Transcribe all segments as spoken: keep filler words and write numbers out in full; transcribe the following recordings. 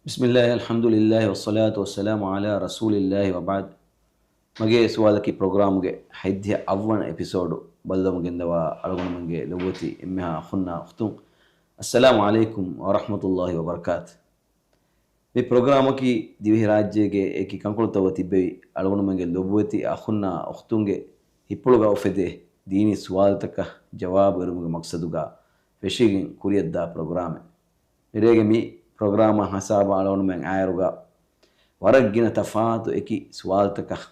بسم الله، الحمد لله، والصلاة والسلام على رسول الله، وبعد. މަގޭ ސުވާލަކީ ޕްރޮގްރާމުގެ ހަތްދިހަ އަށްވަނަ އެޕިސޯޑު ބައްލަވަމުން ގެންދަވާ އަޅުގަނޑުމެންގެ ލޮބުވެތި އެންމެހާ އަޚުންނާ އުޚްތުން، އައްސަލާމު ޢަލައިކުމް ވަރަޙްމަތުﷲި ވަބަރަކާތު. މި ޕްރޮގްރާމަކީ ދިވެހިރާއްޖޭގެ އެކި ކަންކޮޅުތައް ތިއްބެވި އަޅުގަނޑުމެންގެ ލޮބުވެތި އަޚުންނާ އުޚްތުންގެ ހިތްޕުޅުގަ އުފެދޭ ދީނީ ސުވާލުތަކަށް ޖަވާބު އެރުމުގެ މަޤްޞަދުގަ ފެށިގެން ކުރިއަށްދާ ޕްރޮގްރާމެއް. މިރޭގެ މި ޕްރޮގްރާމާ ހިސާބަށް އަޅުގަނޑުމެން އައިއިރުގަ ވަރަށް ގިނަ ތަފާތު އެކި ސުވާލުތަކަށް،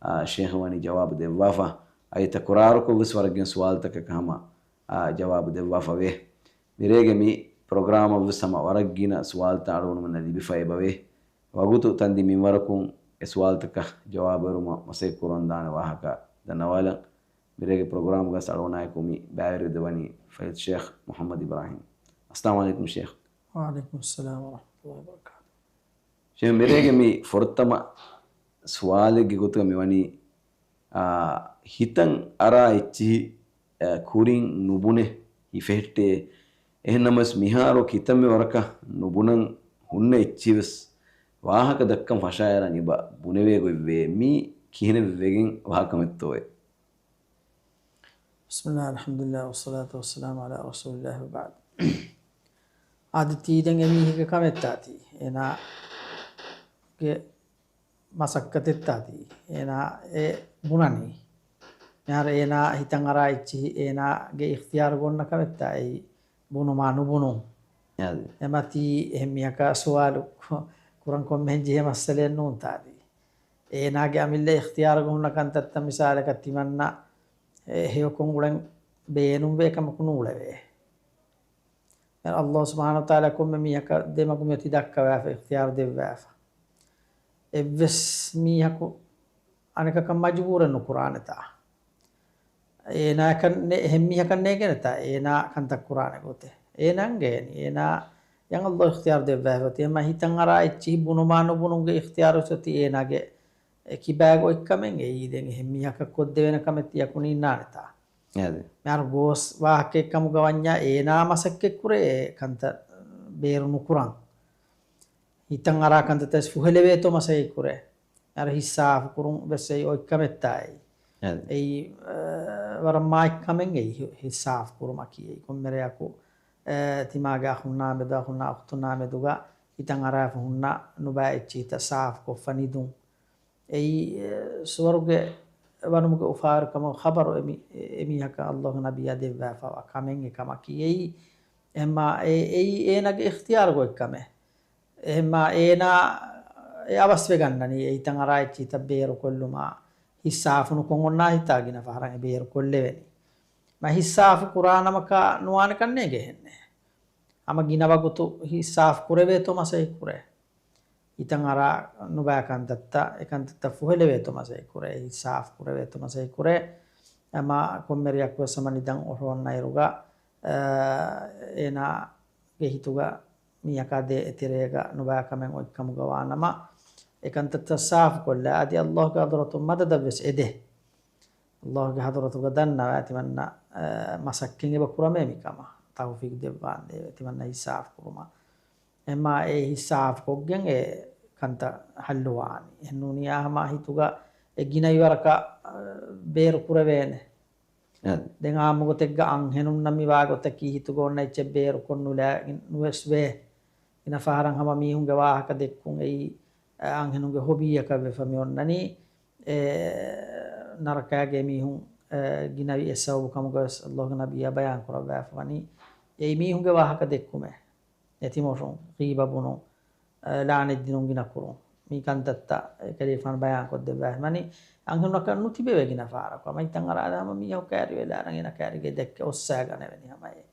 އާ، ޝޭޚް ވަނީ ޖަވާބު ދެއްވާފަ. އަދި ތަކުރާރުކޮށް ވެސް ވަރަށް ގިނަ ސުވާލުތަކަކަށް ހަމަ، އާ، ޖަވާބު ދެއްވާފަ ވޭ. މިރޭގެ މި ޕްރޮގްރާމަށް ވެސް ހަމަ ވަރަށް ގިނަ ސުވާލުތައް އަޅުގަނޑުމެންނަށް ލިބިފަ އެބަވޭ. ވަގުތު ތަންދި މިންވަރަކުން އެ ސުވާލުތަކަށް ޖަވާބު އެރުމަށް މަސައްކަތް ކުރަން ދާނެ ވާހަކަ ދަންނަވާލަން. މިރޭގެ ޕްރޮގްރާމުގަސް އަޅުގަނޑާއެކު މި ބައިވެރިވެދެވަނީ ފަޟީލަތު ޝޭޚް މުޙައްމަދު އިބްރާހީމް. އައްސަލާމު ޢަލައިކުމް ޝޭޚް. ވަޢަލައިކުމުއްސަލާމް ވަރަޙްމަތުﷲި ވަބަރަކާތު. ޝޭޚް، މިރޭގެ މި ފުރަތަމަ ސުވާލެއްގެ ގޮތުގަ މިވަނީ، އާ، ހިތަށް އަރާ އެއްޗިހި، އާ، ކުރިން ނުބުނެ ހިފެހެއްޓޭ. އެހެންނަމަވެސް މިހާރު ކިތަންމެ ވަރަކަށް ނުބުނަން ހުންނަ އެއްޗިހި ވެސް ވާހަކަ ދައްކަން ފަށާއަރަން އެބަ ބުނެވޭ ގޮތްވޭ. މީ ކިހިނެއް ވެގެން ވާ ކަމެއްތޯއޭ؟ بسم الله، الحمد لله، والصلاة والسلام على رسول الله، وبعد. އާދެ، ތީ ދެން އެމީހެއްގެ ކަމެއްތާތީ. އޭނާގެ މަސައްކަތެއްތާތީ. އޭނާ އެ ބުނަނީ. މިހާރު އޭނާ ހިތަށް އަރާ އެއްޗިހި އޭނާގެ އިޚްތިޔާރުގަ އޮންނަ ކަމެއްތާ އެއީ ބުނުމާ ނުބުނުން. އާދެ. އެމަ ތީ އެހެން މީހަކާ ސުވާލު ކުރަން ކޮންމެހެން ޖެހޭ މައްސަލައެއް ނޫންތާދީ. އޭނާގެ އަމިއްލަ އިޚްތިޔާރުގަ ހުންނަ ކަންތައްތައް މިސާލަކަށް ތިމަންނަ އެ ހެޔޮކޮށް އުޅެން ބޭނުންވޭ ކަމަކު ނޫޅެވޭ. އައްލާހު ސުބްޙާނަހޫ ވަތަޢާލާ ކޮންމެ މީހަކަށް ދެމަގު މިއޮތީ ދައްކަވާފަ، އިޚްތިޔާރު ދެއްވާފަ. އެއްވެސް މީހަކު އަނެކަކަށް މަޖުބޫރެއް ނުކުރާނެތާ. އޭނާއަކަށް ނެ-، އެހެން މީހަކަށް ނޭގެނެތާ އޭނާ ކަންތައް ކުރާނެ ގޮތެއް. އޭނާ އަންގައިނީ. އޭނާ އަށް އައްލާހު އިޚްތިޔާރު ދެއްވާފަ އޮތީ. އެމަ ހިތަށް އަރާ އެއްޗިހި ބުނުމާ ނުބުނުމުގެ އިޚްތިޔާރު އޮތީ އޭނާގެ އެ ކިބާގެ އޮތްކަމެއް. އެއީ ދެން އެހެން މީހަކަށް ކޮށްދެވޭނެ ކަމެއް ތިޔަކު ނިންނާނެތާ. އާދެ. މިހާރު ގޯސް ވާހަކައެއް ކަމުގަ ވަންޏާ އޭނާ މަސައްކަތް ކުރޭ އެ ކަންތައް ބޭރު ނުކުރަން. ހިތަށް އަރާ ކަންތައްތައް ވެސް ފުހެލެވޭތޯ މަސައްކަތް ކުރޭ. އަރަ ހިތް ސާފު ކުރުން ވެސް އެއީ އޮތް ކަމެއްތާ އެއީ. އާދެ. އެއީ، އަ، ވަރަށް މާތް ކަމެއް އެއީ ހި-، ހިތް ސާފު ކުރުމަކީ. އެއީ ކޮންމެ ރެއަކު، އަ، ތިމާގެ އަޚުންނާ މެދު، އަޚުންނާ އުޚްތުންނާ މެދުގަ ހިތަށް އަރާފަ ހުންނަ ނުބައި އެއްޗިހިތައް ސާފު ކޮށްފަ ނިދުން. އެއީ، އެ، ސުވަރުގެ ވަނުމުގެ އުފާވެރިކަމުގެ ޚަބަރު އެމި-، އެ-، އެމީހަކަށް އައްލާހުގެ ނަބިއްޔާ ދެއްވާފައިވާ ކަމެއް އެކަމަކީ. އެއީ، އެހެންމާ އެ-، އެއީ އޭނާގެ އިޚްތިޔާރުގަ އޮތް ކަމެއް. އެހެންމާ އޭނާ އެ އަވަސްވެގަންނަނީ އެ ހިތަށް އަރާ އެއްޗިހިތައް ބޭރުކޮށްލުމާ، ހިތް ސާފު ނުކޮށް އޮންނާ ހިތާ ގިނަ ފަހަރަށް އެ ބޭރުކޮށްލެވެނީ. މަ ހިތް ސާފު ކުރާނަމަކާ ނުވާނެ ކަންނޭނގެ އެހެންނޭ. ހަމަ ގިނަ ވަގުތު ހިތް ސާފު ކުރެވޭތޯ މަސައްކަތް ކުރޭ. ހިތަށް އަރާ ނުބައި ކަންތައްތައް، އެ ކަންތައްތައް ފުހެލެވޭތޯ މަސައްކަތް ކުރޭ، ހިތް ސާފު ކުރެވޭތޯ މަސައްކަތް ކުރޭ. އެމަ ކޮންމެ ރެއަކުވެސް ހަމަ ނިދަން އޮށޯންނައިރުގަ، އަ، އޭނާގެ ހިތުގަ މީހަކާ ދޭ އެތެރޭގަ ނުބައި ކަމެއް އޮތްކަމުގަ ވާނަމަ، އެ ކަންތައްތައް ސާފުކޮށްލާ، އަދި އައްލާހުގެ ޙަޟްރަތުން މަދަދަށްވެސް އެދޭ. އައްލާހުގެ ޙަޟްރަތުގަ ދަންނަވާ ތިމަންނަ، އަ، މަސައްކަތް އެބަ ކުރަމޭ މިކަމަށް ތައުފީޤު ދެއްވާނދޭވެ ތިމަންނަ ހިތް ސާފު ކުރުމަށް. އެމާ އެ ހިތް ސާފުކޮށްގެން އެ ކަންތައް ޙައްލުވާނީ. އެހެންނޫނީ އާ ހަމަ ހިތުގަ އެ ގިނަ ވަރަކަށް، އަ، ބޭރު ކުރެވޭނެ. އަދި. ދެން އާއްމު ގޮތެއްގަ އަންހެނުންނަށް މި ވާ ގޮތަކީ ހިތުގަ އޮންނަ އެއްޗެއް ބޭރުކޮށް ނުލާ ނުވެސް ވޭ. ގިނަ ފަހަރަށް ހަމަ މީހުންގެ ވާހަކަ ދެއްކުން އެއީ، އަ، އަންހެނުންގެ ހޮބީއަކަށް ވެފަ މި އޮންނަނީ. އެ، ނަރަކައިގެ މީހުން، އެ، ގިނަވި އެއް ސަބަބު ކަމުގަވެސް އައްލާހުގެ ނަބިއްޔާ ބަޔާން ކުރައްވާފަ ވަނީ އެއީ މީހުންގެ ވާހަކަ ދެއްކުމެއް، ނެތިމޮށުން، ޣީބަ ބުނުން، އެ، ލަޢުނަތް ދިނުން ގިނަ ކުރުން. މި ކަންތައްތައް އެކަލޭގެފާނު ބަޔާން ކޮށްދެއްވާފަ ވަނީ އަންހެނުންނަކަށް ނުތިބެވޭ ގިނަ ފަހަރަކު. ހަމަ ހިތަށް އަރާލާ ހަމަ މީހަކު ކައިރިވެލާ އަރަން އޭނަ ކައިރީގަ ދެއްކެ އޮއްސާގަނެވެނީ ހަމަ އެ.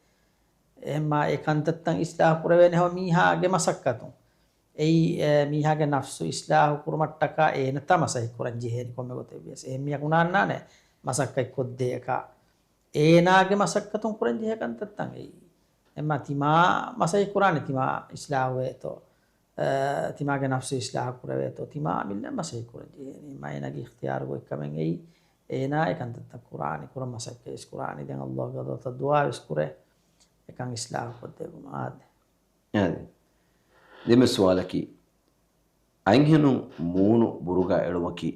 އެހެންމާ އެ ކަންތައްތައް އިސްލާހު ކުރެވޭނެ ހަމަ މީހާގެ މަސައްކަތުން. އެއީ، އެ، މީހާގެ ނަފްސު އިސްލާހު ކުރުމަށްޓަކާ އޭނަތާ މަސައްކަތް ކުރަން ޖެހޭނެ ކޮންމެ ގޮތެއް ވިޔަސް. އެހެން މީހަކު ނާންނާނެ މަސައްކަތް ކޮށްދޭކަށް. އޭނާގެ މަސައްކަތުން ކުރަން ޖެހޭ ކަންތައްތައް އެއީ. އެހެންމާ ތިމާ މަސައްކަތް ކުރާނެ ތިމާ އިސްލާހުވޭތޯ، އެ، ތިމާގެ ނަފްސު އިސްލާހު ކުރެވޭތޯ، ތިމާ އަމިއްލަ މަސައްކަތް ކުރަން ޖެހޭނީ. މައިނަގެ އިޚްތިޔާރުގަ އޮތްކަމެއް އެއީ. އޭނާ އެ ކަންތައްތައް ކުރާނީ، ކުރަން މަސައްކަތް ވެސް ކުރާނީ. ދެން އައްލާހުގެ ޙަޟްރަތަށް ދުޢާ ވެސް ކުރޭ. އެކަން އިސްލާހު ކޮށްދެއްވުމަށް އާދެ. އާދެ. ދެންމެ ސުވާލަކީ، އަންހެނުން މޫނު ބުރުގާ އެޅުމަކީ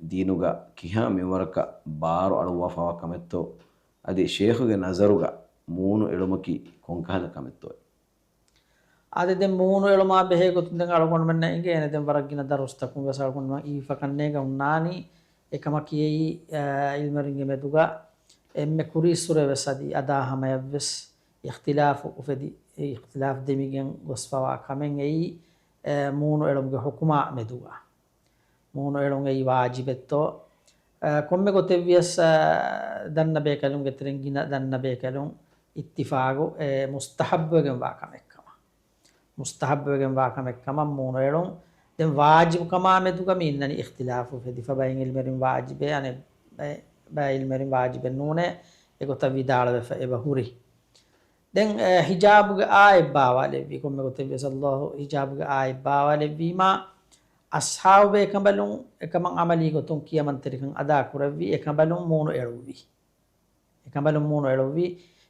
ދީނުގަ ކިހާ މިންވަރަކަށް ބާރު އަޅުއްވާފަވާ ކަމެއްތޯ؟ އަދި ޝޭޚުގެ ނަޒަރުގަ މޫނު އެޅުމަކީ ކޮންކަހަލަ ކަމެއްތޯ؟ އާދެ، ދެން މޫނު އެޅުމާ ބެހޭ ގޮތުން ދެން އަޅުގަނޑުމެންނަށް އެނގޭނެ. ދެން ވަރަށް ގިނަ ދަރުސްތަކުން ވެސް އަޅުގަނޑުމެން އީފަކަންނޭގަ ހުންނާނީ. އެކަމަކީ އެއީ، އާ، ޢިލްމުވެރިންގެ މެދުގަ އެންމެ ކުރީއްސުރެ ވެސް އަދި އަދާ ހަމަޔަށްވެސް އިޚްތިލާފު އުފެދި، އެ އިޚްތިލާފް ދެމިގެން ގޮސްފަވާ ކަމެއް އެއީ، އެ، މޫނު އެޅުމުގެ ޙުކުމާ މެދުގަ. މޫނު އެޅުން އެއީ ވާޖިބެއްތޯ؟ އަ، ކޮންމެ ގޮތެއްވިޔަސް، އަ، ދަންނަ ބޭކަލުންގެ ތެރެއިން ގިނަ ދަންނަ ބޭކަލުން އިއްތިފާގު އެ މުސްތަޙައްބުވެގެންވާ ކަމެއްކަމަށް. މުސްތަޙައްބުވެގެންވާ ކަމެއްކަމަށް މޫނު އެޅުން. ދެން ވާޖިބުކަމާ މެދުގަ މި އިންނަނީ އިޚްތިލާފު އުފެދިފަ. ބައެއް ޢިލްމުވެރިން ވާޖިބޭ، އަނެއް ބައެއް، ބައެއް ޢިލްމުވެރިން ވާޖިބެއް ނޫނޭ، އެގޮތަށް ވިދާޅުވެފަ އެބަ ހުރި. ދެން، އެ، ހިޖާބުގެ އާޔަތް ބާވާލެއްވީ، ކޮންމެ ގޮތެއްވިޔަސް ﷲ ހިޖާބުގެ އާޔަތް ބާވާލެއްވީމާ، އަޞްޙާބު ބޭކަނބަލުން އެކަމަށް ޢަމަލީ ގޮތުން ކިޔަމަންތެރިކަން އަދާކުރެއްވި، އެކަނބަލުން މޫނު އެޅުއްވި. އެކަނބަލުން މޫނު އެޅުއްވި.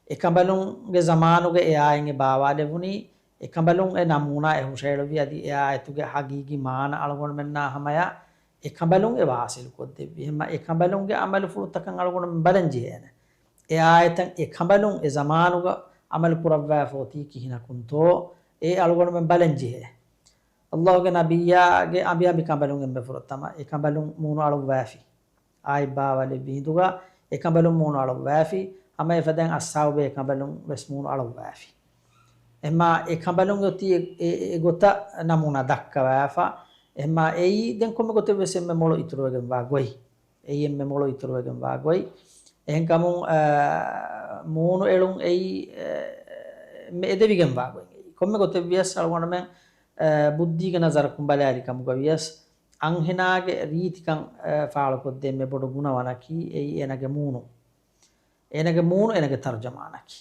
އެކަނބަލުންގެ ޒަމާނުގަ އެ އާޔަތް އެ ބާވާލެވުނީ، އެކަނބަލުން އެ ނަމޫނާ އެ ހުށައެޅުއްވި، އަދި އެ އާޔަތުގެ ޙަޤީޤީ މާނަ އަޅުގަނޑުމެންނާ ހަމަޔަށް އެކަނބަލުން އެ ވާޞިލު ކޮށްދެއްވި. އެހެންމަ އެކަނބަލުންގެ ޢަމަލުފުޅުތަކަށް އަޅުގަނޑުމެން ބަލަން ޖެހޭނެ. އެ އާޔަތަށް އެކަނބަލުން އެ ޒަމާނުގަ ޢަމަލު ކުރައްވާފަ އޮތީ ކިހިނަކުންތޯ، އެ އަޅުގަނޑުމެން ބަލަން ޖެހޭ. ﷲގެ ނަބިއްޔާގެ އަނބިއަނބި ކަނބަލުން އެންމެ ފުރަތަމަ އެ ކަނބަލުން މޫނު އަޅުއްވާފި. އާޔަތް ބާވާލެއްވި ހިނދުގަ އެ ކަނބަލުން މޫނު އަޅުއްވާފި. ހަމަ އެފަދައިން އަޞްޙާބު ބޭކަނބަލުން ވެސް މޫނު އަޅުއްވާފި. އެހެންމާ އެ ކަނބަލުން އޮތީ އެ، އެ، އެ ގޮތަށް ނަމޫނާ ދައްކަވާފަ. އެހެންމާ އެއީ ދެން ކޮންމެ ގޮތެއް ވެސް އެންމެ މޮޅު އިތުރުވެގެންވާ ގޮތް. އެއީ އެންމެ މޮޅު އިތުރުވެގެންވާ ގޮތް. އެހެންކަމުން، އާ، މޫނު އެޅުން އެއީ، އެ، އެންމެ އެދެވިގެންވާ ގޮތް އެއީ. ކޮންމެ ގޮތެއް ވިޔަސް އަޅުގަނޑުމެން، އާ، ބުއްދީގެ ނަޒަރަކުން ބަލާލި ކަމުގަ ވިޔަސް، އަންހެނާގެ ރީތިކަން، އާ، ފާޅުކޮށްދޭ އެންމެ ބޮޑު ގުނަވަނަކީ އެއީ އޭނަގެ މޫނު. އޭނަގެ މޫނު އޭނަގެ ތަރުޖަމާނަކީ.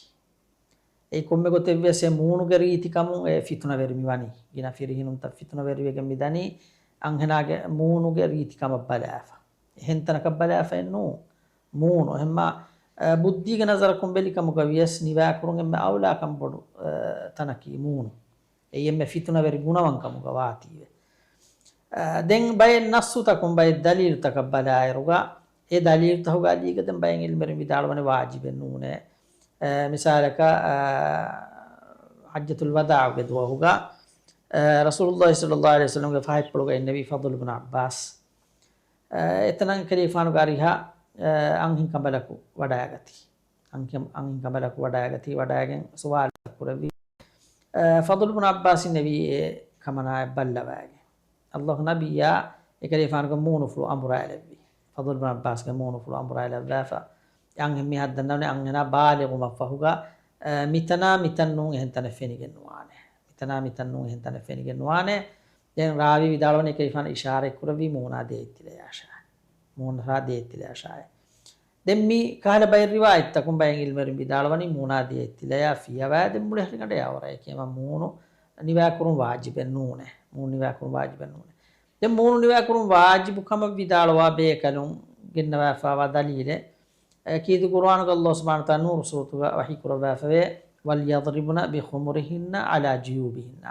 އެއީ ކޮންމެ ގޮތެއްވިޔަސް އެ މޫނުގެ ރީތިކަމުން އެ ފިތުނަވެރި މިވަނީ. ގިނަ ފިރިހެނުންތައް ފިތުނަވެރިވެގެން މިދަނީ އަންހެނާގެ މޫނުގެ ރީތިކަމަށް ބަލާފަ. އެހެން ތަނަކަށް ބަލާފައެއް ނޫން. މޫނު. އެހެންމާ، އަ، ބުއްދީގެ ނަޒަރަކުން ބެލި ކަމުގަ ވިޔަސް ނިވާކުރުން އެންމެ އައުލާކަން ބޮޑު، އަ، ތަނަކީ މޫނު. އެއީ އެންމެ ފިތުނަވެރި ގުނަވަން ކަމުގަ ވާތީވެ. އަ، ދެން ބައެއް ނައްސުތަކުން ބައެއް ދަލީލުތަކަށް ބަލާއިރުގަ، އެ ދަލީލުތަކުގަ އަލީގަ ދެން ބައެއް ޢިލްމުވެރިން ވިދާޅުވަނީ ވާޖިބެއް ނޫނޭ. އަ، މިސާލަކަށް، އަ، ޙައްޖަތުލް ވަދާޢުގެ ދުވަހުގަ، އަ، ރަސޫލުﷲ ޞައްލަﷲ ޢަލައިހި ވަސައްލަމްގެ ފަހަތްޕުޅުގަ އިންނެވި ފަޟުލު ބުނު ޢައްބާސް. އަ، އެތަނަށް ކަލޭގެފާނުގެ އަރިހަށް، އަ، އަންހެން ކަނބަލަކު ވަޑައިގަތީ. އަންހެން، އަންހެން ކަނބަލަކު ވަޑައިގަތީ، ވަޑައިގެން ސުވާލު ކުރެއްވި. އަ، ފަޟުލު ބުނު ޢައްބާސް އިންނެވީ އެ ކަމަނާއަށް ބައްލަވައިގެން. ﷲ ނަބިއްޔާ އެކަލޭގެފާނުގެ މޫނުފުޅު އަނބުރާލެއްވި. ފަޟުލު ބުނު ޢައްބާސްގެ މޫނުފުޅު އަނބުރާލައްވާފަ. އެ އަންހެން މީހާ ދަންނަވަނީ އަންހެނާ ބާލިޣު ވުމަށްފަހުގަ، އަ، މިތަނާ މިތަން ނޫން އެހެން ތަނެއް ފެނިގެން ނުވާނެ. މިތަނާ މިތަން ނޫން އެހެން ތަނެއް ފެނިގެން ނުވާނެ. ދެން ރާވީ ވިދާޅުވަނީ އެކަލޭގެފާނު އިޝާރަތް ކުރެއްވީ މޫނާ ދޭއްތިލަޔާށާ. މޫނާ ދޭއްތިލަޔާށާއޭ. ދެން މި ކަހަލަ ބައެއް ރިވާޔަތްތަކުން ބައެއް ޢިލްމުވެރިން ވިދާޅުވަނީ މޫނާ ދޭއްތިލަޔާ ފިޔަވާ ދެން މުޅި ހަށިގަނޑަށް އައުރައެކޭ. އެމަ މޫނު ނިވާކުރުން ވާޖިބެއް ނޫނޭ. މޫނު ނިވާކުރުން ވާޖިބެއް ނޫނޭ. ދެން މޫނު ނިވާކުރުން ވާޖިބު ކަމަށް ވިދާޅުވާ ބޭކަލުން ގެންނަވާފަވާ ދަލީލެއް، އެ، ކީރިތި ޤުރުއާނުގަ ﷲ ސުބްޙާނަހޫ ވަތަޢާލާ ނޫރު ސޫރަތުގަ ވަޙީ ކުރައްވާފަވޭ، "وَلْيَضْرِبْنَ بِخُمُرِهِنَّ عَلَى جُيُوبِهِنَّ."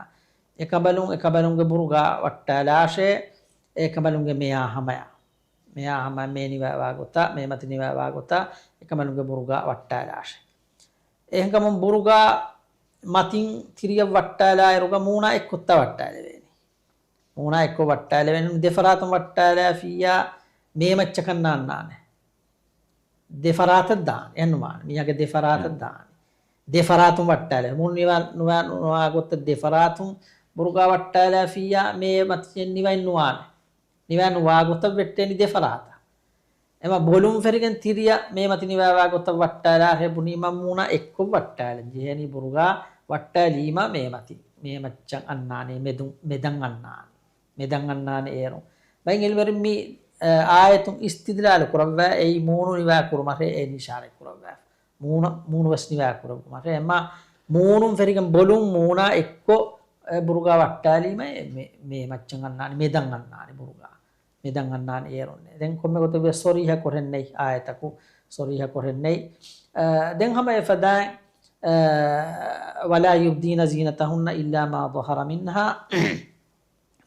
އެކަނބަލުން، އެކަނބަލުންގެ ބުރުގާ ވައްޓާލާށޭ، އެކަނބަލުންގެ މެޔާ ހަމަޔަށް. މެޔާ ހަމަ މޭ ނިވާވާ ގޮތަށް، މޭމަތި ނިވާވާ ގޮތަށް އެކަނބަލުންގެ ބުރުގާ ވައްޓާލާށޭ. އެހެންކަމުން ބުރުގާ މަތިން ތިރިއަށް ވައްޓާލާއިރުގަ މޫނާ އެއްކޮށްތާ ވައްޓާލެވޭނީ. މޫނާ އެއްކޮށް ވައްޓާލެވޭނީ. ދެފަރާތުން ވައްޓާލާފިއްޔާ މޭމައްޗަކަށް ނާންނާނެ. ދެފަރާތަށް ދާނެ. އެހެންނުވާނެ. މީހާގެ ދެފަރާތަށް ދާނެ. ދެފަރާތުން ވައްޓާލެވޭ. މޫނު ނިވާ، ނުވާ، ނުވާ ގޮތަށް ދެފަރާތުން ބުރުގާ ވައްޓާލާފިއްޔާ މޭ މަތިން ނިވައެއް ނުވާނެ. ނިވާ ނުވާ ގޮތަށް ވެއްޓޭނީ ދެފަރާތަށް. އެމަ ބޮލުން ފެރިގެން ތިރިއަށް މޭމަތި ނިވާވާ ގޮތަށް ވައްޓާލާށޭ ބުނީމަ މޫނާ އެއްކޮށް ވައްޓާލަން ޖެހޭނީ ބުރުގާ ވައްޓާލީމަ މޭމަތި. މޭމައްޗަށް އަންނާނެ މެދުން، މެދަށް އަންނާނެ. މެދަށް އަންނާނެ އޭރުން. ބައެއް ޢިލްމުވެރިން މި، އަ، އާޔަތުން އިސްތިދްލާލު ކުރައްވާ އެއީ މޫނު ނިވާ ކުރުމަށޭ އޭނި އިޝާރަތް ކުރައްވާ. މޫނަ، މޫނު ވެސް ނިވާ ކުރެއްވުމަށޭ. އެމަ މޫނުން ފެރިގެން ބޮލުން މޫނާ އެއްކޮށް، އެ، ބުރުގާ ވައްޓާލީމަ އެ މެ، މޭމައްޗަށް އަންނާނެ، މެދަށް އަންނާނެ ބުރުގާ. މެދަށް އަންނާނެ އޭރުންނޭ. ދެން ކޮންމެ ގޮތެއް ވެސް ސޮރީހަ ކުރެންނެތް އާޔަތަކު، ސޮރީހަ ކުރެންނެތް. އަ، ދެން ހަމަ އެފަދައިން، އަ، ولا يبدين زينتهن إلا ما ظهر منها.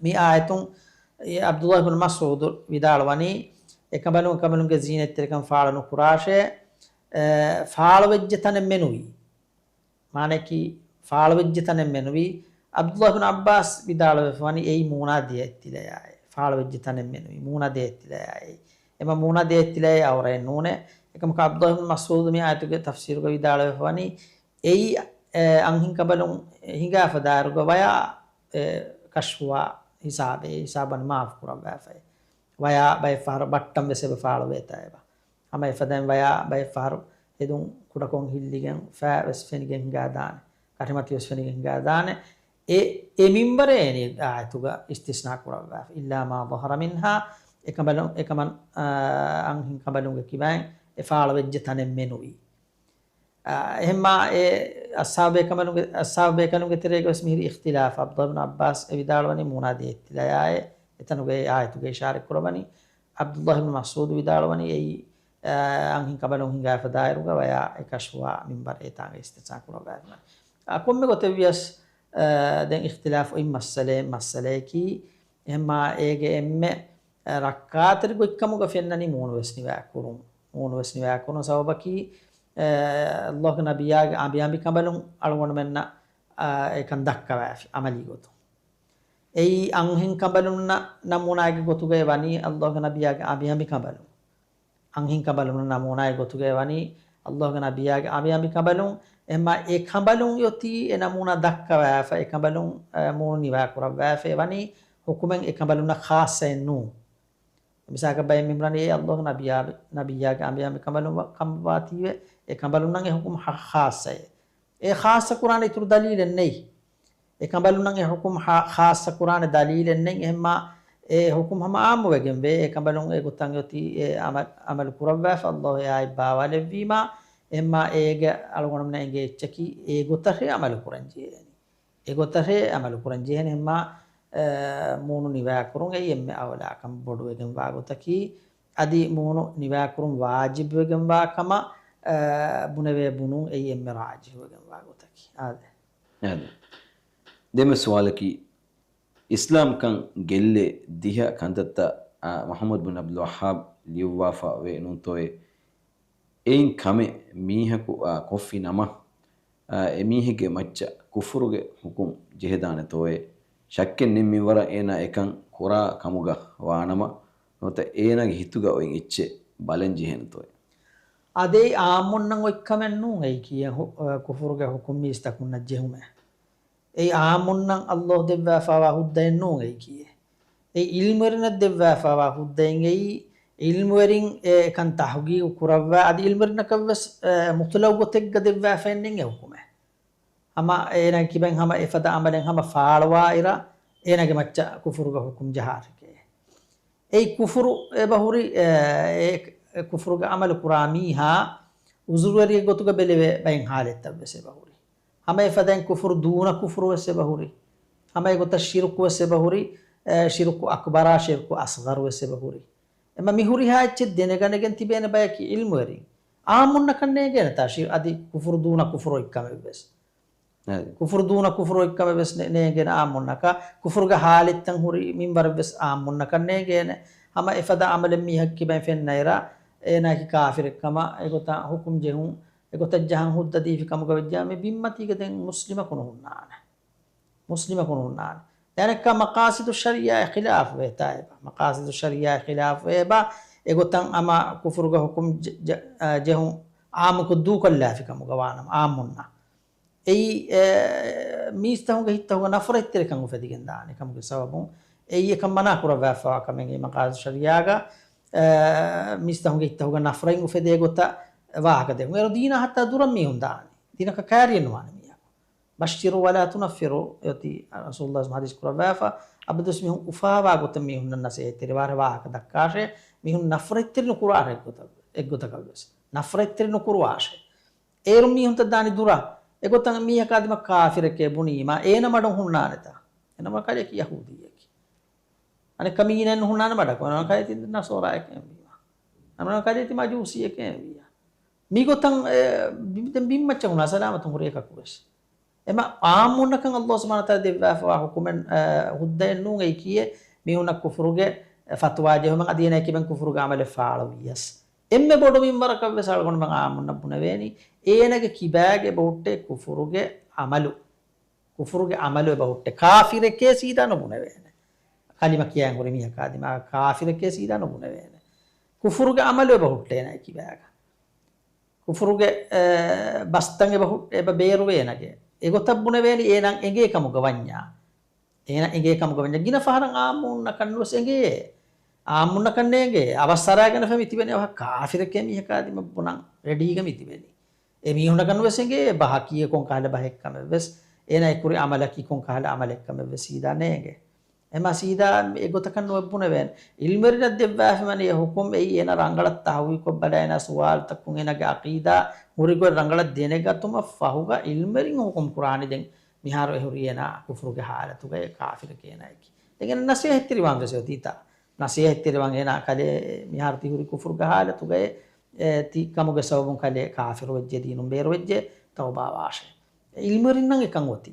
މި އާޔަތުން އެ ޢަބްދުﷲ ބިން މަސްޢޫދު ވިދާޅުވަނީ، އެކަނބަލުން އެކަނބަލުންގެ ޒީނަތްތެރިކަން ފާޅު ނުކުރާށޭ، އެ، ފާޅުވެއްޖެ ތަނެއް މެނުވީ. މާނައަކީ، ފާޅުވެއްޖެ ތަނެއް މެނުވީ. ޢަބްދުﷲ ބިން ޢައްބާސް ވިދާޅުވެފަވަނީ އެއީ މޫނާ ދެއަތްތިލަޔާއޭ. ފާޅުވެއްޖެ ތަނެއް މެނުވީ. މޫނާ ދެއަތްތިލަޔާއޭ. އެމަ މޫނާ ދެއަތްތިލަޔާ ޢައުރައެއް ނޫނޭ. އެކަމަކު ޢަބްދުﷲ ބިން މަސްޢޫދު މި އާޔަތުގެ ތަފްސީރުގަ ވިދާޅުވެފަވަނީ، އެއީ، އެ، އަންހެންކަނބަލުން ހިނގާފަ ދާއިރުގަ ވަޔާ، އެ، ކަޝްފުވާ ހިސާބޭ، ހިސާބު ވަނީ މާފު ކުރައްވާފައޭ. ވަޔާ ބައެއް ފަހަރު ބައްޓަން ވެސް އެބަ ފާޅުވޭތާ އެބަ. ހަމަ އެފަދައިން ވަޔާ ބައެއް ފަހަރު ހެދުން ކުޑަކޮށް ހިއްލިގެން ފައި ވެސް ފެނިގެން ހިނގާދާނެ. ކަށިމަތި ވެސް ފެނިގެން ހިނގާދާނެ. އެ، އެ މިންވަރެއް އެނީ އާޔަތުގަ އިސްތިސްނާ ކުރައްވާފަ. إلا ما ظهر منها، އެކަނބަލުން، އެކަމަން، އާ، އަންހެންކަނބަލުންގެ ކިބައިން އެ ފާޅުވެއްޖެ ތަނެއް މެނުވީ. އާ، އެހެންމާ އެ އަޞްޙާބު ބޭކަނބަލުންގެ، އަޞްޙާބު ބޭކަލުންގެ ތެރޭގަވެސް މިހިރީ އިޚްތިލާފް. ޢަބްދުﷲ ބިން ޢައްބާސް އެ ވިދާޅުވަނީ މޫނާ ދެއަތްތިލަޔާއޭ. އެތަނުގައި އާޔަތުގެ އިޝާރަތް ކުރައްވަނީ. ޢަބްދުﷲ ބިން މަސްޢޫދު ވިދާޅުވަނީ އެއީ، އާ، އަންހެން ކަނބަލުން ހިނގާފަ ދާއިރުގަ ވަޔާ އެ ކަޝްފުވާ މިންވަރު އެތާނގަ އިސްތިސްނާ ކުރައްވާފަ. އާ، ކޮންމެ ގޮތެއްވިޔަސް، އާ، ދެން އިޚްތިލާފު އޮތް މައްސަލައެއް، މައްސަލަޔަކީ، އެހެންމާ އޭގެ އެންމެ، އާ، ރައްކާތެރި ގޮތްކަމުގަ ފެންނަނީ މޫނު ވެސް ނިވާކުރުން. މޫނު ވެސް ނިވާކުރުން ސަބަބަކީ، އާ، ﷲގެ ނަބިއްޔާގެ އަނބިއަނބިކަނބަލުން އަޅުގަނޑުމެންނަށް، އާ، އެކަން ދައްކަވާފި އަމަލީ ގޮތުން. އެއީ އަންހެން ކަނބަލުންނަށް ނަމޫނާއެއްގެ ގޮތުގައި ވަނީ ﷲގެ ނަބިއްޔާގެ އަނބިއަނބިކަނބަލުން. އަންހެން ކަނބަލުންނަށް ނަމޫނާއެއް ގޮތުގައި ވަނީ ﷲގެ ނަބިއްޔާގެ އަނބިއަނބިކަނބަލުން. އެހެންމާ އެ ކަނބަލުން އޮތީ އެ ނަމޫނާ ދައްކަވާފަ، އެ ކަނބަލުން، އަ، މޫނު ނިވާކުރައްވާފަ އެ ވަނީ ޙުކުމެއް އެ ކަނބަލުންނަށް ޚާއްޞައެއް ނޫން. މިސާލަކަށް ބައެއް މީހުން އޭ ﷲގެ ނަބިއްޔާ، ނަބިއްޔާގެ އަނބިއަނބިކަނބަލުން ވަ-، ކަނބަވާތީވެ، އެ ކަނބަލުންނަށް އެ ޙުކުމް ޚާ-، ޚާއްޞައޭ. އެ ޚާއްޞަ ކުރާނެ އިތުރު ދަލީލެއް ނެތް. އެ ކަނބަލުންނަށް އެ ޙުކުމް ޚާ-، ޚާއްޞަ ކުރާނެ ދަލީލެއް ނެތް. އެހެންމާ އެ ޙުކުމް ހަމަ ޢާއްމުވެގެން ވޭ. އެ ކަނބަލުން އެ ގޮތަށް އޮތީ އެ ޢަމަ-، ޢަމަލު ކުރައްވާފަ ﷲ އެއާއި ބާވާލެއްވީމާ، އެހެންމާ އޭގެ އަޅުގަނޑުމެންނަށް އެނގޭ އެއްޗަކީ އެ ގޮތަށޭ ޢަމަލު ކުރަން ޖެހޭނީ. އެ ގޮތަށޭ ޢަމަލު ކުރަން ޖެހޭނެ. އެހެންމާ، އަ، މޫނު ނިވާކުރުން އެއީ އެންމެ އައުލާކަން ބޮޑުވެގެންވާ ގޮތަކީ، އަދި މޫނު ނިވާކުރުން ވާޖިބުވެގެންވާ ކަމަށް، އަ، ބުނެވޭ ބުނުން އެއީ އެންމެ ރާޖިޙުވެގެންވާ ގޮތަކީ. އާދެ. އާދެ. ދެންމެ ސުވާލަކީ، އިސްލާމްކަން ގެއްލޭ ދިހަ ކަންތައްތައް، އަ، މުޙައްމަދު ބިން ޢަބްދުލް ވައްހާބް ލިޔުއްވާފަ ވޭ ނޫންތޯއޭ؟ އެއިން ކަމެއް މީހަކު، އާ، ކޮށްފި ނަމަ، އާ، އެމީހެއްގެ މައްޗަށް ކުފުރުގެ ޙުކުމް ޖެހިދާނެތޯއޭ؟ ޝައްކެއް ނެތް މިންވަރަށް އޭނާ އެކަން ކުރާ ކަމުގަ ވާނަމަ، ނުވަތަ އޭނާގެ ހިތުގަ އޮތް އެއްޗެއް ބަލަން ޖެހޭނެތޯއޭ؟ އާދެ، އާއްމުންނަށް އޮތް ކަމެއް ނޫން އެއީ ކިޔޭ ހު-، އަ، ކުފުރުގެ ޙުކުމް މީސްތަކުންނަށް ޖެހުމެއް. އެއީ އާއްމުންނަށް ﷲ ދެއްވާފައިވާ ހުއްދައެއް ނޫން އެއީ ކިޔޭ. އެއީ ޢިލްމުވެރިންނަށް ދެއްވާފައިވާ ހުއްދައެއް އެއީ، ޢިލްމުވެރިން އެކަން ތަޙުޤީޤު ކުރައްވާ، އަދި ޢިލްމުވެރިންނަކަށްވެސް، އެ، މުޠުލަޤު ގޮތެއްގަ ދެއްވާފައެއް ނެތް އެ ޙުކުމެއް. ހަމަ އޭނާގެ ކިބައިން ހަމަ އެފަދަ ޢަމަލެއް ހަމަ ފާޅުވާއިރަށް އޭނާގެ މައްޗަށް ކުފުރުގެ ޙުކުމް ޖަހާށެކޭ. އެއީ ކުފުރު އެބަ ހުރި، އެ، އެ ކުފުރުގެ ޢަމަލު ކުރާ މީހާ ޢުޛުރުވެރިއެއް ގޮތުގަ ބެލެވޭ ބައެއް ޙާލަތްތައް ވެސް އެބަ ހުރި. ހަމަ އެފަދައިން ކުފުރު ދޫނަ ކުފުރު ވެސް އެބަ ހުރި. ހަމަ އެގޮތަށް ޝިރުކު ވެސް އެބަ ހުރި. އެ، ޝިރުކު އަކްބަރާ ޝިރްކު އަޞްޣަރު ވެސް އެބަ ހުރި. އެމަ މި ހުރިހާ އެއްޗެއް ދެނެގަނެގެން ތިބޭނެ ބަޔަކީ ޢިލްމުވެރިން. އާއްމުންނަކަށް ނޭނގޭނެތާ ޝި-، އަދި ކުފުރު ދޫނަ ކުފުރު އޮތްކަމެއް ވެސް. އަދި. ކުފުރު ދޫނަ ކުފުރު އޮތްކަމެއް ވެސް ނޭ-، ނޭނގޭނެ އާއްމުންނަކަށް. ކުފުރުގެ ޙާލަތްތައް ހުރި މިންވަރެއް ވެސް އާއްމުންނަކަށް ނޭނގޭނެ. ހަމަ އެފަދަ ޢަމަލެއް މީހަކު ކިބައިން ފެންނައިރަށް އޭނާއަކީ ކާފިރެއްކަމަށް އެގޮތަށް ޙުކުމް ޖެހުން، އެގޮތަށް ޖަހަން ހުއްދަ ދީފި ކަމުގަ ވެއްޖާ މި ބިންމަތީގަ ދެން މުސްލިމަކު ނުހުންނާނެ. މުސްލިމަކު ނުހުންނާނެ. ދެނެއްކާ މަޤާޞިދު ޝަރީޢާއަށް ޚިލާފުވޭތާ އެބަ. މަޤާޞިދު ޝަރީޢާއަށް ޚިލާފުވޭ އެބަ. އެގޮތަށް އަމަ ކުފުރުގެ ޙުކުމް ޖެ-، ޖެ-، އަ، ޖެހުން ޢާއްމުކޮށް ދޫކޮށްލާފި ކަމުގަ ވާނަމަ ޢާއްމުންނަށް. އެއީ، އެ، މީސްތަކުންގެ ހިތްތަކުގަ ނަފްރަތްތެރިކަން އުފެދިގެން ދާނެ ކަމުގެ ސަބަބުން. އެއީ އެކަން މަނާ ކުރައްވާފައިވާ ކަމެއް މަޤާޞިދު ޝަރީޢާގަ، އެ، މީސްތަކުންގެ ހިތްތަކުގަ ނަފްރަތް އުފެދޭ ގޮތަށް ވާހަކަ ދެއްވުން. އޭރު ދީނާ ހައްތާ ދުރަށް މީހުން ދާނީ. ދީނަކަށް ކައިރިއެއް ނުވާނެ މީހަކު. ބައްޝިރު ވަލާ ތުނައްފިރު އޮތީ ރަސޫލުﷲ ޙަދީޘް ކުރައްވާފަ، އަބަދުވެސް މީހުން އުފާވާ ގޮތަށް މީހުންނަށް ނަޞޭޙަތްތެރިވާށޭ، ވާހަކަ ދައްކާށޭ، މީހުން ނަފްރަތްތެރި ނުކުރާށޭ އެއްގޮތަށް، އެއްގޮތަކަށް ވެސް. ނަފްރަތްތެރި ނުކުރުވާށޭ. އޭރު މީހުންތައް ދާނީ ދުރަށް. އެގޮތަށް މީހަކާ ދިމަ ކާފިރެކޭ ބުނީމާ، އޭނަ މަޑުން ހުންނާނެތާ؟ އޭނަ މަޑު ކަލެކި ޔަހޫދީއެކި. އަނެއްކާ މީނައެއް ނުހުންނާނެ މަޑަކު. އަނެއްކާ އެތި ނަޞާރާއެކޭ ވީމާ. އަނެއްކާ އެތި މަޖޫސީއެކޭ ވީއާ. މިގޮތަށް، އެ، ބި-، ދެން ބިންމައްޗަށް ހުންނަ ސަލާމަތުން ހުރި އެކަކުވެސް. އެމަ އާއްމުންނަކަށް އައްލާހު ސުބްޙާނަހޫ ވަތަޢާލާ ދެއްވާފަވާ ޙުކުމެއް، އެ، ހުއްދައެއް ނޫން އެއީކީއެއް، މީހުންނަށް ކުފުރުގެ ފަތުވާ ޖެހުމަށް އަދި އޭނާ ކިބައިން ކުފުރުގެ ޢަމަލެއް ފާޅުވިޔަސް. އެންމެ ބޮޑު މިންވަރަކަށްވެސް އަޅުގަނޑުމެން އާއްމުންނަށް ބުނެވޭނީ، އޭނާގެ ކިބާގެ އެބަހުއްޓޭ ކުފުރުގެ ޢަމަލު. ކުފުރުގެ ޢަމަލު އެބަހުއްޓޭ. ކާފިރެކޭ ސީދާ ނުބުނެވޭނެ. ކަލިމަ ކިޔާން ހުރި މީހަކާ ދިމާއަށް ކާފިރެކޭ ސީދާ ނުބުނެވޭނެ. ކުފުރުގެ ޢަމަލު އެބަހުއްޓޭ އޭނާގެ ކިބާގަ. ކުފުރުގެ، އެ، ބަސްތައް އެބަ ހު-، އެބަ ބޭރުވޭ އޭނާގެ. އެގޮތަށް ބުނެވޭނީ އޭނާ އެނގޭ ކަމުގަ ވަންޏާ. އޭނާ އެނގޭ ކަމުގަ ވަންޏާ. ގިނަ ފަހަރަށް އާއްމުންނަކަށް ނުވެސް އެނގޭ. އާއްމުންނަކަށް ނޭނގޭ. އަވަސް އަރާގަނެފަ މި ތިބެނީ އަވަހަށް ކާފިރެކޭ މީހަކާ ދިމަށް ބުނަން ރެޑީގަ މި ތިބެނީ. އެ މީހުންނަކަށް ނުވެސް އެނގޭ ބަހަކީ ކޮން ކަހަލަ ބަހެއްކަމެއްވެސް. އޭނާ އެ ކުރި ޢަމަލަކީ ކޮން ކަހަލަ ޢަމަލެއްކަމެއްވެސް ސީދާ ނޭނގޭ. އެމަ ސީދާ އެގޮތަކަށް ނުވެ ބުނެވޭނެ. ޢިލްމުވެރިންނަށް ދެއްވާފަވަނީ އެ ޙުކުމް އެއީ އޭނާ ރަނގަޅަށް ތަޙުޤީޤުކޮށް ބަލާ އޭނާ ސުވާލުތަކުން އޭނާގެ ޢަޤީދާ ހުރި ގޮތް ރަނގަޅަށް ދެނެގަތުމަށް ފަހުގަ ޢިލްމުވެރިން ޙުކުމް ކުރާނީ ދެން މިހާރު އެ ހުރީ އޭނާ ކުފުރުގެ ޙާލަތުގައޭ ކާފިރެކޭ އޭނާއަކީ. ދެން އޭނަ ނަޞޭޙަތްތެރިވާން ވެސް އޮތީތާ. ނަޞޭޙަތްތެރިވާން އޭނާ ކަލޭ މިހާރު ތި ހުރި ކުފުރުގެ ޙާލަތުގައޭ، އެ، ތި ކަމުގެ ސަބަބުން ކަލޭ ކާފިރު ވެއްޖެ ދީނުން ބޭރު ވެއްޖެ ތައުބާ ވާށޭ. ޢިލްމުވެރިންނަށް އެކަން އޮތީ.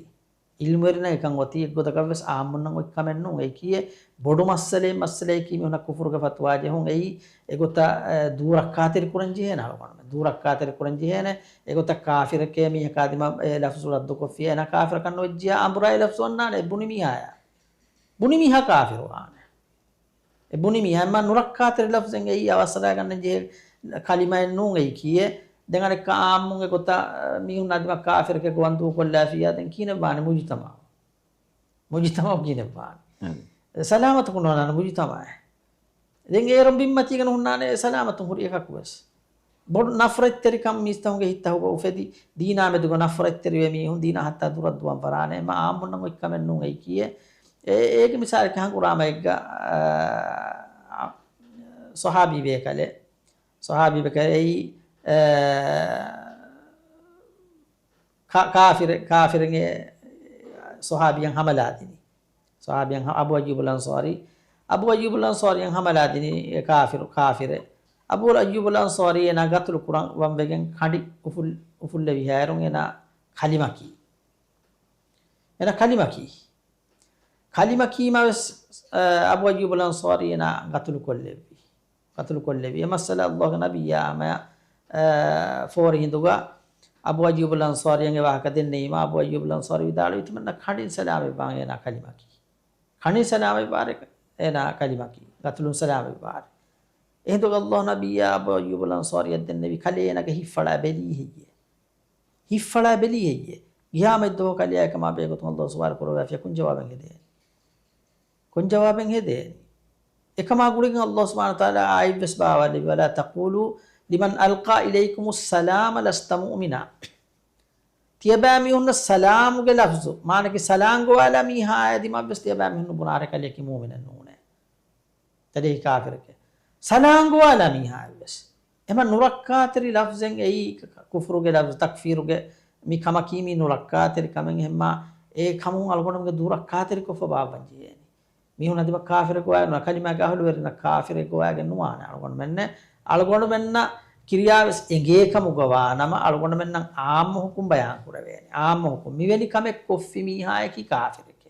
ޢިލްމުވެރިންނަށް އެކަން އޮތީ އެއްގޮތަކަށް ވެސް އާއްމުންނަށް އޮތް ކަމެއް ނޫން. އެއީކީއެއް ބޮޑު މައްސަލައެއް، މައްސަލައަކީ މީހުންނަށް ކުފުރުގެ ފަތުވާ ޖެހުން އެއީ އެގޮތަށް، އެ، ދޫ ރައްކާތެރި ކުރަން ޖެހޭނެ އަޅުގަނޑުމެން. ދޫ ރައްކާތެރި ކުރަން ޖެހޭނެ އެގޮތަށް ކާފިރެކޭ މީހަކާ ދިމާ އެ ލަފްޒު ރައްދުކޮށްފިޔާ އޭނާ ކާފިރަކަށް ނުވެއްޖިޔާ އަނބުރާ އެ ލަފްޒު އަންނާނެ އެ ބުނި މީހާޔާ. ބުނި މީހާ ކާފިރުވާނެ. އެ ބުނި މީހާ އެމާ ނުރައްކާތެރި ލަފްޒެއް އެއީ އަވަސްއަރާގަންނަން ޖެހޭ ކަލިމައެއް ނޫން އެއީކީއެއް. ދެން އަނެއްކާ އާއްމުން އެގޮތަށް މީހުންނާ ދިމާ ކާފިރެކޭ ގޮވަން ދޫކޮށްލާފިޔާ ދެން ކިހިނެއްވާނެ މުޖުތަމަޢު؟ މުޖުތަމަޢު ކިހިނެއްވާނެ؟ އެ. ސަލާމަތަކުން ނޯންނާނެ މުޖުތަމަޢެއް. ދެން އޭރުން ބިންމަތީގަ ނުހުންނާނެ ސަލާމަތުން ހުރި އެކަކުވެސް. ބޮޑު ނަފްރަތްތެރިކަން މީސްތަކުންގެ ހިތްތަކުގަ އުފެދި، ދީނާ މެދުގަ ނަފްރަތްތެރިވެ މީހުން ދީނާ ހައްތާ ދުރަށް ދުވަން ވަރާނެ. އެމަ އާއްމުންނަށް އޮތް ކަމެއް ނޫން އެއީކީއެއް. އޭ، އޭގެ މިސާލަކީ ހަނގުރާމައެއްގަ، އާ، ޞަޙާބީ ބޭކަލެއް، ޞަޙާބީ ބޭކަލެއް އެއީ، އާ، ކާ-، ކާފިރެ-، ކާފިރެއް ޞަޙާބީއަށް ހަމަލާދިނީ. ޞަޙާބީއަށް ހަ-، އަބޫ އައްޔޫބުލް އަންޞާރީ، އަބޫ އައްޔޫބުލް އަންޞާރީއަށް ހަމަލާދިނީ އެ ކާފިރު، ކާފިރެއް. އަބޫ އައްޔޫބުލް އަންޞާރީ އޭނާ ގަތުލު ކުރަން ވަންވެގެން ކަނޑި އުފުލް-، އުފުއްލެވި ހާއިރުން އޭނާ ކަލިމަކީ. އޭނާ ކަލިމަކީ. ކަލިމަކީމާ ވެސް، އަ، އަބޫ އައްޔޫބުލް އަންޞާރީ އޭނާ ގަތުލު ކޮށްލެއްވި. ގަތުލު ކޮށްލެވި. އެ މައްސަލަ ﷲގެ ނަބިއްޔާ ހަމަޔަށް، އަ، ފޯރި ހިނދުގަ އަބޫ އައްޔޫބުލް އަންޞާރީއަށް އެ ވާހަކަ ދެންނެވީމާ، އަބޫ އައްޔޫބުލް އަންޞާރީ ވިދާޅުވީ ތިމަންނަ ކަނޑިން ސަލާމަތްވާން އޭނާ ކަލިމަކީ. ކަނޑިން ސަލާމަތްވާރޭ އޭނާ ކަލިމަކީ. ގަތުލުން ސަލާމަތްވާރޭ. އެހިނދުގަ ﷲ ނަބިއްޔާ އަބޫ އައްޔޫބުލް އަންޞާރީއަށް ދެންނެވި ކަލޭ އޭނާގެ ހިތްފަޅާ ބެލީ ހެއްޔޭ؟ ހިތްފަޅާ ބެލީ ހެއްޔޭ؟ ގިޔާމަތް ދުވަހު ކަލެއާ އެކަމާ ބެހޭގޮތުން ﷲ ސުވާލު ކުރައްވާފިޔާ ކޮން ޖަވާބެއް ހެދޭނީ؟ ކޮން ޖަވާބެއް ހެދޭނީ؟ އެކަމާ ގުޅިގެން ﷲ ސުބްޙާނަހޫ ވަތަޢާލާ އާޔަތްވެސް ބާވާލެއްވި، "وَلَا تَقُولُوا لِمَنْ أَلْقَىٰ إِلَيْكُمُ السَّلَامَ لَسْتَ مُؤْمِنًا." ތިޔަބައިމީހުންނަށް ސަލާމުގެ ލަފްޒު، މާނައަކީ ސަލާން ގޮވާލާ މީހާޔާ ދިމާވެސް ތިޔަބައިމީހުން ނުބުނާރޭ ކަލެއަކީ މުއުމިނެއް ނޫނޭ. ތަދެއް ކާފިރެކޭ. ސަލާން ގޮވާލާ މީހާއެއްވެސް. އެމަ ނުރައްކާތެރި ލަފްޒެއް އެއީ ކު-، ކުފުރުގެ ލަފްޒު، ތަކްފީރުގެ މި ކަމަކީ މީ ނުރައްކާތެރި ކަމެއް އެހެންމާ އެ ކަމުން އަޅުގަނޑުމެންގެ ދޫ ރައްކާތެރިކޮށްފަ ބާއްވަން ޖެހޭނީ. މީހުން އަދިމަ ކާފިރެއް ގޮވާ ނުވާ ކަލިމާގެ އަހުލުވެރިންނަށް ކާފިރެއް ގޮވާގެން ނުވާނެ އަޅުގަނޑުމެންނެއް. އަޅުގަނޑުމެންނަށް ކިރިޔާވެސް އެނގޭ ކަމުގަ ވާ ނަމަ އަޅުގަނޑުމެންނަށް އާއްމު ހުކުމް ބަޔާން ކުރެވޭނެ. އާއްމު ހުކުމް. މިވެނި ކަމެއް ކޮށްފި މީހާޔަކީ ކާފިރެކޭ.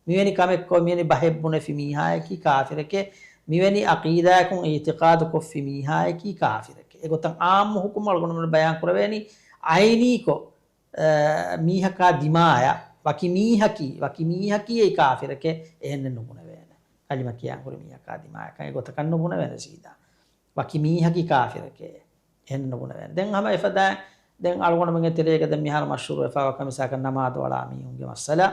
މިވެނި ކަމެއްކޮށް، މިވެނި ބަހެއް ބުނެފި މީހާޔަކީ ކާފިރެކޭ. މިވެނި އަޤީދާއަކުން އިޢުތިޤާދު ކޮށްފި މީހާޔަކީ ކާފިރެކޭ. އެގޮތަށް އާއްމު ހުކުމް އަޅުގަނޑުމެން ބަޔާން ކުރެވޭނީ އައިނީކޮށް، އަ، މީހަކާ ދިމާޔަށް ވަކި މީހަކީ، ވަކި މީހަކީ އެއީ ކާފިރެކޭ، އެހެންނެއް ނުބުނެވޭނެ. ކަލިމަ ކިޔާން ހުރި މީހަކާ ދިމާޔަކަށް އެގޮތަކަށް ނުބުނެވޭނެ ސީދާ. ވަކި މީހަކީ ކާފިރެކޭ. އެހެން ނުބުނެވޭނެ. ދެން ހަމަ އެފަދައިން ދެން އަޅުގަނޑުމެންގެ ތެރޭގަ ދެން މިހާރު މަޝްހޫރުވެފައިވާ ކަމަށް މިސާލަކަށް ނަމާދު އަޅާ މީހުންގެ މައްސަލަ.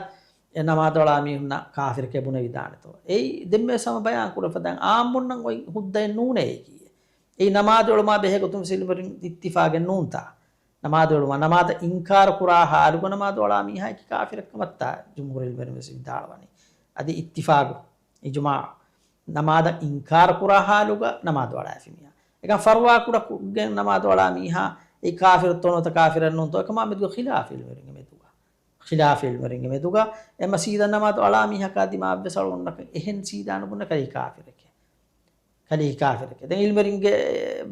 އެ ނަމާދު އަޅާ މީހުންނަށް ކާފިރެކޭ ބުނެވިދާނެތޯ؟ އެއީ ދެންމެ ހަމަ ބަޔާން ކުރެފަދައިން އާއްމުންނަށް އޮތް ހުއްދައެއް ނޫނޭ އެއީކީ. އެއީ ނަމާދު އެޅުމާ ބެހޭ ގޮތުން ވެސް ޢިލްމުވެރިން އިއްތިފާގެއް ނޫންތާ؟ ނަމާދު އެޅުމާ، ނަމާދަށް އިންކާރު ކުރާ ޙާލުގަ ނަމާދު އަޅާ މީހާއަކީ ކާފިރެއް ކަމަށްތާ ޖުމްހޫރު ޢިލްމުވެރިން ވެސް ވިދާޅުވަނީ. އަދި އިއްތިފާގު، އިޖުމާޢު، ނަމާދަށް އިންކާރު ކުރާ ޙާލުގަ ނަމާދު އަޅާފި މީހާ. އެކަން ފަރުވާ ކުޑަކޮށްގެން ނަމާދު އަޅާ މީހާ އެ ކާފިރެއްތޯ ނުވަތަ ކާފިރެއް ނޫންތޯ އެކަމާ މެދުގަ ޚިލާފު ޢިލްމުވެރިންގެ މެދުގަ. ޚިލާފު ޢިލްމުވެރިންގެ މެދުގަ. އެމަ ސީދާ ނަމާދު އަޅާ މީހަކާ ދިމާއަށްވެސް އަޅުގަނޑަކަށް އެހެން ސީދާ ނުބުނެ ކަލޭ ކާފިރެކޭ. ކަލޭ ކާފިރެކޭ. ދެން ޢިލްމުވެރިންގެ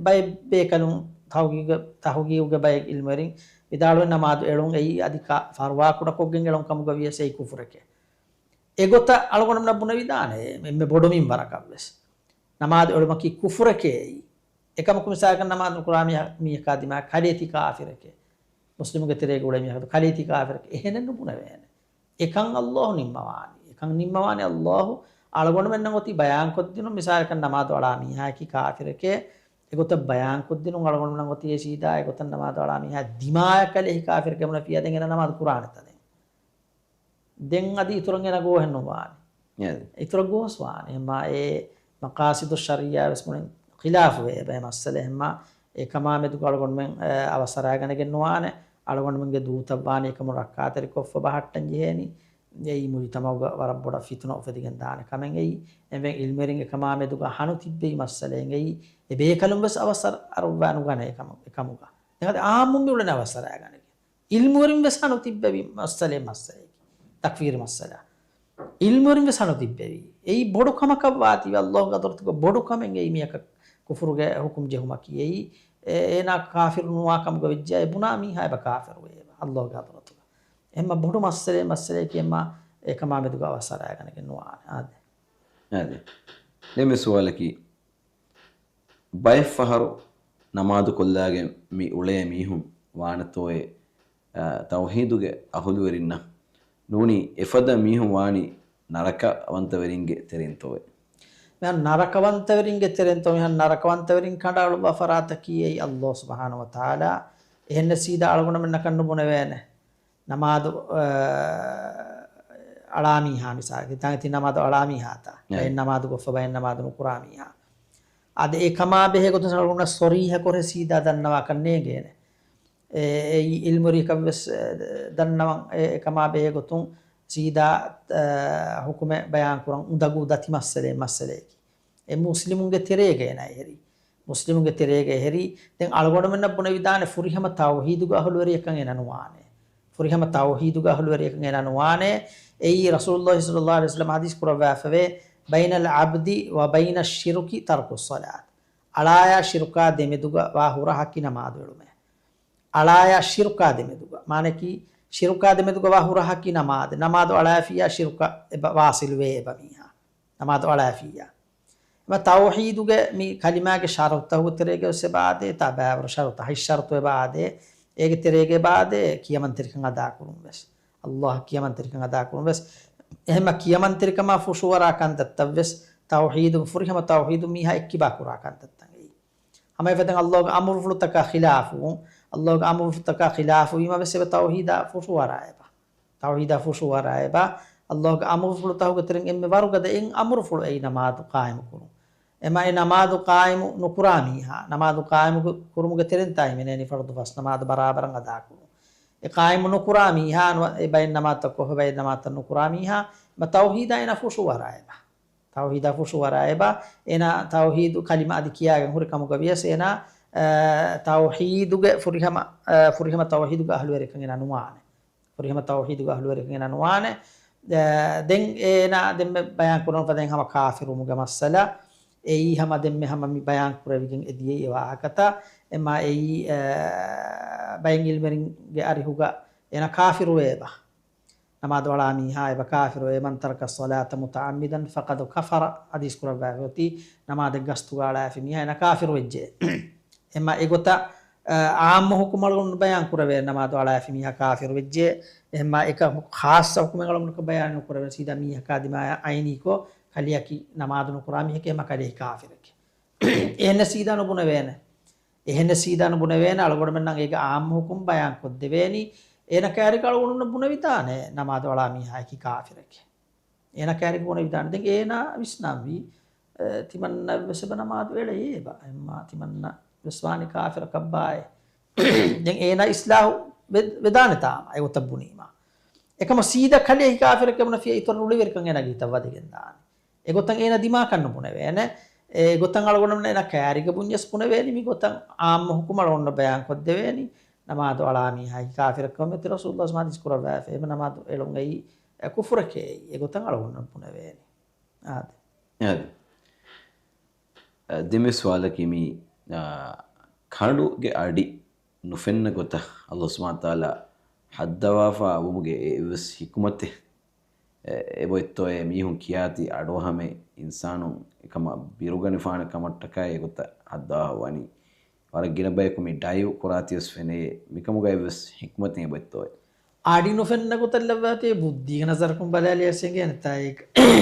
ބައެއް ބޭކަލުން ތަހުގީގު، ތަހުގީގުގެ ބައެއް އިލްމުވެރިން ވިދާޅުވެ ނަމާދު އެޅުން އެއީ އަދި ކާ-، ފަރުވާ ކުޑަކޮށްގެން އެޅުން ކަމުގަ ވިޔަސް އެއީ ކުފުރެކޭ. އެގޮތަށް އަޅުގަނޑުމެންނަށް ބުނެވިދާނެ، އެންމެ ބޮޑު މިންވަރަކަށް ވެސް. ނަމާދު އެޅުމަކީ ކުފުރެކޭ އެއީ. އެކަމަކު މިސާލަކަށް ނަމާދު ނުކުރާ މީހަ-، މީހަކާ ދިމާ ކަލޭ ތި ކާފިރެކޭ. މުސްލިމުގެ ތެރޭގަ އުޅޭ މީހަކަށް ކަލޭ ތި ކާފިރެކޭ. އެހެނެއް ނުބުނެވޭނެ. އެކަން ﷲ ނިންމަވާނީ. އެކަން ނިންމަވާނީ ﷲ އަޅުގަނޑުމެންނަށް އޮތީ ބަޔާންކޮށްދިނުން، މިސާލަކަށް ނަމާދު އަޅާ މީހާއަކީ ކާފިރެކޭ، އެގޮތަށް ބަޔާންކޮށްދިނުން އަޅުގަނޑުމެންނަށް އޮތީ އެ ސީދާ އެގޮތަށް ނަމާދު އަޅާ މީހާ ދިމާޔަށް ކަލޭ ހި ކާފިރެކޭ ބުނެފިއްޔާ ދެން އޭނަ ނަމާދު ކުރާނެތަ ދެން؟ ދެން އަދި އިތުރަށް އޭނަ ގޯހެއް ނުވާނެ. އެ. އިތުރަށް ގޯސް ވާނެ. އެހެންމާ އެ މަޤާޞިދު ޝަރްޢިއްޔާ ވެސް ބުނި ޚިލާފުވޭ އެބަ އެ މައްސަލަ. އެހެންމާ އެކަމާ މެދުގަ އަޅުގަނޑުމެން، އެ، އަވަސް އަރާގަނެގެން ނުވާނެ. އަޅުގަނޑުމެންގެ ދޫތައް ވާނީ އެކަމުން ރައްކާތެރިކޮށްފަ ބަހައްޓަން ޖެހޭނީ. އެއީ މުޖުތަމަޢުގަ ވަރަށް ބޮޑަށް ފިތުނަ އުފެދިގެން ދާނެ ކަމެއް އެއީ. އެންމެ އިލްމުވެރިން އެކަމާ މެދުގަ ހަނު ތިއްބެވި މައްސަލައެއް އެއީ. އެ ބޭކަލުން ވެސް އަވަސް އަރު-، އަރުއްވާ ނުގަނޭ އެކަމު-، އެކަމުގަ. ދެން އަދި އާއްމުން މި އުޅެނީ އަވަސް އަރާގަނެގެން. އިލްމުވެރިން ވެސް ހަނު ތިއްބެވި މައްސަލައެއް މައްސަލައެކީ. ތަކްފީރި މައްސަލަ. އިލްމުވެރިން ވެސް ހަނު ތިއްބެވި. އެއީ ބޮޑު ކަމަކަށް ވާތީވެ ﷲގެ ޙަޟްރަތުގަ ބޮޑު ކަމެއް އެއީ މީހަކަށް ކުފުރުގެ ޙުކުމް ޖެހުމަކީ. އެއީ އެ-، އޭނާ ކާފިރު ނުވާ ކަމުގަ ވެއްޖެއްޔާ އެ ބުނާ މީހާ އެބަ ކާފިރުވޭ އެބަ ﷲގެ ޙަޟްރަތުގަ. އެހެންމާ ބޮޑު މައްސަލައެއް މައްސަލައެކީ އެހެންމާ އެކަމާ މެދުގަ އަވަސް އަރާގަނެގެން ނުވާނެ. އާދެ. އާދެ. ދެން މި ސުވާލަކީ، ބައެއްފަހަރު ނަމާދު ކޮށްލާގެން މި އުޅޭ މީހުން ވާނެތޯއޭ، އާ، ތައުޙީދުގެ އަހުލުވެރިންނަށް ނޫނީ އެފަދަ މީހުން ވާނީ ނަރަކަވަންތަވެރިންގެ ތެރެއިންތޯއޭ؟ މިހާރު ނަރަކަވަންތަވެރިންގެ ތެރެއިންތޯ؟ މިހާރު ނަރަކަވަންތަވެރިން ކަނޑައަޅުއްވާ ފަރާތަކީ އެއީ ﷲ ސުބްޙާނަހޫ ވަތަޢާލާ. އެހެންނަ ސީދާ އަޅުގަނޑުމެންނަކަށް ނުބުނެވޭނެ. ނަމާދު، އަ، އަޅާ މީހާ މިސާލަކަށް، ތި ނަމާދު އަޅާ މީހާތަ؟ އެ. ބައެއް ނަމާދު ގޮއްފަ ބައެއް ނަމާދު ނުކުރާ މީހާ. އަދި އެ ކަމާ ބެހޭ ގޮތުން ސަރުނަ ސޮރީހަ ކުރެ ސީދާ ދަންނަވާކަށް ނޭނގޭނެ. އެ، އެއީ އިލްމުވެރިޔަކަށް ވެސް، އެ، ދަންނަވަން އެ، އެ ކަމާ ބެހޭ ގޮތުން ސީދާ، އަ، ޙުކުމެއް ބަޔާން ކުރަން އުނދަގޫ ދަތި މައްސަލައެއް މައްސަލައަކީ. އެ މުސްލިމުންގެ ތެރޭގަ އޭނާ އެހެރީ. މުސްލިމުންގެ ތެރޭގަ އެހެރީ. ދެން އަޅުގަނޑުމެންނަށް ބުނެވިދާނެ ފުރިހަމަ ތައުޙީދުގެ އަހުލުވެރިޔަކަށް އޭނާ ނުވާނެ. ފުރިހަމަ ތައުޙީދުގެ އަހުލުވެރިޔަކަށް އޭނާ ނުވާނެ. އެއީ ރަސޫލުﷲ ޞައްލަﷲު ޢަލައިހި ވަސައްލަމަ ޙަދީޘް ކުރައްވާފަވޭ، بين العبد وبين الشرك ترك الصلاة. އަޅާޔާ ޝިރުކާ ދެމެދުގަ ވާ ހުރަހަކީ ނަމާދު އެޅުމޭ. އަޅާޔާ ޝިރުކާ ދެމެދުގަ. މާނައަކީ، ޝިރުކާ ދެމެދުގަ ވާ ހުރަހަކީ ނަމާދު. ނަމާދު އަޅާފިއްޔާ ޝިރުކަށް އެބަ ވާޞިލުވޭ އެބަ މީހާ. ނަމާދު އަޅާފިއްޔާ. އެމަ ތައުޙީދުގެ މި ކަލިމާގެ ޝަރުޠުތަކުގެ ތެރޭގަ ވެސް އެބަ އާދޭ، ތާ ބައިވަރު ޝަރުޠު، ހަތް ޝަރުޠު އެބަ އާދޭ. އޭގެ ތެރޭގަ އެބަ އާދޭ، ކިޔަމަންތެރިކަން އަދާކުރުން ވެސް. ﷲ ކިޔަމަންތެރިކަން އަދާކުރުން ވެސް. އެހެންމަ ކިޔަމަންތެރިކަމާ ފުށުއަރާ ކަންތައްތައް ވެސް، ތައުޙީދު، ފުރިހަމަ ތައުޙީދު މީހާ އެއްކިބާ ކުރާ ކަންތައްތައް އެއީ. ހަމަ އެފަދައިން ﷲގެ އަމުރުފުޅުތަކާ ޚިލާފުވުން، ﷲގެ އަމުރުފުޅުތަކާ ޚިލާފުވީމަ ވެސް އެބަ ތައުޙީދާ ފުށުއަރާ އެބަ. ތައުޙީދާ ފުށުއަރާ އެބަ. ﷲގެ އަމުރުފުޅުތަކުގެ ތެރެއިން އެންމެ ވަރުގަދަ އެއް އަމުރުފުޅު އެއީ ނަމާދު ޤާއިމު ކުރުން. އެމަ އެ ނަމާދު ޤާއިމު ނުކުރާ މީހާ، ނަމާދު ޤާއިމު ކުރުމުގެ ތެރެއިން ތާ ހިމެނޭނީ ފަރުޟު ފަސް ނަމާދު ބަރާބަރަށް އަދާކުރުން. އެ ޤާއިމު ނުކުރާ މީހާ ނުވަ-، އެ ބައެއް ނަމާދުތައް ކޮށްފަ ބައެއް ނަމާދުތައް ނުކުރާ މީހާ، އެމަ ތައުޙީދާ އޭނާ ފުށުއަރާ އެބަ. ތައުޙީދާ ފުށުއަރާ އެބަ. އޭނާ ތައުޙީދު ކަލިމަ އަދި ކިޔާގެން ހުރި ކަމުގަ ވިޔަސް އޭނާ، އަ، ތައުޙީދުގެ ފުރިހަމަ، އަ، ފުރިހަމަ ތައުޙީދުގެ އަހުލުވެރިކަން އޭނާ ނުވާނެ. ފުރިހަމަ ތައުޙީދުގެ އަހުލުވެރިކަން އޭނާ ނުވާނެ. އަ، ދެން އޭނާ ދެންމެ ބަޔާން ކުރަން ފަދައިން ހަމަ ކާފިރުވުމުގެ މައްސަލަ. އެއީ ހަމަ ދެންމެ ހަމަ މި ބަޔާން ކުރެވިގެން އެ ދިޔައީ އެ ވާހަކަތައް. އެމާ އެއީ، އަ، ބައެއް ޢިލްމުވެރިންގެ އަރިހުގަ އޭނާ ކާފިރުވޭ އެބަ. ނަމާދު އަޅާ މީހާ އެބަ ކާފިރު، من ترك الصلاة متعمدا فقد كفر، ޙަދީޘް ކުރައްވާފައި އޮތީ، ނަމާދެއް ގަސްތުގަ އަޅާފި މީހާ އޭނާ ކާފިރު ވެއްޖެ. އެމަ އެގޮތަށް، އާ، ޢާއްމު ޙުކުމް އަޅުގަނޑު ބަޔާން ކުރެވޭ، ނަމާދު އަޅާފި މީހާ ކާފިރު ވެއްޖެ. އެމަ އެކަ ޚާއްޞަ ޙުކުމެއް އަޅުގަނޑު ބަޔާން ނުކުރެވޭ، ސީދާ މީހަކާ ދިމާޔަށް ޢައިނީކޮށް، ކަލެއަކީ ނަމާދު ނުކުރާ މީހެކޭ، އެމަ ކަލޭ ކާފިރެކޭ. އެހެންނަ ސީދާ ނުބުނެވޭނެ. އެހެންނަ ސީދާ ނުބުނެވޭނެ، އަޅުގަނޑުމެންނަށް އޭގެ ޢާއްމު ޙުކުމް ބަޔާން ކޮށްދެވޭނީ. އޭނަ ކައިރިގަ އަޅުގަނޑުމެންނަށް ބުނެވިދާނެ، ނަމާދު އަޅާ މީހާއަކީ ކާފިރެކޭ. އޭނަ ކައިރިގަ ބުނެވިދާނެ. ދެން އޭނާ ވިސްނާންވީ، އެ، ތިމަންނަ ވެސް އެބަ ނަމާދު އެޅެޔޭ އެބަ. އެމާ ތިމަންނަ ވެސް ވާނީ ކާފިރަކަށްބާއޭ. ދެން އޭނާ އިޞްލާޙު ވެ-، ވެދާނެތާ އެގޮތަށް ބުނީމާ. އެކަމަށް ސީދާ ކަލޭ ކާފިރެކޭ ބުނެފިޔާ އިތުރަށް ރުޅިވެރިކަން އޭނާގެ ހިތަށް ވަދެގެން ދާނެ. އެގޮތަށް އޭނާ ދިމާކަށް ނުބުނެވޭނެ. އެގޮތަށް އަޅުގަނޑުމެން އޭނާ ކައިރިގަ ބުންޏަސް ބުނެވޭނީ، މިގޮތަށް ޢާއްމު ޙުކުމް އަޅުގަނޑު ބަޔާން ކޮށްދެވޭނީ. ނަމާދު އަޅާ މީހާއަކީ ކާފިރެކޭ މިތި ރަސޫލުﷲ ޙަދީޘް ކުރައްވާފަ. އެބަ ނަމާދު އެޅުން އެއީ، އެ، ކުފުރެކޭ އެއީ. އެގޮތަށް އަޅުގަނޑު ބުނެވޭނީ. އާދެ. އާދެ. އަ، ދެން މި ސުވާލަކީ މި، އާ، ކަނޑުގެ އަޑި ނުފެންނަ ގޮތަށް އައްލާހު ސުބްޙާނަހު ވަތަޢާލާ ހައްދަވާފަ ވުމުގެ އެއްވެސް ޙިކުމަތެއް އެބައޮތްތޯއޭ؟ މީހުން ކިޔާތީ އަޑުއަހަމެއް އިންސާނުން އެކަމަށް ބިރުގަނެފާނެ ކަމަށްޓަކާ އެގޮތަށް ހައްދަވާފަ ވަނީ. ވަރަށް ގިނަ ބަޔަކު މި ޑައިވް ކުރާތީވެސް ފެނޭ. މިކަމުގައިވެސް ޙިކުމަތެއް އެބައޮތްތޯއޭ؟ އަޑި ނުފެންނަ ގޮތަށް ލައްވާތީ ބުއްދީގެ ނަޒަރަކުން ބަލާލިޔަސް އެނގޭނެތާ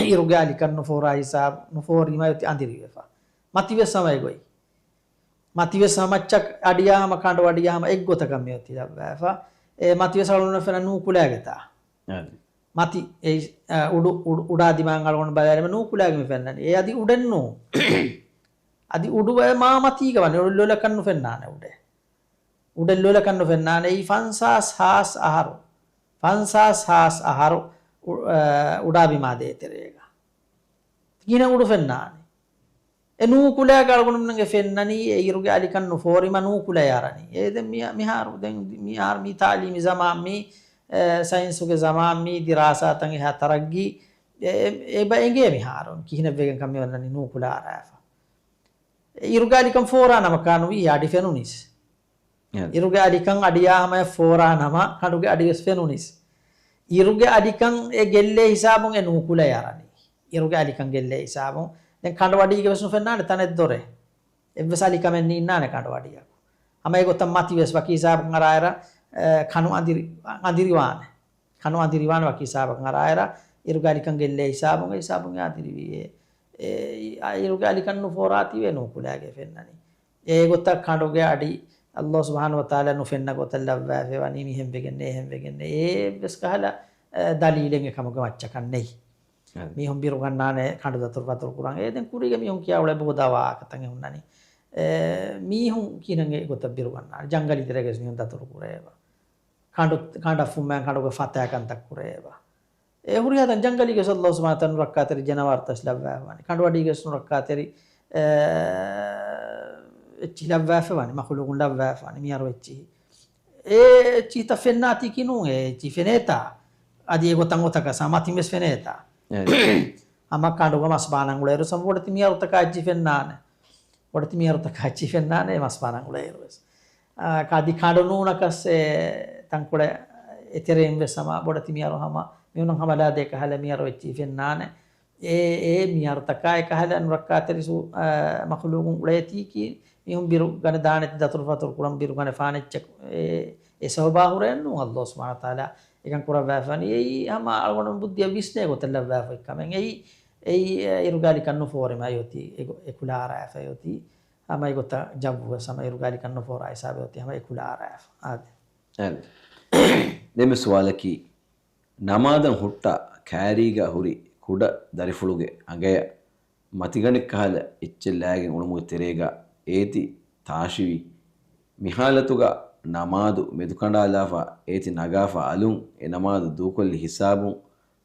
އިރުގެ އަލިކަން ނުފޯރާ ހިސާބު ނުފޯރީމަ އޮތީ އަނދިރިވެފަ. މަތިވެސް ހަމަ އެގޮތް. މަތިވެސް ހަމަ މައްޗަށް އަޑިޔާ ހަމަ ކަނޑު އަޑިޔާ ހަމަ އެއްގޮތަކަށް މިއޮތީ ލައްވާފަ. އެ މަތިވެސް އަޅުގަނޑު ފެންނަ ނޫކުލައިގެތާ. އަދި. މަތި އެ، އަ، އުޑު، އުޑު، އުޑާ ދިމާއަށް އަޅުގަނޑު ބަލާލީމަ ނޫކުލައިގެ މި ފެންނަނީ. އެ އަދި އުޑެއްނޫ. އަދި އުޑު އެ މާ މަތީގަ ވަނީ. އުޑު ލޮލަކަށް ނުފެންނާނެ އުޑެއް. އުޑެއް ލޮލަކަށް ނުފެންނާނެ. އެއީ ފަންސާސް ހާސް އަހަރު. ފަންސާސް ހާސް އަހަރު އު-، އަ، އުޑާ ބިމާ ދޭތެރޭގަ. ގިނަ އުޑު ފެންނާނެ. އެ ނޫކުލައިގަ އަޅުގަނޑުމެންގެ ފެންނަނީ އެ އިރުގެ އަލިކަން ނުފޯރިމަ ނޫކުލައި އަރަނީ. އެ ދެން މި-، މިހާރު ދެން މިހާރު މި ތާލީމީ ޒަމާން މި، އެ، ސައިންސުގެ ޒަމާން މި ދިރާސާތައް އެހާ ތަރައްގީ އެ-، އެ-، އެބަ އެނގޭ މިހާރު ކިހިނެއްވެގެން ކަމެއް ވަންނަނީ ނޫކުލައި އަރާފަ. އިރުގެ އަލިކަން ފޯރާ ނަމަކާ ނުވި އަޑި ފެނުނީސް. އެ. އިރުގެ އަލިކަން އަޑިޔާ ހަމަޔަށް ފޯރާ ނަމަ ކަނޑުގެ އަޑިވެސް ފެނުނީސް. އިރުގެ އަލިކަން އެ ގެއްލޭ ހިސާބުން އެ ނޫކުލައި އަރަނީ. އިރުގެ އަލިކަން ގެއްލޭ ހިސާބުން. ދެން ކަނޑު އަޑީގެ ވެސް ނުފެންނާނެ ތަނެއް ދޮރެއް. އެއްވެސް އަލިކަމެއް ނީންނާނެ ކަނޑު އަޑިއަކު. ހަމަ އެގޮތަށް މަތި ވެސް ވަކި ހިސާބަކަށް އަރާއިރަށް، އެ، ކަނު އަނދިރި-، އަނދިރިވާނެ. ކަނު އަނދިރިވާނެ ވަކި ހިސާބަކަށް އަރާއިރަށް އިރުގެ އަލިކަން ގެއްލޭ ހިސާބުން އެ ހިސާބުން އެ އަނދިރިވީ. އެ، އެ، އިރުގެ އަލިކަން ނުފޯރާތީވެ ނޫކުލައިގެ ފެންނަނީ. އެގޮތަށް ކަނޑުގެ އަޑި އައްލާހު ސުބްޙާނަހު ވަތަޢާލާ ނުފެންނަ ގޮތަށް ލައްވާފަ ވަނީ މިހެން ވެގެންނޭ، އެހެން ވެގެންނޭ. އެއްވެސް ކަހަލަ، އެ، ދަލީލެއް އެކަމުގެ މައްޗަކަށް ނެތް. އެ. މީހުން ބިރުގަންނާނެ ކަނޑު ދަތުރުފަތުރު ކުރަން. އެ ދެން ކުރީގެ މީހުން ކިޔާ އުޅޭ ބޮޑު ވާހަކަތައް އެ ހުންނަނީ. އެ، މީހުން ކިހިނެއް އެ ގޮތަށް ބިރުގަންނާނެ؟ ޖަންގަލީ ތެރޭގަ ވެސް މީހުން ދަތުރު ކުރޭ އެބަ. ކަނޑު، ކަނޑަށް ފުއްމައިން ކަނޑުގެ ފަތާ ކަންތައް ކުރޭ އެބަ. އެ ހުރިހާ ތަން ޖަންގަލީގެ ވެސް އައްލާހު ސުބްޙާނަހު ވަތަޢާލާ ނުރައްކާތެރި ޖަނަވާރުތައް ވެސް ލައްވާފަ ވަނީ. ކަނޑު އަޑީގެ ވެސް ނުރައްކާތެރި، އެ، އެއްޗިހި ލައްވާފަ ވަނީ. މަޚުލޫގުން ލައްވާފަ ވަނީ. މިހާރު އެއްޗިހި. އެ އެއްޗިހިތައް ފެންނާތީކީ ނޫން. އެ އެއްޗިހި ފެނޭތާ. އަދި އެގޮތަށް އޮތަކަސް މަތިން ވެސް ފެނޭތާ. އެ. ހަމަ ކަނޑުގަ މަސް ބާނަން އުޅޭއިރު ސަމް ބޮޑެތި މިހާރުތަކާ އެއްޗިހި ފެންނާނެ. ބޮޑެތި މިހާރުތަކާ އެއްޗިހި ފެންނާނެ މަސް ބާނަން އުޅޭއިރު ވެސް. އާ، ކަދި ކަނޑު ނޫނަކަސް އެ ތަންކޮޅެއް އެތެރެއިން ވެސް ހަމަ ބޮޑެތި މިހާރު ހަމަ މިހުނަށް ހަމަލާދޭ ކަހަލަ މިހާރު އެއްޗިހި ފެންނާނެ. އެ، އެ މިހާރުތަކާ އެ ކަހަލަ ނުރައްކާތެރި ސު-، އާ، މަޚުލޫގުން އުޅޭތީކީ މީހުން ބިރު ގަނެ ދާނެތި ދަތުރުފަތުރު ކުރަން ބިރު ގަނެ ފާނެއްޗެއް އެ، އެ ސަބަބާ ހުރެއެއްނު އައްލާހު ސުބްޙާނަހު ވަތަޢާލާ އެކަން ކުރައްވާފަ ވަނީ. އެއީ ހަމަ އަޅުގަނޑު ބުއްދިއަށް ވިސްނޭ ގޮތަށް ލައްވާފައި ކަމެއް. އެއީ، އެއީ އިރުގެ އަލިކަން ނުފޯރިމަ އެއޮތީ އެ ކުލަ އަރާފަ އެއޮތީ. ހަމަ އެގޮތަށް ޖައްވުވެސް ހަމަ އިރުގެ އަލިކަން ނުފޯރާ ހިސާބެއް އޮތީ ހަމަ އެ ކުލަ އަރާފަ. އާދެ. އާދެ. ދެންމެ ސުވާލަކީ، ނަމާދަށް ހުއްޓާ ކާރީގަ ހުރި ކުޑަ ދަރިފުޅުގެ އަނގަޔަށް މަތިގަނޑެއް ކަހަލަ އެއްޗެއް ލާގެން އުޅުމުގެ ތެރޭގަ އޭތި ތާށިވި. މި ހާލަތުގަ ނަމާދު މެދުކަނޑާލާފަ އޭތި ނަގާފަ އަލުން އެ ނަމާދު ދޫކޮށްލި ހިސާބުން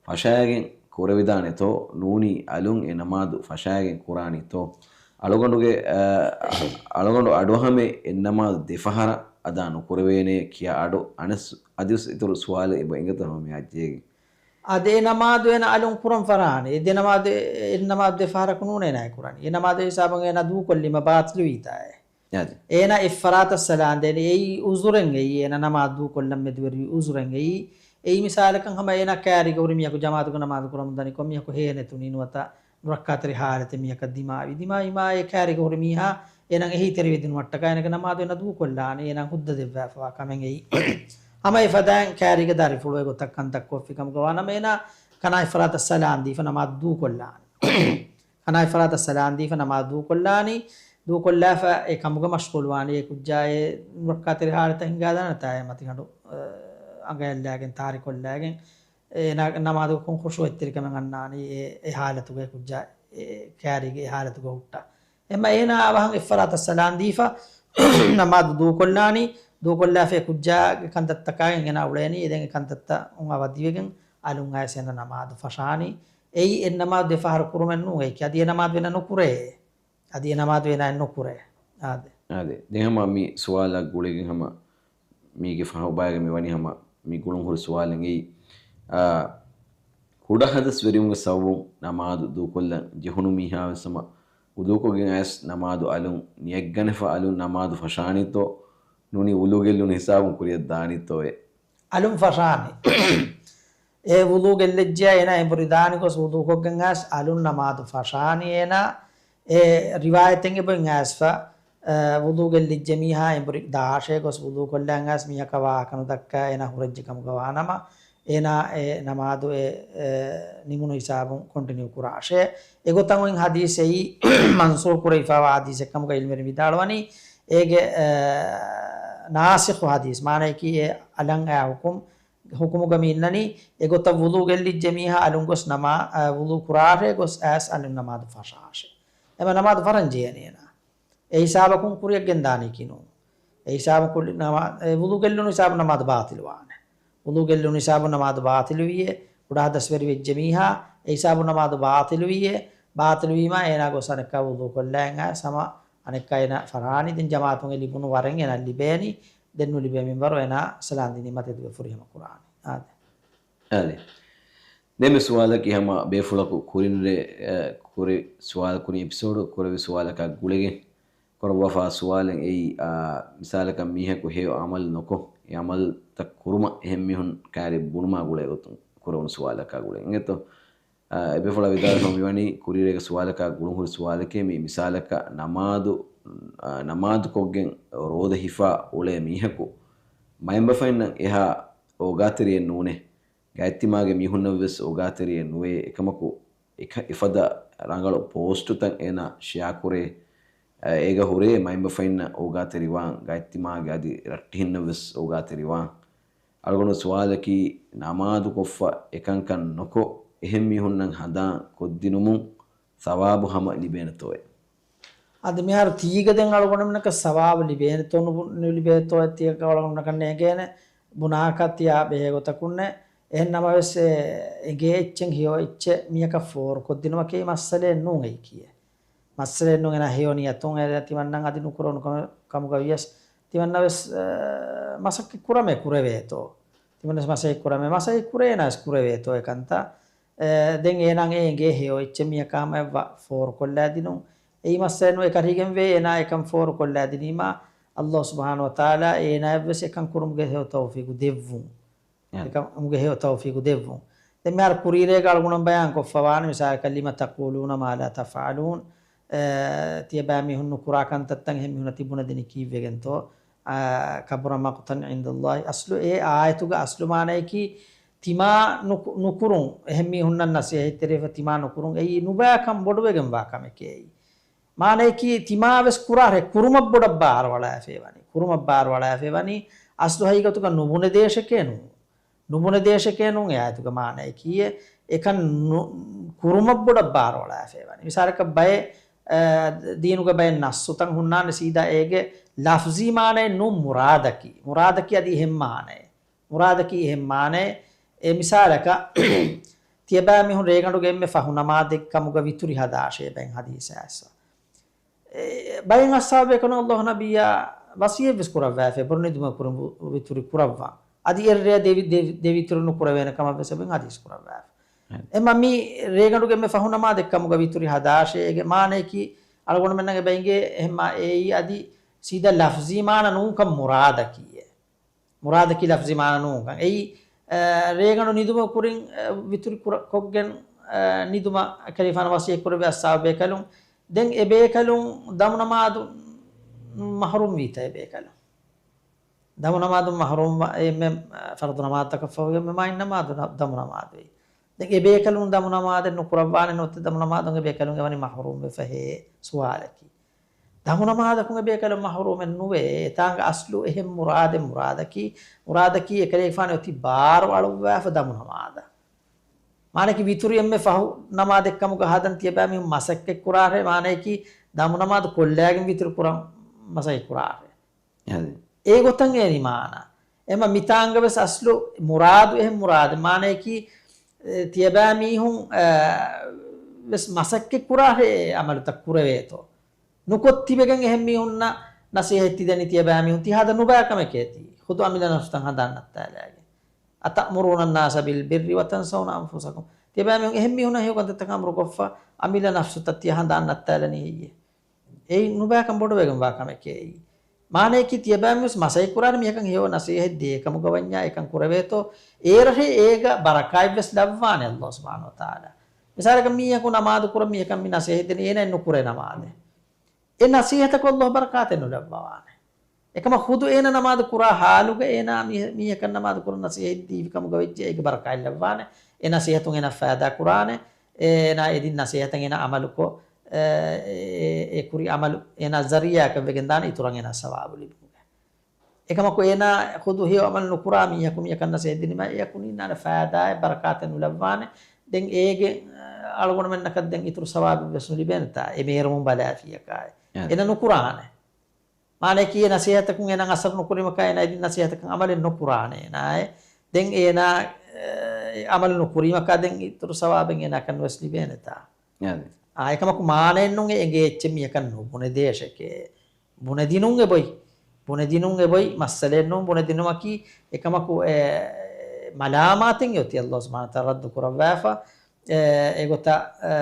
ފަށާގެން ކުރެވިދާނެތޯ؟ ނޫނީ އަލުން އެ ނަމާދު ފަށާގެން ކުރާނީތޯ؟ އަޅުގަނޑުގެ، އަ، އަޅުގަނޑު އަޑުއަހަމެއް އެއް ނަމާދު ދެފަހަރަށް އަދާ ނުކުރެވޭނޭ ކިޔާ އަޑު އަނެއްސު-، އަދިވެސް އިތުރު ސުވާލެއް އެބަ އެނގޭތޯ ހަމަ މި އައްޖޭގެން. އަދި އެ ނަމާދު އޭނަ އަލުން ކުރަން ފަށާނެ. އެ ދެ ނަމާދު، އެއް ނަމާދު ދެފަހަރަކު ނޫނޭ އޭނަ ކުރަނީ. އެ ނަމާދު ހިސާބުން އޭނަ ދޫކޮށްލީމަ ބާތިލުވީތާއޭ. އާދެ. އޭނަ އެއްފަރާތަށް ސަލާން ދޭނީ. އެއީ އުޒުރެއް އެއީ. އޭނަ ނަމާދު ދޫކޮށްލަން މެދުވެރިވި އުޒުރެއް އެއީ. އެއީ މިސާލަކަށް ހަމަ އޭނަ ކާރީގަ ހުރި މީހަކު ޖަމާޢަތުގަ ނަމާދު ކުރަމުން ދަނިކޮށް މީހަކު ހޭނެތުނީ ނުވަތަ ނުރައްކާތެރި ހާލަތެއް މީހަކަށް ދިމާވި. ދިމާވީމާ އެ ކާރީގަ ހުރި މީހާ އޭނަ އެހީތެރިވެދިނުމަށްޓަކާ އޭނަގެ ނަމާދު އޭނަ ދޫކޮށްލާނެ. އޭނަ ހުއްދަ ދެއްވާފަވާ ކަމެއް އެއީ. ހަމަ އެފަދައިން ކާރީގެ ދަރިފުޅު އެގޮތަށް ކަންތައް ކޮށްފި ކަމުގަ ވާނަމަ އޭނަ ކަނާ އެއްފަރާތަށް ސަލާން ދީފަ ނަމާދު ދޫކޮށްލާނެ. ކަނާ އެއްފަރާތަށް ސަލާން ދީފަ ނަމާދު ދޫކޮށްލާނީ. ދޫކޮށްލާފަ އެ ކަމުގަ މަޝްޣޫލުވާނީ. އެ ކުއްޖާ އެ ނުރައްކާތެރި ހާލަތަށް ހިނގާދާނެތާ އެ މަތިގަނޑު، އަ، އަނގަޔަށްލާގެން ތާރިކޮށްލާގެން އޭނާ ނަމާދުގަ ކޮން ޚުޝޫޢެއްތެރިކަމެއް އަންނާނީ އެ، އެ ހާލަތުގަ އެ ކުއްޖާ އެ ކާރީގެ އެ ހާލަތުގަ ހުއްޓާ. އެމަ އޭނާ އަވަހަށް އެއްފަރާތަށް ސަލާން ދީފަ ނަމާދު ދޫކޮށްލާނީ. ދޫކޮށްލާފަ އެ ކުއްޖާގެ ކަންތައްތަކާގެން އޭނާ އުޅޭނީ. އެދެން އެ ކަންތައްތައް އުނގަ އަވަދިވެގެން އަލުން އައިސް އޭނަ ނަމާދު ފަށާނީ. އެއީ އެއް ނަމާދު ދެފަހަރު ކުރުމެއް ނޫން. އެއީ އަދި އެ ނަމާދު އޭނާ ނުކުރޭ. އަދި އެ ނަމާދު އޭނާ ނުކުރޭ. އާދެ. އާދެ. ދެން ހަމަ މި ސުވާލާ ގުޅިގެން ހަމަ މީގެ ފަހުބާގެ މި ވަނީ ހަމަ މި ގުޅުން ހުރި ސުވާލެއް އެއީ، އާ، ކުޑަ ހަދަސްވެރިވުމުގެ ސަބަބުން ނަމާދު ދޫކޮށްލަން ޖެހުނު މީހާ ވެސް ހަމަ ވުޟޫކޮށްގެން އައިސް ނަމާދު އަލުން ނިޔަތްގަނެފަ އަލުން ނަމާދު ފަށާނީތޯ ނޫނީ ވުޟޫ ގެއްލުނު ހިސާބުން ކުރިއަށް ދާނީތޯއޭ؟ އަލުން ފަށާނީ. އެ ވުޟޫ ގެއްލެއްޖެޔާ އޭނާ އެނބުރި ދާނީ ގޮސް ވުޟޫކޮށްގެން އައިސް އަލުން ނަމާދު ފަށާނީ އޭނާ. އެ ރިވާޔަތެއް އެބައިން އައިސްފަ، އަ، ވުޟޫ ގެއްލިއްޖެ މީހާ އެނބުރި ދާށޭ ގޮސް ވުޟޫކޮށްލާން އައިސް މީހަކަށް ވާހަކަ ނުދައްކާ އޭނާ ހުރެއްޖެ ކަމުގަ ވާނަމަ، އޭނާ އެ ނަމާދު އެ، އެ، ނިމުނު ހިސާބުން ކޮންޓިނިއު ކުރާށޭ. އެގޮތަށް އޮތް ޙަދީޘް އެއީ މަންސޫޚު ކުރެވިފައިވާ ޙަދީޘެއް ކަމުގަ ޢިލްމުވެރިން ވިދާޅުވަނީ. އޭގެ، އެ، ނާސިޚު ޙަދީޘް، މާނަޔަކީ އެ އަލަން އާ ޙުކުމް، ޙުކުމުގަ މި އިންނަނީ. އެގޮތަށް ވުޟޫ ގެއްލިއްޖެ މީހާ އަލުން ގޮސް ނަމާ-، އަ، ވުޟޫ ކުރާށޭ ގޮސް އައިސް އަލުން ނަމާދު ފަށާށޭ. އެމަ ނަމާދު ފަށަން ޖެހޭނީ އޭނާ. އެ ހިސާބަކުން ކުރިއަށް ގެންދާނީކީ ނޫން. އެ ހިސާބަކުން ނަމާ-، އެ ވުޟޫ ގެއްލުނު ހިސާބު ނަމާދު ބާޠިލުވާނެ. ވުޟޫ ގެއްލުނު ހިސާބު ނަމާދު ބާޠިލުވިއޭ، ކުޑަ ޙަދަސްވެރި ވެއްޖެ މީހާ، އެ ހިސާބު ނަމާދު ބާޠިލުވިއޭ، ބާޠިލުވީމާ އޭނާ ގޮސް އަނެއްކާ ވުޟޫ ކޮށްލާ އެނގާ ހަމަ އަނެއްކާ އޭނާ ފަށާނީ. ދެން ޖަމާޢަތުން އެ ލިބުނު ވަރެއް އޭނާ ލިބޭނީ. ދެން ނުލިބޭ މިންވަރު އޭނާ ސަލާން ދިނީމަ ތެދުވެ ފުރިހަމަ ކުރާނީ. އާދެ. އާދެ. ދެން މި ސުވާލަކީ ހަމަ ބޭފުޅަކު ކުރިންރޭ، އަ، ކުރި ސުވާލު ކުރި އެޕިސޯޑު ކުރެވި ސުވާލަކާ ގުޅިގެން ކުރައްވާފާ ސުވާލެއް އެއީ، އާ، މިސާލަކަށް މީހަކު ހެޔޮ ޢަމަލު ނުކޮށް، އެ ޢަމަލުތައް ކުރުމަށް އެހެން މީހުން ކައިރި ބުނުމާ ގުޅޭ ގޮތުން ކުރެވުނު ސުވާލަކާ ގުޅިގެން. އިނގޭތޯ؟ އާ، އެބޭފުޅާ ވިދާޅުވި މިވަނީ ކުރިންރޭގެ ސުވާލަކާ ގުޅުން ހުރި ސުވާލެކޭ މި. މިސާލަކަށް ނަމާދު، އާ، ނަމާދުކޮށްގެން ރޯދަ ހިފާ އުޅޭ މީހަކު މައިންބަފައިންނަށް އެހާ އޯގާތެރިއެއް ނޫނޭ. ގާތްތިމާގެ މީހުންނަށް ވެސް އޯގާތެރިއެއް ނުވޭ. އެކަމަކު އެކަ-، އެފަދަ ރަނގަޅު ޕޯސްޓުތައް އޭނާ ޝެއާ ކުރޭ. އަ، އޭގަ ހުރޭ މައިންބަފައިންނަށް އޯގާތެރިވާން، ގާތްތިމާގެ އަދި ރައްޓެހިންނަށް ވެސް އޯގާތެރިވާން. އަޅުގަނޑު ސުވާލަކީ، ނަމާދުކޮށްފަ އެކަންކަން ނުކޮށް، އެހެން މީހުންނަށް ހަނދާން ކޮށްދިނުމުން ސަވާބު ހަމަ ލިބޭނެތޯއޭ؟ އަދި މިހާރު ތީގަ ދެން އަޅުގަނޑުމެންނަކަށް ސަވާބު ލިބޭނެތޯ ނުބު-، ނުލިބޭތޯ ތީގަ އަޅުގަނޑުމެންނަކަށް ނޭނގޭނެ ބުނާކަށް ތިޔާ ބެހޭ ގޮތަކުންނެއް. އެހެން ނަމަވެސް އެ އެނގޭ އެއްޗެއް ހެޔޮ އެއްޗެއް މީހަކަށް ފޯރުކޮށްދިނުމަކީ މައްސަލައެއް ނޫން އެއީކީއެއް. މައްސަލައެއް ނޫން އޭނާ ހެޔޮ ނިޔަތުން އެ ތިމަންނަން އަދި ނުކުރެވުނު ކަމަ-، ކަމުގަ ވިޔަސް ތިމަންނަ ވެސް، އެ، މަސައްކަތް ކުރަމޭ ކުރެވޭތޯ. ތިމަންނަ ވެސް މަސައްކަތް ކުރަމޭ މަސައްކަތް ކުރޭ އޭނާ ވެސް ކުރެވޭތޯ އެކަންތައް. އެ، ދެން އޭނާ އެނގޭ ހެޔޮ އެއްޗެއް މީހަކާ ހަމަ އެއްވަ ފޯރުކޮށްލާދިނުން. އެއީ މައްސަލައެއް ނޫން. އެކަށީގެންވޭ އޭނާ އެކަން ފޯރުކޮށްލާދިނީމާ، ﷲ ސުބްޙާނަހޫ ވަތަޢާލާ އޭނާއަށްވެސް އެކަން ކުރުމުގެ ހެޔޮ ތައުފީޤު ދެއްވުން. އެ. އެކަމުގެ ހެޔޮ ތައުފީޤު ދެއްވުން. ދެން މިހާރު ކުރީރޭގަ އަޅުގަނޑު ބަޔާން ކޮށްފަވާނެ، މިސާލަކަށް، لم تقولون ما لا تفعلون، އެ، ތިޔަބައިމީހުން ނުކުރާ ކަންތައްތައް އެހެން މީހުންނަށް ތި ބުނެދިނީ ކީއްވެގެންތޯ؟ އަ، كبر مقتا عند الله. އަސްލު އެ އާޔަތުގެ އަސްލު މާނަޔަކީ ތިމާ ނުކު-، ނުކުރުން، އެހެން މީހުންނަށް ނަސޭހަތްތެރިވެފަ ތިމާ ނުކުރުން. އެއީ ނުބައިކަން ބޮޑުވެގެންވާ ކަމެކޭ އެއީ. މާނަޔަކީ ތިމާވެސް ކުރާށޭ، ކުރުމަށް ބޮޑަށް ބާރުއަޅާފައިވަނީ. ކުރުމަށް ބާރުއަޅާފައިވަނީ އަސްލު ހަގީގަތުގަ ނުބުނެދޭށެކޭ ނޫން. ނުބުނެދޭށެކޭ ނޫން އެ އާޔަތުގެ މާނަޔަކީއެއް. އެކަން ނު-، ކުރުމަށް ބޮޑަށް ބާރުއަޅާފައިވަނީ. މިސާލަކަށް ބައެއް، އަ، ދީނުގެ ބައެއް ނައްސުތައް ހުންނާނެ ސީދާ އޭގެ ލަފްޒީ މާނައެއް ނޫން މުރާދަކީ. މުރާދަކީ އަދި އެހެން މާނައެއް. މުރާދަކީ އެހެން މާނައެއް. އެ މިސާލަކަށް، ތިޔަބައިމީހުން ރޭގަނޑުގެ އެންމެ ފަހު ނަމާދެއް ކަމުގަ ވިތުރި ހަދާށޭ ބައެއް ޙަދީޘް އައިސްފަ. އެ، ބައެއް އަޞްޙާބުބޭކަލުން ﷲ ނަބިއްޔާ ވަޞިއްޔަތްވެސް ކުރައްވާފައި، ބުރަ ނިދުމަށް ކުރިން ވި-، ވިތުރި ކުރައްވާ. އަދި އެއްރެޔަށް ދެވި-، ދެ-، ދެވިތުރި ނުކުރެވޭނެ ކަމަށްވެސް އެބައިން ޙަދީޘް ކުރައްވާފަ. އެމަ މި ރޭގަނޑުގެ އެންމެ ފަހު ނަމާދެއް ކަމުގަ ވިތުރި ހަދާށޭ އޭގެ މާނަޔަކީ އަޅުގަނޑުމެންނަށް އެބައިނގޭ އެހެންމާ އެއީ އަދި ސީދާ ލަފްޒީ މާނަ ނޫންކަން މުރާދަކީއެއް. މުރާދަކީ ލަފްޒީ މާނަ ނޫންކަން. އެއީ، އަ، ރޭގަނޑު ނިދުމަށް ކުރިން، އަ، ވިތުރި ކުރ-، ކޮށްގެން، އަ، ނިދުމަށް ކަލޭގެފާނު ވަޞިއްޔަތް ކުރެއްވި އަޞްޙާބުބޭކަލުން. ދެން އެ ބޭކަލުން ދަމު ނަމާދު މަޙްރޫމް ވީތަ އެ ބޭކަލުން؟ ދަމު ނަމާދު މަޙްރޫމް ވަ-، އެ މެ-، އަ، ފަރުޟު ނަމާދުތަކަށް ފަހުގެ މެ މާތް ނަމާދު ނަ-، ދަމު ނަމާދު ވީ. ދެން އެ ބޭކަލުން ދަމު ނަމާދެއް ނުކުރައްވާނެ ނުވަތަ ދަމު ނަމާދުން އެ ބޭކަލުން އެވަނީ މަޙްރޫމް ވެފަ ހޭ ސުވާލަކީ. ދަމު ނަމާދަކުން އެބޭކަލުން މަޙްރޫމެއް ނުވޭ. އެތާނގަ އަސްލު އެހެން މުރާދެއް މުރާދަކީ، މުރާދަކީ އެކަލޭގެފާނު އޮތީ ބާރު އަޅުއްވާފަ ދަމު ނަމާދަށް. މާނައަކީ ވިތުރި އެންމެ ފަހު ނަމާދެއްކަމުގަ ހަދަން ތިޔަބައިމީހުން މަސައްކަތް ކުރާށޭ. މާނައަކީ ދަމު ނަމާދު ކޮށްލާގެން ވިތުރި ކުރަން މަސައްކަތް ކުރާށޭ. އަދި. އެގޮތަށް އެރި މާނަ. އެމަ މިތާނގަ ވެސް އަސްލު މުރާދު އެހެން މުރާދެއް. މާނައަކީ، އެ، ތިޔަބައިމީހުން، އަ، ވެސް މަސައްކަތް ކުރާށޭ އެ އަމަލުތައް ކުރެވޭތޯ. ނުކޮށް ތިބެގެން އެހެން މީހުންނަށް ނަސޭހަތް ތިދެނީ ތިޔަބައިމީހުން ތި ހަދަ ނުބައި ކަމެކޭ ތީ. ޚުދު އަމިއްލަ ނަފްސުތައް ހަނދާން ނައްތާލާގެން. أتأمرون الناس بالبر وتنسون أنفسكم. ތިޔަބައިމީހުން އެހެން މީހުންނަށް ހެޔޮ ކަންތައްތަކަށް އަމުރު ކޮށްފަ، އަމިއްލަ ނަފްސުތައް ތިޔަ ހަނދާން ނައްތާލަނީ ހެއްޔޭ؟ އެއީ ނުބައިކަން ބޮޑުވެގެންވާ ކަމެކޭ އެއީ. މާނަޔަކީ ތިޔަބައިމީހުން މަސައްކަތް ކުރާނެ މީހަކަށް ހެޔޮ ނަސޭހަތް ދޭ ކަމުގަ ވަންޏާ އެކަން ކުރެވޭތޯ، އޭރަށޭ އޭގަ ބަރަކާތްވެސް ލައްވާނެ އައްލާހު ސުބްޙާނަހޫ ވަތަޢާލާ. މިސާލަކަށް މީހަކު ނަމާދު ކުރަން މީހަކަށް މި ނަސޭހަތް ދެނީ އޭނައެއް ނުކުރޭ ނަމާދެއް. އެ ނަސޭހަތަކު އައްލާހު ބަރަކާތެއް ނުލައްވަވާނެ. އެކަމަކު ޚުދު އޭނަ ނަމާދު ކުރާ ޙާލުގަ އޭނަ މީ-، މީހަކަށް ނަމާދު ކުރަން ނަސޭހަތް ދީފި ކަމުގަ ވެއްޖެ އޭގެ ބަރަކާތް ލައްވާނެ. އެ ނަސޭހަތުން އޭނަ ފައިދާ ކުރާނެ. އޭނަ އެދިން ނަސޭހަތަށް އޭނަ އަމަލުކޮށް، އެ، އެ، އެ ކުރި އަމަލު އޭނަ ޒަރީޢާއަކަށް ވެގެންދާނެ އިތުރަށް އޭނަ ސަވާބު ލިބުމުގެ. އެކަމަކު އޭނާ ޚުދު ހެޔޮ އަމަލު ނުކުރާ މީހަކު މިޔަކަށް ނަސޭހަތް ދިނީމަ، އެޔަކު ނީންނާނެ ފައިދާއެއް ބަރަކާތެއް ނުލައްވާނެ. ދެން އޭގެ، އަޅުގަނޑުމެންނަކަށް ދެން އިތުރު ސަވާބެއްވެސް ނުލިބޭނެތާ، އެ މޭރުމުން ބަލާފިޔަކާއި. އެ. އޭނަ ނުކުރާނެ. މާނައަކީ އެ ނަސޭހަތަކުން އޭނަ އަސަރު ނުކުރީމަކާ، އޭނަ އެދިން ނަސޭހަތަކަށް އަމަލެއް ނުކުރާނެ އޭނާއެ. ދެން އޭނާ، އެ، އަމަލު ނުކުރީމަކާ، ދެން އިތުރު ސަވާބެއް އޭނާކަށް ވެސް ލިބޭނެތާ. އާ، އެކަމަކު މާނައެއްނޫން އެ އެނގޭ އެއްޗެއް މީހަކަށް ނުބުނެދޭށެކޭ. ބުނެދިނުން އެބޮތް. ބުނެދިނުން އެބޮތް. މައްސަލައެއް ނޫން ބުނެދިނުމަކީ، އެކަމަކު އެ މަލާމާތެއް އޮތީ އައްލާހު ސުބްޙާނަހޫ ވަތަޢާލާ ރައްދު ކުރައްވާފަ، އެ، އެގޮތަށް، އެ،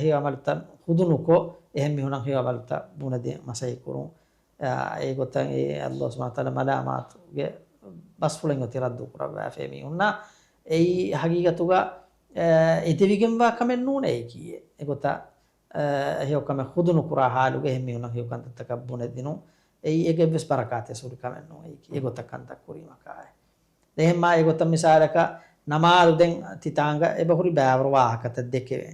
ހެޔޮ އަމަލުތައް ޚުދު ނުކޮށް، އެހެން މީހުންނަށް ހެޔޮ އަމަލުތައް ބުނެދޭ މަސައްކަތް ކުރުން. އެ، އެގޮތަށް އެ އައްލާހު ސުބްޙާނަހޫ ވަތަޢާލާ މަލާމާތުގެ ބަސްފުޅެއް އޮތީ ރައްދު ކުރައްވާފަ އެމީހުންނަށް. އެއީ ހަގީގަތުގަ، އެ، އެދެވިގެންވާ ކަމެއް ނޫނޭ އެއީކީއެއް. އެގޮތަށް، އެ، ހެޔޮ ކަމެއް ޚުދު ނުކުރާ ޙާލުގަ އެހެން މީހުންނަށް ހެޔޮ ކަންތައްތަކަށް ބުނެދިނުން. އެއީ އޭގެއެއްވެސް ބަރަކާތެއް ހުރި ކަމެއް ނޫން އެއީކީ. އެގޮތަށް ކަންތައް ކުރީމަކާއެ. އެހެންމާ އެގޮތަށް މިސާލަކަށް ނަމާދު ދެން ތިތާނގަ އެބަހުރި ބައިވަރު ވާހަކަތައް ދެކެވޭ.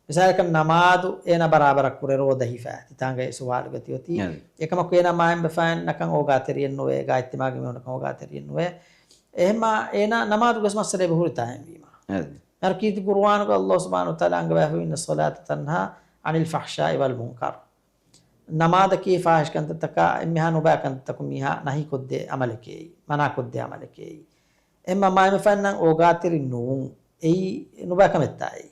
މިސާލަކަށް ނަމާދު އޭނަ ބަރާބަރަށް ކުރޭ ރޯދަ ހިފާ ތިތާނގަ އެ ސުވާލުގަތި އޮތީ. އެކަމަކު އޭނަ މާތްބަފައިންނަކަށް އޯގާތެރިއެއް ނުވޭ، ގާތްތިމާގެ މީހުންނަކަށް އޯގާތެރިއެއް ނުވޭ. އެހެންމާ އޭނަ ނަމާދުގަސް މައްސަލަ އެބަހުރި ތާހެންވީމަ. އަރަކީތި ޤުރުއާނުގަ އައްލާހު ސުބްޙާނަހޫ ވަތަޢާލާ އަންގަވާފަ އިންނަ އައްޞަލާތަ ތަންހާ ޢަނިލް ފަޙްޝާއި ވަލް މުންކަރު. ނަމާދަކީ ފާޙިޝް ކަންތައްތަކާ އެންމެހާ ނުބައި ކަންތައްތަކުން މީހާ ނަހީކޮށްދޭ އަމަލެކޭއީ، މަނާކޮށްދޭ އަމަލެކޭއީ. އެމަ މާތްބަފައިންނަށް އޯގާތެރި ނޫން. އެއީ ނުބައިކަމެއްތާއީ.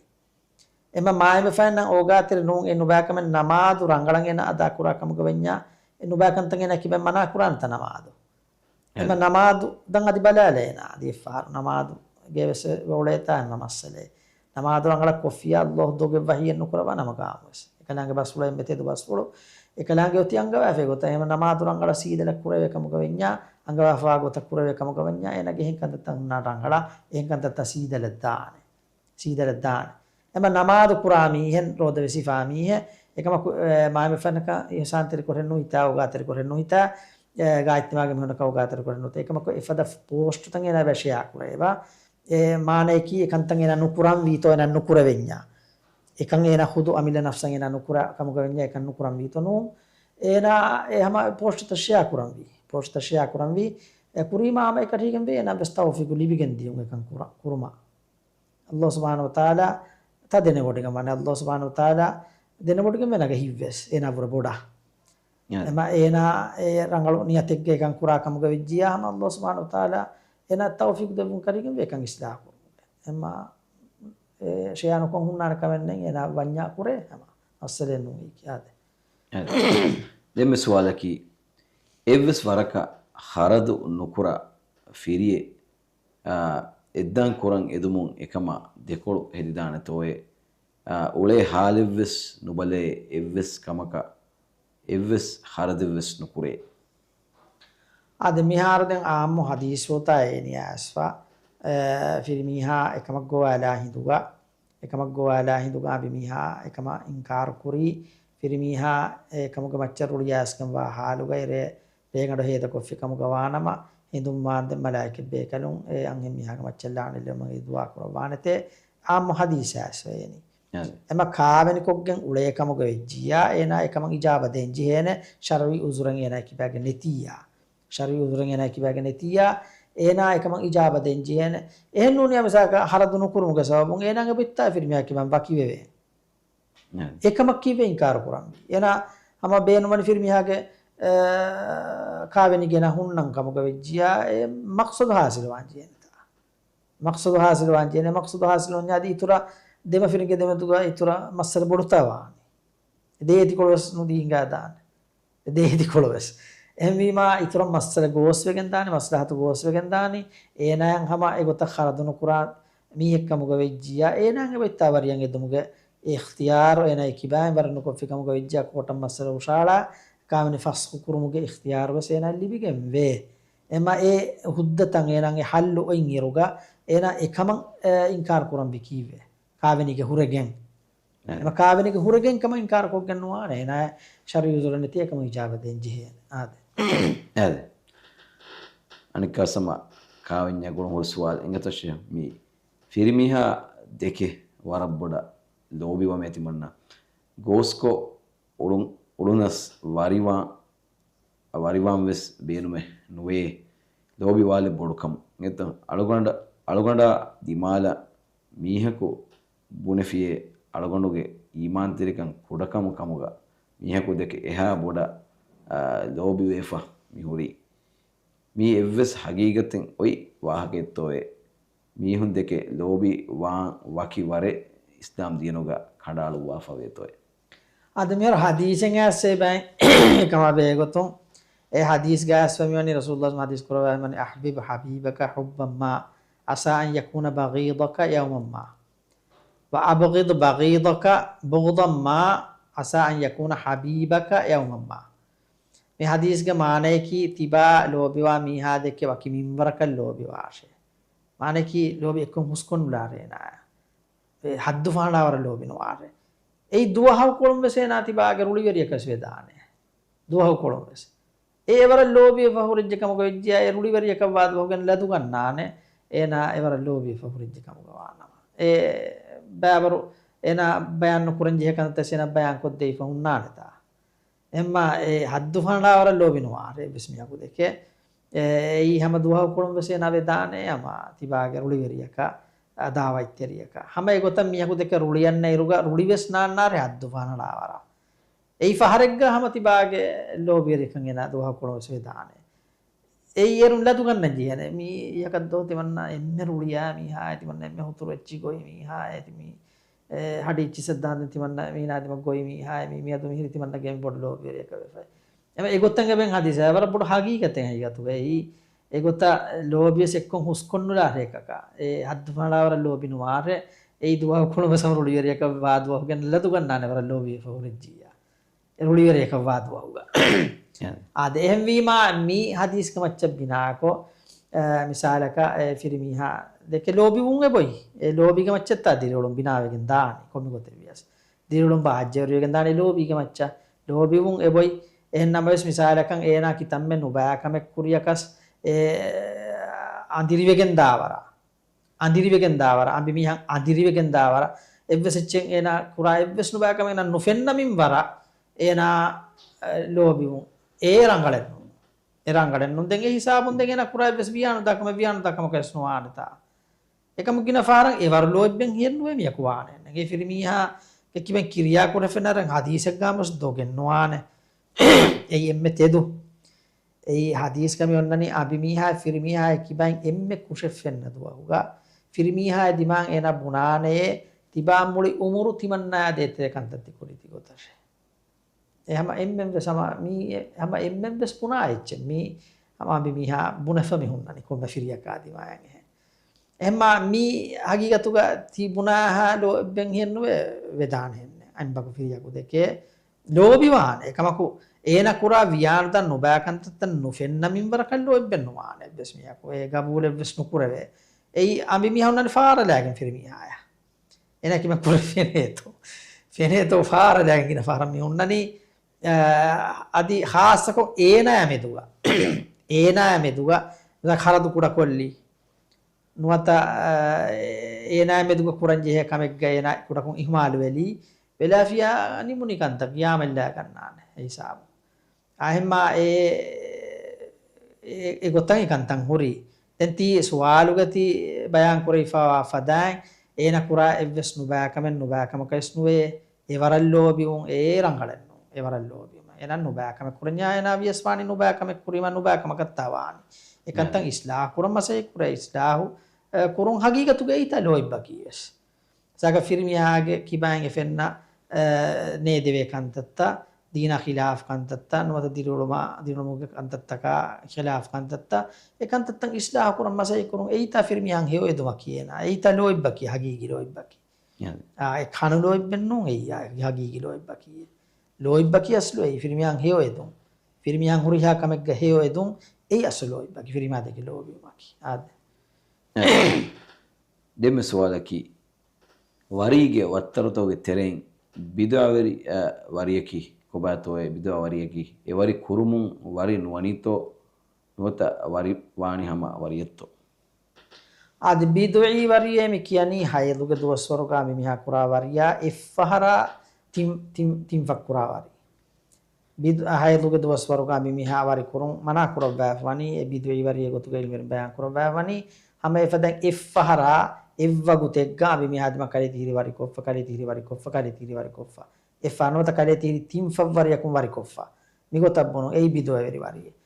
އެމަ މާތްބަފައިންނަށް އޯގާތެރި ނޫން. އެ ނުބައިކަމެއް ނަމާދު ރަނގަޅަށް އޭނަ އަދާކުރާ ކަމުގަ ވަންޏާ، އެ ނުބައިކަންތައް އޭނަ ކިބައިން މަނާކުރާނެތަ ނަމާދު؟ އެމަ ނަމާދު ދަން އަދި ބަލާލަ އޭނާ އަދި އެއްފަހަރު ނަމާދު ގޭވެސް އުޅޭތާ އެމަ މައްސަލައެ. ނަމާދު ރަނގަޅަށް ކޮށްފިޔާ އައްލާހު ދޮގެއް ވަޙީއެއް ނުކުރައްވާ ނަމަ ގާމުވެސް. އެކަލާނގެ ބަސްފުޅު އެންމެ ތެދު ބަސްފުޅު. އެކަލާނގެ އޮތީ އަންގަވާފަ އެގޮތަށް. އެމަ ނަމާދު ރަނގަޅަށް ސީދަލަށް ކުރެވޭ ކަމުގަ ވަންޏާ، އަންގަވާފަވާ ގޮތަށް ކުރެވޭ ކަމުގަ ވަންޏާ، އޭނަގެ އެހެން ކަންތައްތައް ހުންނާނެ ރަނގަޅަށް، އެހެން ކަންތައްތައް ސީދަލަށް ދާނެ. ސީދަލަށް ދާނެ. އެމަ ނަމާދު ކުރާ މީހެއް، ރޯދަ ވެސް ހިފާ މީހެއް، އެކަމަކު، އެ، މާތްބަފައިންނަކަށް އިޙްސާންތެރިކޮށެއް ނުހިތާ، އޯގާތެރިކޮށެއް ނުހިތާ، އެ، ގާތްތިމާގެ މީހުންނަކަށް އޯގާތެރިކޮށެއް ނުހިތާ، އެކަމަކު އެފަދަ ޕޯސްޓުތައް އޭނާ އެބަ ޝެއާ ކުރައްވާ. އެ މާނަޔަކީ އެކަންތައް އޭނާ ނުކުރަންވީތޯ އޭނާ ނުކުރެވެންޏާ. އެކަން އޭނާ ޚުދު އަމިއްލަ ނަފްސަށް އޭނާ ނުކުރާ ކަމުގަ ވެންޏާ އެކަން ނުކުރަންވީތޯ ނޫން. އޭނާ އެ ހަމަ ޕޯސްޓުތައް ޝެއާ ކުރަންވީ. ޕޯސްޓުތައް ޝެއާ ކުރަންވީ. އެ ކުރީމާ ހަމަ އެކަށީގެންވޭ އޭނާ ވެސް ތައުފީޤު ލިބިގެން ދިޔުން އެކަން ކުރަ-، ކުރުމަށް. އައްލާހު ސުބްޙާނަހޫ ވަތަޢާލާ ތަ ދެނެވޮޑިގެން ވާނެ. އައްލާހު ސުބްޙާނަހޫ ވަތަޢާލާ ދެނެވޮޑިގެންވޭ ނަގަ ހިތްވެސް އޭނާ ވުރެ ބޮޑަށް. އެމަ އޭނާ އެ ރަނގަޅު ނިޔަތެއްގަ އެކަން ކުރާ ކަމުގަ ވެއްޖިޔާ ހަމަ އައްލާހު ސުބްޙާނަހޫ ވަތަޢާލާ އޭނާ ތައުފީޤު ދެއްވުން ކަރީގެންވޭ އެކަން އިޞްލާޙު ކުރުމުގެ. އެމަ އެ ޝެއާ ނުކޮށް ހުންނާނެ ކަމެއް ނެތް އޭނާ ވަންޏާ ކުރޭ ހަމަ މައްސަލައެއް ނޫން އެއީކީ އާދެ. ދެންމެ ސުވާލަކީ، އެއްވެސް ވަރަކަށް ޚަރަދު ނުކުރާ ފިރިއެއް، އާ، އެއްދާން ކުރަން އެދުމުން އެކަމަށް ދެކޮޅު ހެދިދާނެތޯއޭ؟ އާ، އުޅޭ ޙާލެއްވެސް ނުބަލައޭ އެއްވެސް ކަމަކަށް އެއްވެސް ޚަރަދެއްވެސް ނުކުރޭ. އާދެ، މިހާރު ދެން އާއްމު ޙަދީޘްފުޅުތާ އޭނިޔާ އައިސްފަ، އެ، ފިރިމީހާ އެކަމަށް ގޮވާލާ ހިނދުގަ، އެކަމަށް ގޮވާލާ ހިނދުގަ އަނބިމީހާ އެކަމަށް އިންކާރު ކުރީ، ފިރިމީހާ އެކަމުގެ މައްޗަށް ރުޅިއައިސްގެންވާ ޙާލުގައި ރޭ ރޭގަނޑު ހޭދަކޮށްފި ކަމުގަ ވާނަމަ، ހިނދުން ވާންދެން މަލާއިކަތް ބޭކަލުން އެ އަންހެން މީހާގެ މައްޗަށް ލާނަތް ލެއްވުމަށް ދުޢާ ކުރައްވާނެތޭ، އާއްމު ޙަދީޘާ އައިސްފަ އޭނީ. އެމަ ކާވެނިކޮށްގެން އުޅޭ ކަމުގަ ވެއްޖިއްޔާ، އޭނާ އެކަމަށް އިޖާބަ ދޭން ޖެހޭނެ، ޝަރުޢީ ޢުޛުރެއް އޭނާ ކިބާގެ ނެތިއްޔާ. ޝަރުޢީ ޢުޛުރެއް އޭނާ ކިބާގެ ނެތިއްޔާ، އޭނާ އެކަމަށް އިޖާބަ ދޭން ޖެހޭނެ. އެހެން ނޫނިއްޔާ މިސާލަކަށް ޚަރަދު ނުކުރުމުގެ ސަބަބުން އޭނާގެ ބައްތާ ފިރިމީހާ ކިބައިން ވަކިވެވޭ. އެކަމަށް ކީއްވެ އިންކާރު ކުރަންވީ؟ އޭނާ ހަމަ ބޭނުމަނި ފިރިމީހާގެ، އެ، ކާވެނި ގެނަ ހުންނަން ކަމުގަ ވެއްޖިއްޔާ، އެ މަޤްޞަދު ޙާޞިލުވާން ޖެހޭނެތާ. މަޤްޞަދު ޙާޞިލުވާން ޖެހޭނެ، މަޤްޞަދު ޙާޞިލުވަންޏާ އަދި އިތުރަށް ދެމަފިރިންގެ ދެމެދުގަ އިތުރަށް މައްސަލަ ބޮޑުތާ ވާނީ. ދޭ އެތިކޮޅު ވެސް ނުދީ ހިނގާ ދާނެ. ދޭ އެތިކޮޅު ވެސް. އެހެންވީމާ، އިތުރަށް މައްސަލަ ގޯސްވެގެން ދާނީ، މަސްލަޙަތު ގޯސްވެގެން ދާނީ. އޭނާއަށް ހަމަ އެގޮތަށް ޚަރަދު ނުކުރާ، މީހެއްކަމުގަ ވެއްޖިއްޔާ، އޭނާގެ ބައްތާ ވަރިޔަށް އެދުމުގެ އިޚްތިޔާރު އޭނާ ކިބާއިން ވަރަށް ނުކޮށްފި ކަމުގަ ވެއްޖިއްޔާ، ކޯޓަށް މައްސަލަ ހުށަހަޅާ، ކާވެނި ފަސްޚު ކުރުމުގެ އިޚްތިޔާރު ވެސް އޭނާ ލިބިގެން ވޭ. އެމަ އެ ހުއްދަތައް އޭނާގެ ހައްލު އޮތް އިރުގަ، އޭނާ އެކަމަށް، އެ، އިންކާރު ކުރަން ވި ކީއްވެ؟ ކާވެނީގެ ހުރެގެން. އެމަ ކާވެނީގެ ހުރެގެން ކަމަށް އިންކާރު ކޮށްގެން ނުވާނެ. އޭނާ ޝަރުޢީ ޢުޛުރެއް ނެތި އެކަމަށް އިޖާބަ ދޭން ޖެހޭނެ. އާދެ. އާދެ. އަނެއްކާ ސަމާ ކާވެންޏާ ގުޅުން ހުރި ސުވާލު އިނގޭތޯ ޝޭހް، މި ފިރިމީހާ ދެކެ ވަރަށް ބޮޑަށް ލޯބިވަމޭ ތިމަންނަ. ގޯސްކޮށް އުޅުން، އުޅުނަސް ވަރިވާ، ވަރިވާން ވެސް ބޭނުމެއް ނުވޭ. ލޯބިވާލެއް ބޮޑުކަމު. އެތަ އަޅުގަނޑަ، އަޅުގަނޑާ ދިމާލަށް މީހަކު ބުނެފިޔޭ އަޅުގަނޑުގެ އީމާންތެރިކަން ކުޑަކަމު ކަމުގަ މީހަކު ދެކެ އެހާ ބޮޑަށް، އާ، ލޯބިވެފަ މި ހުރީ. މީ އެއްވެސް ހަގީގަތެއް އޮތް ވާހަކައެއްތޯއޭ؟ މީހުން ދެކެ ލޯބި ވާން ވަކި ވަރެއް އިސްލާމް ދީނުގަ ކަނޑައަޅުއްވާފަވޭތޯއޭ؟ އަދި މިހާރު ހަދީސެއް އައިސް ބައި ކަމާ ބެހޭގޮތުން، އެ ހަދީސްގަ އައިސް ފަމިވަނީ ރަސޫލުﷲ ހަދީސް ކުރައްވާ އަޙްބިބް ޙަބީބަކަ ޙުއްބަން މާ ޢަސާ އަން ޔަކޫނަ ބަޣީޟަކަ ޔައުމަން މާ. ވައަބްޣިޟް ބަޣީޟަކަ ބުޣްޟަން މާ ޢަސާ އަން ޔަކޫނަ ޙަބީބަކަ ޔައުމަން މާ. މި ހަދީސްގެ މާނަޔަކީ ތިބާ ލޯބިވާ މީހާ ދެކެ ވަކި މިންވަރަކަށް ލޯބިވާށޭ. މާނަޔަކީ ލޯބި އެއްކޮށް ހުސްކޮށް ނުލާށޭ އޭނާއަށް. އެ ހައްދު ފަހަނާވަރަށް ލޯބި ނުވާށޭ. އެއީ ދުވަހަކު ކޮޅުން ވެސް އޭނާ ތިބާގެ ރުޅިވެރިޔަކަށް ވެދާނެ. ދުވަހު ކޮޅުން ވެސް. އެ އެވަރަށް ލޯބިވެފަ ހުރެއްޖެ ކަމުގަ ވެއްޖިއްޔާ، އެ ރުޅިވެރިޔަކަށް ވާ ދުވަހު ގެން ލަދުގަންނާނެ. އޭނާ އެވަރަށް ލޯބިވެފަ ހުރެއްޖެ ކަމުގަ ވާނަމަ. އެ ބައިވަރު އޭނާ ބަޔާން ނުކުރަން ޖެހޭ ކަންތައް އޭނާ ބަޔާން ކޮށްދެވިފަ ހުންނާނެތާ. އެހެންމާ އެ ހައްދު ފަހަނާވަރަށް ލޯބި ނުވާށޭ އެއްވެސް މީހަކު ދެކެ. އެ، އެއީ ހަމަ ދުވަހު ކޮޅުން ވެސް އޭނާ ވެދާނެ ހަމަ ތިބާގެ ރުޅިވެރިޔަކަށް، އަ، ދާވަތްތެރިޔަކަށް. ހަމަ އެގޮތަށް މީހަކު ދެކެ ރުޅިއަންނަ އިރުގަ ރުޅިވެސް ނާންނާށޭ ހައްދު ފަހަނާވަރަށް. އެއީ ފަހަރެއްގަ ހަމަ ތިބާގެ ލޯބިވެރިކަން އޭނާ ދުވަހު ކޮޅުން ވެސް ވެދާނެ. އެއީ އޭރުން ލަދުގަންނަން ޖެހޭނެ. މީ އެކަށް ދޯ ތިމަންނަ އެންމެ ރުޅިޔާ މީހާއޭ، ތިމަންނަ އެންމެ ހުތުރު އެއްޗި ގޮތް މީހާއޭ، ތި މީ، އެ، ހަޑި އެއްޗިސް ދާން ތިމަންނަ މީނާ ތިމަ ގޮތް މީހާއޭ، މީ މިއަދު މިހިރީ ތިމަންނަގެ އެންމެ ބޮޑު ލޯބިވެރިޔަކަށް ވެފަ. އެމަ އެގޮތަށް އެބަ ހަގީގަތެއް ހަގީގަތުގައި. އެގޮތަށް ލޯބިވެސް އެއްކޮށް ހުސްކޮށް ނުލާށޭ އެކަކާ. އެ ހައްދު ފަހަނާވަރަށް ލޯބި ނުވާށޭ. އެއީ ދުވަހު ކޮޅުން ވެސް ހަމަ ރުޅިވެރިޔަކަށް ވާ ދުވަހު ގެން ލަދުގަންނާނެ ވަރަށް ލޯބިވެފަ ހުރެއްޖިއްޔާ. ރުޅިވެރިޔަކަށް ވާ ދުވަހުގަ. އާދެ، އެހެންވީމާ، މި ހަދީސްގެ މައްޗަށް ބިނާކޮށް، އަ، މިސާލަކަށް، އެ ފިރިމީހާ ދެކެ ލޯބިވުން އެބޮތް. އެ ލޯބީގެ މައްޗަށްތާ ދިރިއުޅުން ބިނާވެގެން ދާނީ ކޮންމެ ގޮތެއް ވިޔަސް. ދިރިއުޅުން ބާއްޖަވެރިވެގެން ދާނީ ލޯބީގެ މައްޗަށް. ލޯބިވުން އެބޮތް. އެހެން ނަމަވެސް، މިސާލަކަށް، އޭނާ ކިތަންމެ ނުބައިކަމެއް ކުރިޔަކަސް، އެ، އަނދިރިވެގެން ދާވަރަށް. އަނދިރިވެގެން ދާވަރަށް، އަނބިމީހަށް އަނދިރިވެގެން ދާވަރަށް، އެއްވެސް އެއްޗެއް އޭނާ ކުރާ އެއްވެސް ނުބައިކަމެއް އޭނާ ނުފެންނަ މިންވަރަށް އޭނާ، އެ، ލޯބިވުން. އެ ރަނގަޅެއް ނޫން. އެ ރަނގަޅެއް ނޫން. ދެން އެ ހިސާބުން ދެން އޭނާ ކުރާ އެއްވެސް ވިޔާނުދާކަމެއް، ވިޔާނުދާކަމަކަށް ވެސް ނުވާނެތާ. އެކަމު ގިނަ ފަހަރަށް އެވަރު ލޯތްބެއް ހިޔެއްނުވޭ މިޔަކު ވާނެ. އެ ފިރިމީހާ އެކިބެން ކިރިޔާ ކުރެފެނަރެން ހަދީސެއްގާމަސް ދޮގެއް ނުވާނެ. އެއީ އެންމެ ތެދު. އެއީ ހަދީސްގަ މި އޮންނަނީ އަނބިމީހާ ފިރިމީހާ އެކިބައިން އެންމެ ކުށެއް ފެންނަ ދުވަހުގަ، ފިރިމީހާ ދިމާން އޭނާ ބުނާނެޔޭ، ތިބާ މުޅި އުމުރު ތިމަންނާ ދޭތެރޭ ކަންތައް ތި ކުރީ ތި ގޮތަށޭ. އެ ހަމަ އެންމެން ވެސް ހަމަ މީ، ހަމަ އެންމެން ވެސް ބުނާ އެއްޗެއް. މީ ހަމަ އަނބިމީހާ ބުނެފަ މި ހުންނަނީ ކޮންމެ ފިރިޔަކާ ދިމާޔަށް އެހެން. އެހެންމާ މީ ހަގީގަތުގަ ތި ބުނާހާ ލޯތްބެއް ހިޔެއްނުވޭ ވެދާނެ ހެންނެ. އަނބަކު ފިރިޔަކު ދެކެ ލޯބިވާނެ. އެކަމަކު އޭނަ ކުރާ ވިޔާނުދާ ނުބައި ކަންތައްތައް ނުފެންނަ މިންވަރަކަށް ލޯތްބެއް ނުވާނެ އެއްވެސް މީހަކު. އެ ގަބޫލެއްވެސް ނުކުރެވޭ. އެއީ އަނބިމީހާ ހުންނަނީ ފާރަލާގެން ފިރިމީހާޔަށް. އޭނަ ކިމެ ކުރެ ފެނޭތޯ. ފެނޭތޯ ފާރަލާގެން ގިނަ ފަހަރަށް މި ހުންނަނީ، އަ، އަދި ޚާއްޞަކޮށް އޭނާ މެދުގަ. އޭނާ މެދުގަ ޚަރަދު ކުޑަކޮށްލީ. ނުވަތަ، އަ، އޭނާ މެދުގަ ކުރަންޖެހޭ ކަމެއްގަ އޭނާ ކުޑަކޮށް އިހުމާލުވެލީ، ވެލާފިޔާ ނިމުނި ކަންތައް ގިޔާމަށްލާ ގަންނާނެ އެ ހިސާބު. އާ، އެހެންމާ އެ، އެ، އެ ގޮތަށް އެ ކަންތައް ހުރީ. ދެން ތީ ސުވާލުގަ ތި ބަޔާން ކުރެވިފަވާ ފަދައިން، އޭނަ ކުރާ އެއްވެސް ނުބައިކަމެއް ނުބައިކަމަކަށް ވެސް ނުވޭ. އެވަރަށް ލޯބިވުން އެ ރަނގަޅެއް ނޫން. އެވަރަށް ލޯބިވުމަށް. އޭނަ ނުބައިކަމެއް ކުރަންޏާ އޭނާ ވިޔަސް ވާނީ ނުބައިކަމެއް ކުރީމަ ނުބައިކަމަކަށް ތާ ވާނީ. އެކަންތައް އިސްލާހު ކުރަން މަސައްކަތް ކުރޭ. އިސްލާހު، އަ، ކުރުން ހަގީގަތުގައި ތާ ލޯތްބަކީ ވެސް. ސާގަ ފިރިމީހާގެ ކިބައިން އެ ފެންނަ، އަ، ނޭދެވޭ ކަންތައްތައް ދީނާ ޚިލާފު ކަންތައްތައް، ނުވަތަ ދިރިއުޅުމާ، ދިރިއުޅުމުގެ ކަންތައްތަކާ ޚިލާފު ކަންތައްތައް، އެ ކަންތައްތައް އިސްލާހު ކުރަން މަސައްކަތް ކުރުން، އެއީތާ ފިރިމީހާ ހެޔޮއެދުމަކީ އޭނާ. އެއީތާ ލޯތްބަކީ، ހަގީގީ ލޯތްބަކީ. އާ، އެ ކަނު ލޯތްބެއް ނޫން އެއީ، އާ، ހަގީގީ ލޯތްބަކީ. ލޯތްބަކީ އަސްލު އެއީ، ފިރިމީހާ ހެޔޮއެދުން. ފިރިމީހާ ހުރިހާ ކަމެއްގަ ހެޔޮއެދުން، އެއީ އަސްލު ލޯތްބަކީ، ފިރިމީހާ ދެކެ ލޯބިވުމަކީ. އާދެ. ދެންމެ ސުވާލަކީ، ވަރީގެ ވައްތަރުތަކުގެ ތެރެއިން ބިދުޢަވެރި، އަ، ވަރިޔަކީ ކޮބާތޯއޭ؟ ބިދުޢަ ވަރިޔަކީ އެ ވަރި ކުރުމުން ވަރި ނުވަނީތޯ؟ ނުވަތަ ވަރި ވާނީ ހަމަ ވަރިއެއްތޯ؟ އަދި ބިދުޢީ ވަރިއޭ މި ކިޔަނީ ހައިޟުގެ ދުވަސްވަރުގަ މި މީހާ ކުރާ ވަރިޔާ އެއްފަހަރާ ތިން، ތިން، ތިން ފަށް ކުރާ ވަރި. ބިދު-، ހައިޟުގެ ދުވަސްވަރުގަ މި މީހާ ވަރި ކުރުން މަނާ ކުރައްވާފަ ވަނީ، އެ ބިދުޢީ ވަރިއެއް ގޮތުގަ އިލްމުވެރިން ބަޔާން ކުރައްވާފަ ވަނީ، ހަމަ އެފަދައިން އެއްފަހަރާ އެއްވަގުތެއްގަ މި މީހާ ދިމާ ކަލޭ ތިހިރި ވަރި ކޮށްފަ، ކަލޭ ތިހިރި ވަރި ކޮށްފަ، ކަލޭ ތިހިރި ވަރި ކޮށްފަ. އެއްފަހަރު ނުވަތަ ކަލޭ ތިހިރި ތިން ފަށް ވަރިޔަކުން ވަރި ކޮށްފަ. މިގޮތަށް ބުނުން އެއީ ބިދުޢަވެރި ވަރިއެއް.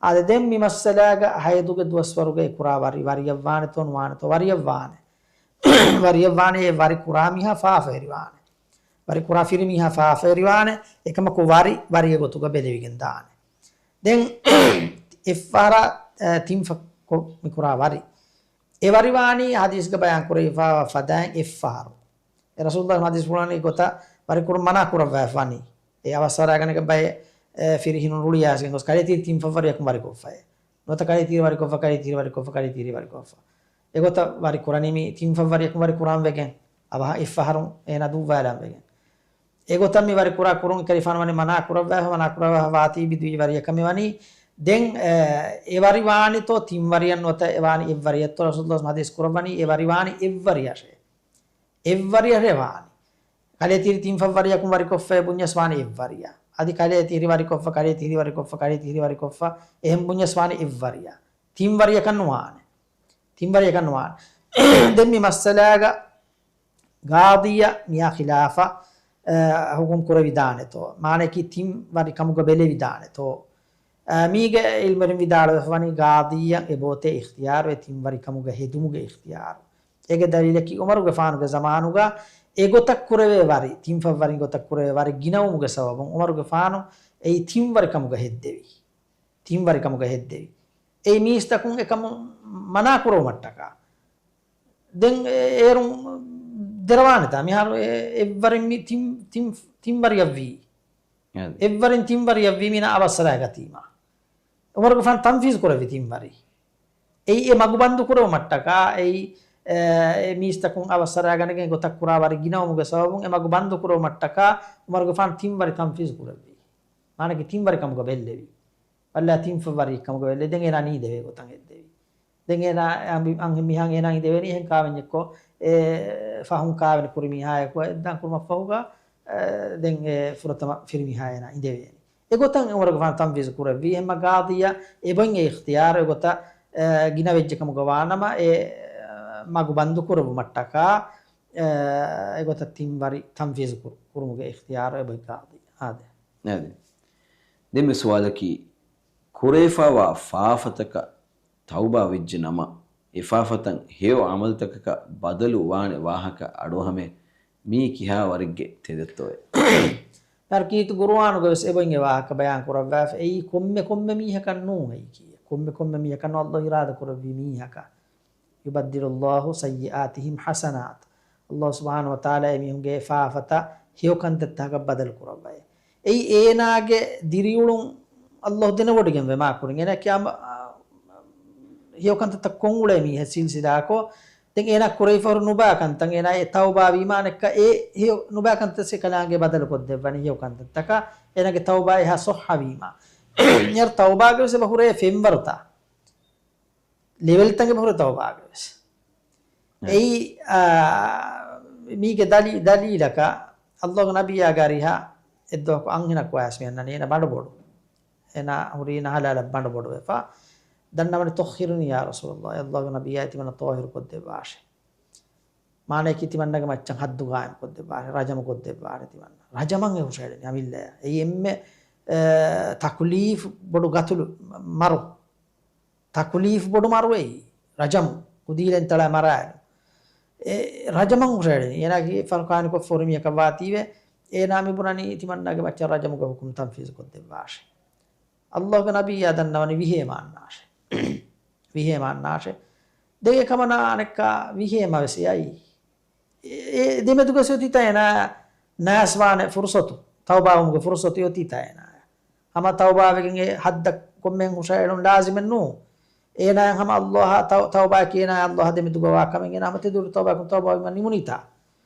އާދެ، ދެން މި މައްސަލާގަ ހައިޟުގެ ދުވަސްވަރުގައި ކުރާ ވަރި، ވަރިއަށް ވާނެތޯ ނުވާނެތޯ؟ ވަރިއަށް ވާނެ. ވަރިއަށް ވާނެ، އެ ވަރި ކުރާ މީހާ ފާފަވެރި ވާނެ. ވަރި ކުރާ ފިރިމީހާ ފާފަވެރި ވާނެ. އެކަމަކު ވަރި، ވަރިއެއް ގޮތުގަ ބެލެވިގެން ދާނެ. ދެން އެއްފަހަރާ، އަ، ތިން ފަށް ކޮށް މި ކުރާ ވަރި. އެ ވަރި ވާނީ ހަދީސްގަ ބަޔާން ކުރެވިފައިވާ ފަދައިން އެއްފަހަރު. އެ ރަސޫލުﷲ ހަދީސް ފުޅާނީ ގޮތަށް ވަރި ކުރުން މަނާ ކުރައްވާފަ ވަނީ. އެ އަވަސްވަރާގަނެގެ ބައެއް، އެ، ފިރިހެނުން ރުޅިއައިސްގެން ގޮސް ކަލޭ ތިހިރި ތިން ފަށް ވަރިޔަކުން ވަރި ކޮށްފައޭ. ނުވަތަ ކަލޭ ތިހިރި ވަރި ކޮށްފަ، ކަލޭ ތިހިރި ވަރި ކޮށްފަ، ކަލޭ ތިހިރި ވަރި ކޮށްފަ. އެގޮތަށް ވަރި ކުރަނީ މި ތިން ފަށް ވަރިޔަކުން ވަރި ކުރާން ވެގެން. އަވަހަށް އެއްފަހަރު އޭނާ ދުއްވާލާން ވެގެން. އެގޮތަށް މި ވަރި ކުރާ ކުރުން އެކަލޭގެފާނު ވަނީ މަނާ ކުރައްވާފަ، މަނާ ކުރައްވާފަ ވާތީ ބިދުޢީ ވަރިއެއް ކަމެއް ވަނީ. ދެން، އެ، އެ ވަރި ވާނެތޯ ތިން ވަރިއަށް ނުވަތަ އެ ވާނީ އެއްވަރިއެއްތޯ؟ ރަސޫލުﷲ ހަދީސް ކުރައްވަނީ އެ ވަރި ވާނީ އެއްވަރިއަށޭ. އެއްވަރިއަށޭ ވާނީ. ކަލޭ ތިހިރި ތިން ފަށް ވަރިޔަކުން ވަރިކޮށްފައޭ ބުންޏަސް ވާނީ އެއްވަރިއަށް. އަދި ކަލޭ ތިހިރި ވަރިކޮށްފަ، ކަލޭ ތިހިރި ވަރިކޮށްފަ، ކަލޭ ތިހިރި ވަރިކޮށްފަ، އެހެން ބުންޏަސް ވާނީ އެއްވަރިއަށް. ތިން ވަރިއަކަށް ނުވާނެ. ތިން ވަރިއަކަށް ނުވާނެ. ދެން މި މައްސަލާގަ ގާޟީއަށް މިއާ ޚިލާފަށް، އަ، ޙުކުމް ކުރެވިދާނެތޯ؟ މާނައަކީ ތިން ވަރި ކަމުގަ ބެލެވިދާނެތޯ؟ އަ، މީގެ ޢިލްމުވެރިން ވިދާޅުވެފަ ވަނީ ގާޟީއަށް އެބައޮތޭ އިޚްތިޔާރު އެ ތިން ވަރި ކަމުގަ ހެދުމުގެ އިޚްތިޔާރު. އޭގެ ދަލީލަކީ ޢުމަރުގެފާނުގެ ޒަމާނުގަ އެގޮތަށް ކުރެވޭ ވަރި، ތިން ފަށް ވަރި ގޮތަށް ކުރެވޭ ވަރި ގިނަވުމުގެ ސަބަބުން ޢުމަރުގެފާނު އެއީ ތިން ވަރި ކަމުގަ ހެއްދެވި. ތިން ވަރި ކަމުގަ ހެއްދެވި. އެއީ މީސްތަކުން އެކަމުން މަނާ ކުރެވުމަށްޓަކާ. ދެން އޭރުން ދެރަވާނެތާ؟ މިހާރު އެ-، އެއްވަރެއް މި ތިން، ތިން، ތިން ވަރިއަށްވީ. އެއްވަރެން ތިން ވަރިއަށްވީ މީނަ އަވަސްވަރާގަތީމާ. ޢުމަރުގެފާނު ތަންފީޒު ކުރެއްވި ތިން ވަރި. އެއީ އެ މަގު ބަންދު ކުރެވުމަށްޓަކާ، އެއީ، އެ، އެ މީސްތަކުން އަވަސްވަރާގަނެގެން ގޮތަށް ކުރާ ވަރި ގިނަވުމުގެ ސަބަބުން އެ މަގު ބަންދު ކުރެވުމަށްޓަކާ ޢުމަރުގެފާނު ތިން ވަރި ތަންފީޒު ކުރެއްވީ. މާނައަކީ ތިން ވަރި ކަމުގަ ބެއްލެވި. ވައްލާ ތިން ފަށް ވަރި ކަމުގަ ބެއްލެވި. ދެން އޭނާ ނީދެވޭ ގޮތަށް ހެއްދެވި. ދެން އޭނާ އަނބި-، އަންހެން މީހާ އޭނާ އިނދެވޭނީ އެހެން ކާވެންޏެއްކޮށް، އެ ފަހުން ކާވެނި ކުރި މީހާއެކު އެއްދާން ކުރުމަށްފަހުގަ، އެ، ދެން އެ ފުރަތަމަ ފިރިމީހާ އޭނާ އިނދެވޭނީ. އެގޮތަށް އުމަރުގެފާނު ތަންފީޒު ކުރެއްވީ. އެހެންމަ ގާޟީއަށް އެބޮތް އެ އިޚްތިޔާރު އެގޮތަށް، އެ، ގިނަވެއްޖެ ކަމުގަ ވާނަމަ، އެ، މަގު ބަންދު ކުރެއްވުމަށްޓަކާ، އެ، އެގޮތަށް ތިން ވަރި ތަންފީޒު ކުރު-، ކުރުމުގެ އިޚްތިޔާރު އެބޮތް ގާޟީ. އާދެ. އާދެ. ދެންމެ ސުވާލަކީ، ކުރެވިފައިވާ ފާފަތަކަށް ތައުބާ ވެއްޖެ ނަމަ، އެ ފާފަތައް ހެޔޮ ޢަމަލުތަކަކަށް ބަދަލު ވާނެ ވާހަކަ އަޑުއަހަމޭ، މީ ކިހާ ވަރެއްގެ ތެދެއްތޯއޭ؟ މާރު ކީރިތި ޤުރުއާނުގަވެސް އެބައިން އެ ވާހަކަ ބަޔާން ކުރައްވާފަ. އެއީ ކޮންމެ ކޮންމެ މީހަކަށް ނޫން އެއީކީ. ކޮންމެ ކޮންމެ މީހަކަށް ނޫން، ﷲ އިރާދަ ކުރެއްވި މީހަކަށް. يبدل الله سيئاتهم حسنات. ﷲ ސުބްޙާނަހޫ ވަތަޢާލާ އެމީހުންގެ ފާފަތައް ހެޔޮ ކަންތައްތަކަށް ބަދަލު ކުރައްވައޭ. އެއީ އޭނާގެ ދިރިއުޅުން ﷲ ދެނެވޮޑިގެންވޭ މާކުރިން. އޭނާ ކިޔާ-، އާ، ހެޔޮ ކަންތައްތައް ކޮށް އުޅޭ މީހެއް ސިލްސިލާކޮށް، ދެން އޭނާ ކުރެވިފަހުރި ނުބާ ކަންތައް، އޭނާ އެ ތައުބާ ވީމާ ނެއްކަ އެ ހެޔޮ ނުބާ ކަންތައް އެކަލާނގެ ބަދަލު ކޮށްދެއްވަނީ ހެޔޮ ކަންތައްތަކަށް، އޭނާގެ ތައުބާ އެހާ ޞައްޙަ ވީމާ. އެ ތައުބާގެވެސް އެބަ ހުރޭ ފެންވަރުތައް. ލެވެލްތައް އެބަ ހުރޭ ތައުބާގެވެސް. އެ. އެއީ، އާ، މީގެ ދަލީ-، ދަލީލަކަށް ﷲގެ ނަބިއްޔާގެ އަރިހަށް އެއްދުވަހަކު އަންހެނަކު އައިސް މި އަންނަނީ އޭނަ ބަނޑުބޮޑު. އޭނާ ހުރީ ނަހަލާލަށް ބަނޑުބޮޑުވެފަ. ދަންނަވަނީ، طهرني يا رسول الله، ﷲގެ ނަބިއްޔާ ތިމަންނަ ޠާހިރު ކޮށްދެއްވާށޭ. މާނައަކީ ތިމަންނަގެ މައްޗަށް ޙައްދު ޤާއިމް ކޮށްދެއްވާށޭ، ރަޖަމު ކޮށްދެއްވާށޭ ތިމަންނަ. ރަޖަމަށް އެ ހުށަހެޅެނީ އަމިއްލަޔަށް. އެއީ އެންމެ، އެ، ތަކުލީފު ބޮޑު ގަތުލު މަރު. ތަކުލީފު ބޮޑު މަރު އެއީ. ރަޖަމު. ކުދީލެން ތަޅާ މަރާލު. އެ ރަޖަމަށް ހުށަހެޅެނީ. އޭނާގެ ފަރުކާނިކޮށް ފޯރި މީހަކަށް ވާތީވެ، އޭނާ މި ބުނަނީ ތިމަންނާގެ މައްޗަށް ރަޖަމުގެ ޙުކުމް ތަންފީޒު ކޮށްދެއްވާށޭ. އައްލާހުގެ ނަބިއްޔާ ދަންނަވަނީ ވިހޭ މާ އަންނާށޭ. ވިހޭ މާ އަންނާށޭ. ދެން އެކަމަނާ އަނެއްކާ ވިހޭ މަ ވެސް އެ އައީ. އެ، އެ ދެމެދުގަސް އޮތީތާ އޭނާ ނާސްވާނެ ފުރުސަތު، ތައުބާވުމުގެ ފުރުސަތު އޮތީތާ އޭނާ. ހަމަ ތައުބާވެގެން އެ ހައްދަށް ކޮންމެހެން ހުށައެޅުން ލާޒިމެއް ނޫން. އޭނާއަށް ހަމަ އައްލާހާ ތައު-، ތައުބާއަކީ އޭނާ އައްލާހާ ދެމެދުގަ ވާ ކަމެއް އޭނާ ހަމަ ތެދުވެރި ތައުބާއަކުން ތައުބާވީމަ ނިމުނީތާ.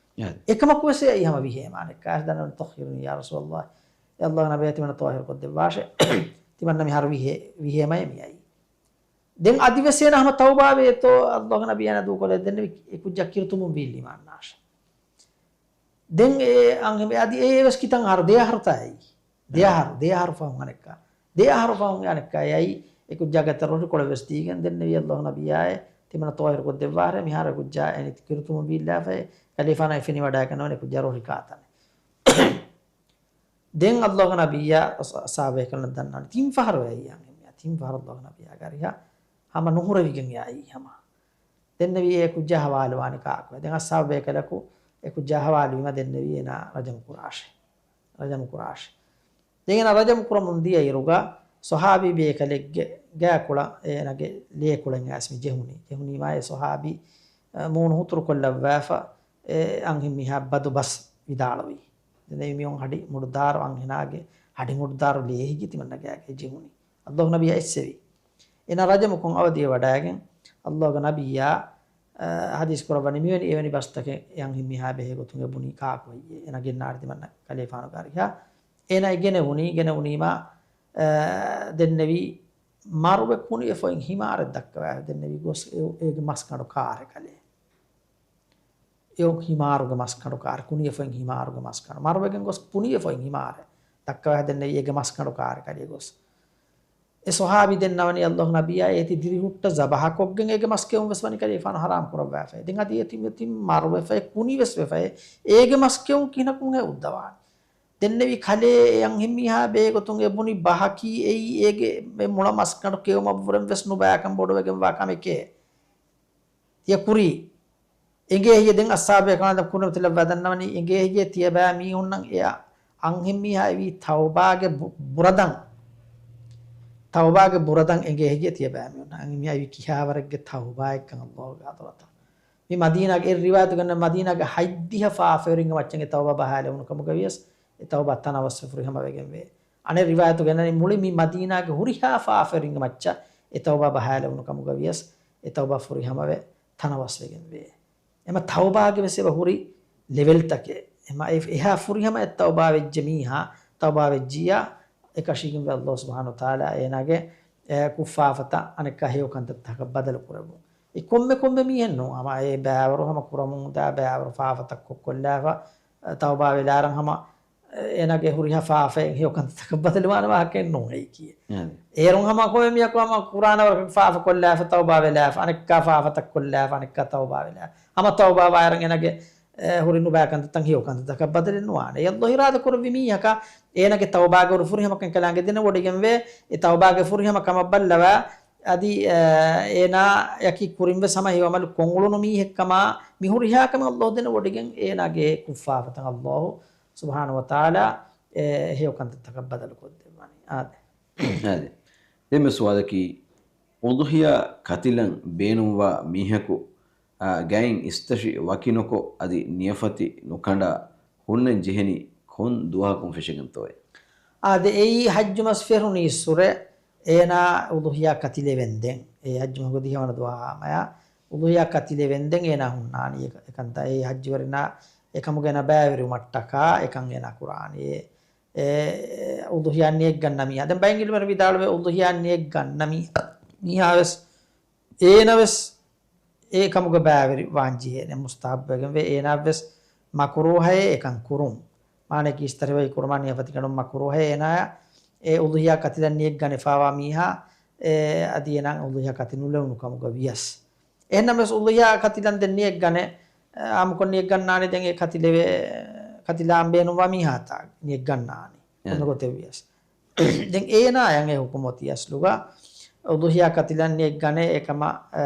އެކަމަކު ވެސް އެ އައީ ހަމަ ވިހޭ މާ އަނެއްކާ ދަންނަވަނީ ތަހީރުނީ ޔާ ރަސޫލައްލާހް. އެ އައްލާހުގެ ނަބިއްޔާ ތިމަންނަ ތަހީރު ކޮށްދެއްވާށޭ. ތިމަންނަ މިހާރު ވިހޭ، ވިހޭ މަޔަށް މި އައީ. ދެން އަދިވެސް އޭނާ ހަމަ ތައުބާވޭތޯ އައްލާހުގެ ނަބިއްޔާ އޭނާ ދޫކޮށްލަ ދެންނެވި އެ ކުއްޖާ ކިރުތުނބުން ވީއްލީ މާ އަންނާށޭ. ދެން އެ އަންހެން އަދި އެ ވެސް ކިތަން އަހަރު، ދެ އަހަރުތާ އެއީ. ދެ އަހަރު، ދެ އަހަރު ފަހުން އަނެއްކާ. ދެ އަހަރު ފަހުން އަނެއްކާ އެ އައީ އެ ކުއްޖާގެ އަތަށް ރޮށިކޮޅެއް ވެސް ދީގެން ދެންނެވީ އައްލާހުގެ ނަބިއްޔާއޭ ތިމަންނަ ތަހީރު ކޮށްދެއްވާށޭ، މިހާރު އެ ކުއްޖާ އެނިތި ކިރުތުނބުން ވީއްލާފައި ކަލޭފާނަށް ފެނިވަޑައިގަންނަވަނީ އެ ކުއްޖާ ރޮށި ކާތަނެއް. ދެން އައްލާހުގެ ނަބިއްޔާ އަސް-، އަސްހާބު ބޭކަލުންނަށް ދަންނަވަނީ ތިން ފަހަރު އެ އައީ އަންހެންމީހާ. ތިން ފަހަރު އައްލާހުގެ ނަބިއްޔާގެ އަރިހަށް ހަމަ ނުހުރެވިގެން އެ އައީ ހަމަ. ދެންނެވީ އެ ކުއްޖާ ހަވާލުވާނީ ކާކު. ދެން އަސްހާބު ބޭކަލަކު އެ ކުއްޖާ ހަވާލުވީމަ ދެންނެވީ އޭނާ ރަޖަމު ކުރާށޭ. ރަޖަމު ކުރާށޭ. ދެން އޭނާ ރަޖަމު ކުރަމުން ދިޔަ އިރުގަ ޞަޙާބީ ބޭކަލެއްގެ ގާކޮޅަށް އޭނާގެ ލޭކޮޅެއް އައިސް މި ޖެހުނީ. ޖެހުނީމާ އެ ޞަޙާބީ، އަ، މޫނު ހުތުރު ކޮށްލައްވާފަ އެ އަންހެންމީހާ ބަދު ބަސް ވިދާޅުވީ. ދެން މިއޮން ހަޑި މުޑުދާރު އަންހެނާގެ ހަޑި މުޑުދާރު ލޭހިގި ތިމަންނަ ގާގައި ޖެހުނީ. އައްލާހުގެ ނަބިއްޔާ އެއްސެވީ. އޭނާ ރަޖަމުކޮށް އަވަދިވެވަޑައިގެން އައްލާހުގެ ނަބިއްޔާ، އަ، ޙަދީޘް ކުރައްވަނީ މިވެނި އެވެނި ބަސްތަކެއް އެ އަންހެންމީހާ ބެހޭ ގޮތުން އެ ބުނީ ކާކު އެއީ. އޭނާ ގެންނާނީ ތިމަންނަ ކަލޭފާނުގެ އަރިހަށް. އޭނާ އެ ގެނެވުނީ، ގެނެވުނީމާ، އަ، ދެންނެވީ މަރުވެ ކުނިވެފައި ހިމާރެއް ދައްކަވާ ދެންނެވީ ގޮސް އެ-، އޭގެ މަސްގަނޑު ކާރެ ކަލޭ. އެއޮ ހިމާރުގެ މަސްގަނޑު ކާރެ، ކުނިވެފައި ހިމާރުގެ މަސްގަނޑު. މަރުވެގެން ގޮސް ކުނިވެފައި ހިމާރެއް ދައްކަވާ ދެންނެވީ އޭގެ މަސްގަނޑު ކާރެ ކަލޭ ގޮސް. އެ ޞަޙާބީ ދެންނަވަނީ އައްލާހުގެ ނަބިއްޔާ އޭތި ދިރިހުއްޓަށް ޒަބަޙަކޮށްގެން އޭގެ މަސް ކެއުން ވެސް ވަނީ ކަލޭފާނު ޙަރާމް ކުރައްވާފައި. ދެން އަދި އޭތި މަރުވެފައި ކުނިވެސް ވެފައި އޭގެ މަސް ކެއުން ކިހިނަކުން ހެއް އުއްދަވާނީ؟ ދެންނެވީ ކަލޭ އެ އަންހެންމީހާ ބެހޭގޮތުން އެ ބުނި ބަހަކީ އެއީ އޭގެ މެ މުޅަ މަސްގަނޑު ކެއުމަށްވުރެން ވެސް ނުބައިކަން ބޮޑުވެގެންވާ ކަމެކޭ. ތިޔަ ކުރީ. އެނގޭ ހެއްޔޭ ދެން އައްސާބޭކަނާ ދަ ކުނަ ތިލައްވާ ދަންނަވަނީ އެނގޭ ހެއްޔޭ ތިޔަބައި މީހުންނަށް އެ އަންހެންމީހާ އެވީ ތައުބާގެ ބު-، ބުރަދަން. ތައުބާގެ ބުރަދަން އެނގޭ ހެއްޔޭ ތިޔަބައި މީހުންނަށް އަންހެންމީހާ އެވީ ކިހާވަރެއްގެ ތައުބާއެއްކަން އައްލާހުގެ ޙަޟްރަތަށް. މި މަދީނާގެ އެއް ރިވާޔަތުގަ އަންނަ މަދީނާގެ ހަތްދިހަ ފާފަވެރިންގެ މައްޗަށް އެ ތައުބާ ބަހާލެވުނު ކަމުގަ ވިޔަސް އެ ތައުބާ ތަނަވަސްވެ ފުރިހަމަވެގެންވޭ. އަނެއް ރިވާޔަތުގަ އަންނަނީ މުޅި މި މަދީނާގެ ހުރިހާ ފާފަވެރިންގެ މައްޗަށް އެ ތައުބާ ބަހާލެވުނު ކަމުގަ ވިޔަސް އެ ތައުބާ ފުރިހަމަވެ ތަނަވަސްވެގެންވޭ. އެމަ ތައުބާގެ ވެސް އެބަ ހުރި ލެވެލްތަކެއް. އެމަ އެ-، އެހާ ފުރިހަމަ އެއް ތައުބާ ވެއްޖެ މީހާ، ތައުބާ ވެއްޖިއްޔާ، އެކަށީގެންވެ އައްލާހު ސުބްޙާނަހު ވަތަޢާލާ އޭނާގެ، އެ، ކުށްފާފަތައް އަނެއްކާ ހެޔޮ ކަންތައްތަކަށް ބަދަލު ކުރެއްވުން. އެ ކޮންމެ ކޮންމެ މީހެއް ނޫން. ހަމަ އެ ބައިވަރު ހަމަ ކުރަމުން ދާ ބައިވަރު ފާފަތައް ކޮށް ކޮށްލާފަ، އެ، ތައުބާ ވެލާރަން ހަމަ އޭނާގެ ހުރިހާ ފާފައެއް ހެޔޮ ކަންތައްތަކަށް ބަދަލުވާނެ ވާހަކައެއް ނޫން އެއީކީ. އެ. އޭރުން ހަމަ ކޮންމެ މީހަކު ހަމަ ކުރާނެ ވަރަކަށް ފާފަ ކޮށްލާފަ ތައުބާ ވެލާފަ، އަނެއްކާ ފާފަތައް ކޮށްލާފަ، އަނެއްކާ ތައުބާ ވެލާފަ. ހަމަ ތައުބާ ވާއިރަށް އޭނާގެ، އެ، ހުރި ނުބައި ކަންތައްތައް ހެޔޮ ކަންތައްތަކަށް ބަދަލެއް ނުވާނެ. އެ އައްލާހު އިރާދަ ކުރެއްވި މީހަކަށް އޭނާގެ ތައުބާގެ ހުރި ފުރިހަމަކަން ކަލާނގެ ދެނެވޮޑިގެންވޭ. އެ ތައުބާގެ ފުރިހަމަ ކަމަށް ބައްލަވާ، އަދި، އެ، އޭނާ އަކީ ކުރިން ވެސް ހަމަ ހެޔޮ އަމަލު ކޮށްއުޅުނު މީހެއްކަމާ މި ހުރިހާ ކަމެއް އައްލާހު ދެނެވޮޑިގެން އޭނާގެ ކުށްފާފަތައް އައްލާހު ސުބްޙާނަހު ވަތަޢާލާ އެ ހެޔޮ ކަންތައްތަކަށް ބަދަލު ކޮށްދެއްވާނީ. އާދެ. އާދެ. ދެންމެ ސުވާލަކީ، އުޟުޙިޔާ ކަތިލަން ބޭނުންވާ މީހަކު، އާ، ގައިން އިސްތަށި ވަކިނުކޮށް އަދި ނިޔަފަތި ނުކަނޑާ ހުންނަން ޖެހެނީ ކޮން ދުވަހަކުން ފެށިގެންތޯއޭ؟ އާދެ، އެއީ ޙައްޖު މަސް ފެށުނީއްސުރެ އޭނާ އުޟުޙިޔާ ކަތިލެވެންދެން، އެ ޙައްޖު މަހުގެ ދިހަވަނަ ދުވަހާ ހަމަޔާ އުޟުޙިޔާ ކަތިލެވެންދެން އޭނާ ހުންނާނީ. އެ-، އެކަންތައް އެ ޙައްޖުވެރިންނާ އެކަމުގަ އޭނާ ބައިވެރިވުމަށްޓަކާ އެކަން އޭނާ ކުރާނީ. އެ، އެ، އުޟުޙިޔާ ނިޔަތްގަންނަ މީހާ. ދެން ބައެއް ޢިލްމުވެރިން ވިދާޅުވޭ އުޟުޙިޔާ ނިޔަތްގަންނަ މީ-، މީހާވެސް އޭނަވެސް އެ ކަމުގަ ބައިވެރި ވާންޖެހޭނެ، މުސްތަޙައްބުވެގެންވޭ. އޭނާވެސް މަކުރޫހައޭ އެކަން ކުރުން. މާނައަކީ އިސްތަށި ވަކި ކުރުމާ ނިޔަފަތި ކަނޑުން މަކުރޫހައޭ އޭނާއަށް އެ އުޟުޙިޔާ ކަތިލަން ނިޔަތް ގަނެފާވާ މީހާ، އެ، އަދި އޭނާ އުޟުޙިޔާ ކަތި ނުލެވުނު ކަމުގަ ވިޔަސް. އެހެންނަމަވެސް އުޟުޙިޔާ ކަތިލަން ދެން ނިޔަތް ގަނެ، އާއްމުކޮށް ނިޔަތް ގަންނާނީ ދެން އެ ކަތިލެވޭ، ކަތިލާން ބޭނުންވާ މީހާތާ ނިޔަތް ގަންނާނީ. އެ. ކޮންމެ ގޮތެއް ވިޔަސް. ދެން އޭނާއަށް އެ ޙުކުމް އޮތީ އަސްލުގަ އުޟުޙިޔާ ކަތިލަން ނިޔަތް ގަނެ އެކަމަށް، އަ،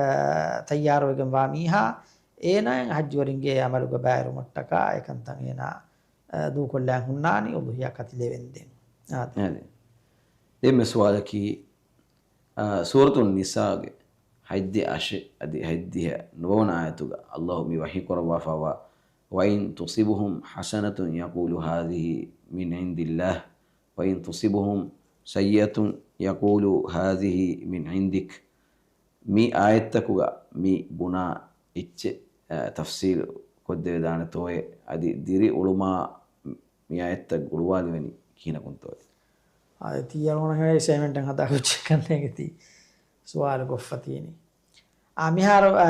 ތައްޔާރުވެގެންވާ މީހާ އޭނާއަށް ޙައްޖުވެރިންގެ ޢަމަލުގަ ބައިވެރިވުމަށްޓަކާ އެކަންތައް އޭނާ، އަ، އާ، ދޫކޮށްލާ ހުންނާނީ އުޟުޙިޔާ ކަތިލެވެންދެން. އާދެ. އާދެ. ދެންމެ ސުވާލަކީ، އާ، ސޫރަތުން ނިސާގެ ހަތްދިހަ އަށެއް އަދި ހަތްދިހަ ނުވަވަނަ އާޔަތުގަ ﷲ މި ވަޙީ ކުރައްވާފައިވާ، وَإِن تُصِبْهُمْ حَسَنَةٌ يَقُولُوا هَٰذِهِ مِنْ عِنْدِ اللَّهِ وَإِن تُصِبْهُمْ سَيِّئَةٌ يَقُولُوا هَٰذِهِ مِنْ عِنْدِكَ. މި އާޔަތްތަކުގަ މި ބުނާ އެއްޗެއް، އަ، ތަފްސީލު ކޮށްދެވިދާނެތޯއޭ؟ އަދި ދިރި އުޅުމާ މި އާޔަތްތައް ގުޅުވާލެވެނީ ކިހިނަކުންތޯއޭ؟ އާދެ، ތިޔަ އަޅުގަނޑު އެސައިންމަންޓެއް ހަދާ ކުއްޖެއްކަންނޭނގެ ތި ސުވާލު ކޮށްފަ ތީނީ. އާ، މިހާރު، އާ،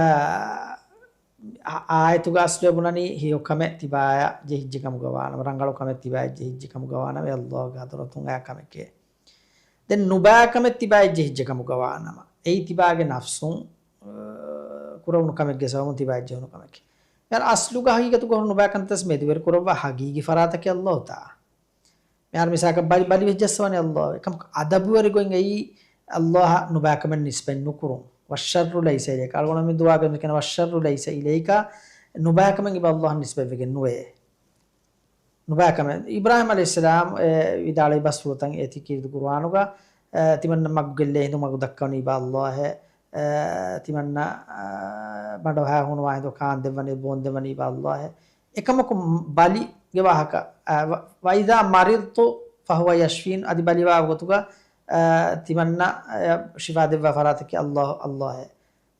އާ، އާޔަތުގެ އަސްލު ބުނަނީ ހެޔޮ ކަމެއް ތިބާޔަށް ޖެހިއްޖެ ކަމުގަ ވާނަމަ، ރަނގަޅު ކަމެއް ތިބާޔަށް ޖެހިއްޖެ ކަމުގަ ވާނަމަ، އެ ﷲގެ ޙަޟްރަތުން އައި ކަމެކޭ. ދެން ނުބައި ކަމެއް ތިބާޔަށް ޖެހިއްޖެ ކަމުގަ ވާނަމަ، އެއީ ތިބާގެ ނަފްސުން، އާ، ކުރެވުނު ކަމެއްގެ ސަބަބުން ތިބާޔަށް ޖެހުނު ކަމެކޭ. މިހާރު އަސްލުގަ ހަގީގަތުގަ ހުރި ނުބައި ކަންތައް މެދުވެރި ކުރައްވާ ހަގީގީ ފަރާތަކީ ﷲ ތާ. މިހާރު މިސާލަކަށް ބަލި، ބަލި ވެސް ޖައްސަވަނީ ﷲ. އެކަމަކު އަދަބުވެރި ގޮތް އެއީ ﷲ އަށް ނުބައިކަމެއް ނިސްބަތް ނުކުރުން. وَالشَّرُّ لَيْسَ إِلَيْكَ. އަޅުގަނޑު މި ދުޢާގަ މި ކިޔަނީ وَالشَّرُّ لَيْسَ إِلَيْكَ. ނުބައިކަމެއް އިބަ ﷲ އަށް ނިސްބަތް ވެގެން ނުވޭ. ނުބައިކަމެއް. އިބްރާހީމް ޢަލައިހިއްސަލާމް އެ ވިދާޅުވި ބަސްފުޅުތައް އޭތި ކީރިތި ޤުރުއާނުގަ، އެ، ތިމަންނަ މަގުގެ ލޭ ހިނދު މަގު ދައްކަވަނީ އިބަ ﷲ އޭ. އެ، ތިމަންނަ، އެ، ބަނޑު ހައި ހޫނުވާ ހިނދު ކާން ދެއްވަނީ ބޯން ދެއްވަނީ އިބަ ﷲ އޭ. އެކަމަކު ބަލިގެ ވާހަކަ، އަ، ވަ-، وَإِذَا مَرِضْتُ فَهُوَ يَشْفِينِ. އަދި ބަލިވާ ގޮތުގަ، އަ، ތިމަންނަ، އަ، ޝިފާ ދެއްވާ ފަރާތަކީ ﷲ، ﷲ އޭ.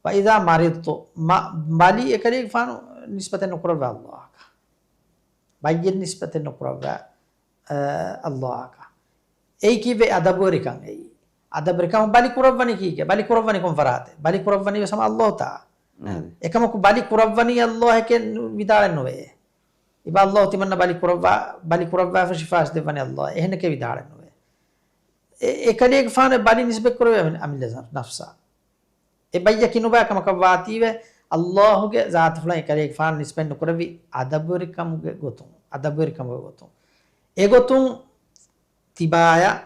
وَإِذَا مَرِضْتُ، މަ-، ބަލި އެކަލޭގެފާނު ނިސްބަތެއް ނުކުރައްވާ ﷲ އަކަށް. ބައްޔެއް ނިސްބަތެއް ނުކުރައްވާ، އަ، ﷲ އަކަށް. އެއީ ކީއްވެ؟ އަދަބުވެރިކަން އެއީ. އަދަބުވެރިކަމަށް ބަލި ކުރައްވަނީ ކީކޭ؟ ބަލި ކުރައްވަނީ ކޮން ފަރާތެއް؟ ބަލި ކުރައްވަނީ ވެސް ހަމަ ﷲ ތާ. އެކަމަކު ބަލި ކުރައްވަނީ ﷲ އެކޭ ވިދާޅެއް ނުވޭ. އިބަ ﷲ ތިމަންނަ ބަލި ކުރައްވާ، ބަލި ކުރައްވާފަ ޝިފާ ދެއްވަނީ ﷲ. އެހެނެކޭ ވިދާޅެއް ނުވޭ. އެ، އެކަލޭގެފާނެ ބަލި ނިސްބަތް ކުރެވޭ އަމި-، އަމިއްލަ ނަފްސާ. އެ ބައްޔަކީ ނުބައި ކަމަކަށް ވާތީވެ، ﷲގެ ޒާތުފުޅަށް އެކަލޭގެފާނު ނިސްބަތް ނުކުރެއްވި އަދަބުވެރިކަމުގެ ގޮތުން، އަދަބުވެރިކަމުގެ ގޮތުން. އެގޮތުން ތިބާޔަށް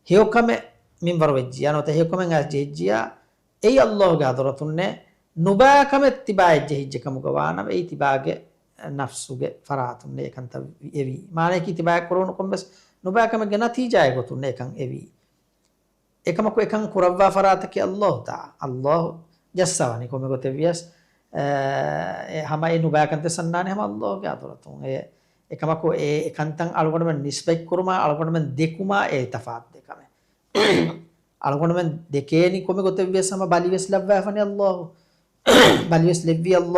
ހެޔޮކަމެއް މިންވަރު ވެއްޖިއްޔާ، ނުވަތަ ހެޔޮކަމެއް އައިސް ޖެހިއްޖިއްޔާ، އެއީ ﷲގެ ޙަޟްރަތުންނޭ. ނުބައިކަމެއް ތިބާޔަށް ޖެހިއްޖެ ކަމުގަ ވާނަމަ، އެއީ ތިބާގެ ނަފްސުގެ ފަރާތުންނޭ އެކަންތައް އެވީ. މާނަޔަކީ ތިބާޔަށް ކުރެވުނު ކޮންމެސް ނުބައިކަމެއްގެ ނަތީޖާއެއް ގޮތުންނޭ އެކަން އެވީ. އެކަމަކު އެކަން ކުރައްވާ ފަރާތަކީ ﷲ ތާ. ﷲ ޖައްސަވަނީ ކޮންމެ ގޮތެއް ވިޔަސް، އެ، އެ ހަމަ އެ ނުބައި ކަންތައް އަންނާނެ ހަމަ ﷲގެ ޙަޟްރަތުން. އެ، އެކަމަކު އެ، އެ ކަންތައް އަޅުގަނޑުމެން ނިސްބަތްކުރުމާ، އަޅުގަނޑުމެން ދެކުމާ އެ ތަފާތު ދެ ކަމެއް. އަޅުގަނޑުމެން ދެކޭނީ ކޮންމެ ގޮތެއް ވިޔަސް ހަމަ ބަލިވެސް ލައްވާފަނީ ﷲ. ބަލިވެސް ލެއްވީ ﷲ.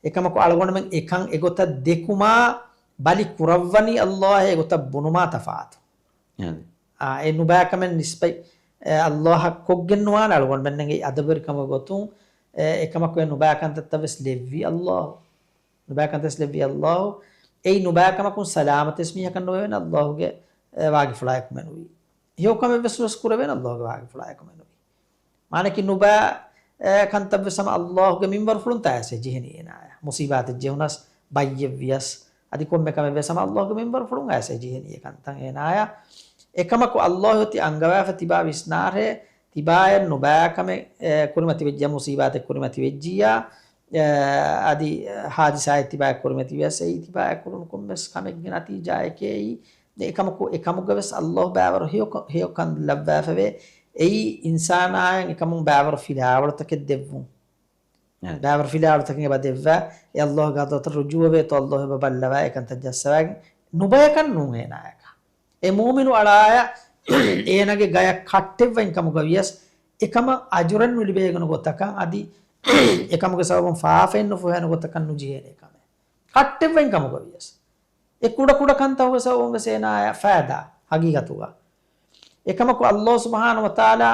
އެކަމަކު އަޅުގަނޑުމެން އެކަން އެގޮތަށް ދެކުމާ ބަލި ކުރައްވަނީ ﷲ އޭ އެގޮތަށް ބުނުމާ ތަފާތު. އާ، އެ ނުބައިކަމެއް ނިސްބަތް، އެ، ﷲ އަށް ކޮށްގެން ނުވާނެ އަޅުގަނޑުމެންނަށް އެ އަދަބުވެރިކަމުގެ ގޮތުން، އެ، އެކަމަކު އެ ނުބައި ކަންތައްތައް ވެސް ލެއްވީ ﷲ. ނުބައި ކަންތައް ވެސް ލެއްވީ ﷲ. އެއީ ނުބައި ކަމަކުން ސަލާމަތްވެސް މީހަކަށް ނުވެވޭނެ ﷲގެ، އެ، ވާގިފުޅާއެކު މެނުވީ. ހެޔޮކަމެއް ވެސް ވެސް ކުރެވޭނެ ﷲގެ ވާގިފުޅާއެކު މެނުވީ. މާނައަކީ ނުބައި، އެ، ކަންތައް ވެސް ހަމަ ﷲގެ މިންވަރުފުޅުން ތާ އައިސް ޖެހެނީ އޭނާޔަށް. މުސީބާތެއް ޖެހުނަސް، ބައްޔެއް ވިޔަސް، އަދި ކޮންމެ ކަމެއް ވެސް ހަމަ ﷲގެ މިންވަރުފުޅުން އައިސް ޖެހެނީ އެ ކަންތައް އޭނާޔަށް. އެކަމަކު ﷲ އޮތީ އަންގަވާފަ ތިބާ ވިސްނާހޭ، ތިބާޔަށް ނުބައި ކަމެއް، އެ، ކުރިމަތިވެއްޖިޔާ، މުސީބާތެއް ކުރިމަތިވެއްޖިޔާ، އެ، އަދި ހާދިސާއެއް ތިބާޔަށް ކުރިމަތިވިޔަސް، އެއީ ތިބާޔަށް ކުރުނު ކޮންމެސް ކަމެއްގެ ނަތީޖާއެކޭ އެއީ. އެކަމަކު، އެކަމުގަ ވެސް ﷲ ބައިވަރު ހެޔޮ، ހެޔޮކަން ލައްވާފަވޭ. އެއީ އިންސާނާޔަށް އެކަމުން ބައިވަރު ފިލާވަޅުތަކެއް ދެއްވުން. އެ. ބައިވަރު ފިލާވަޅުތަކެއް އެބަ ދެއްވާ، އެ ﷲގެ ޙަޟްރަތަށް ރުޖޫޢަވޭތޯ، ﷲ އެބަ ބައްލަވާ، އެކަންތައް ޖައްސަވާގެން. ނުބަޔަކަށް ނޫން އޭނާޔަކަށް. އެ މުއުމިނު އަޅާޔަށް އޭނާގެ ގަޔަށް ކައްޓެއްވައިން ކަމުގަ ވިޔަސް، އެކަމަށް އަޖުރެއް ނުލިބޭގަނު ގޮތަކަށް އަދި އެކަމުގެ ސަބަބުން ފާފައެއް ނުފުހޭނެ ގޮތަކަށް ނުޖެހޭނެ ކަމެއް. ކައްޓެއްވައިން ކަމުގަ ވިޔަސް. އެ ކުޑަ ކުޑަ ކަންތަކުގެ ސަބަބުން ވެސް އޭނާޔަށް ފައިދާ ހަގީގަތުގަ. އެކަމަކު ﷲ ސުބްޙާނަހޫ ވަތަޢާލާ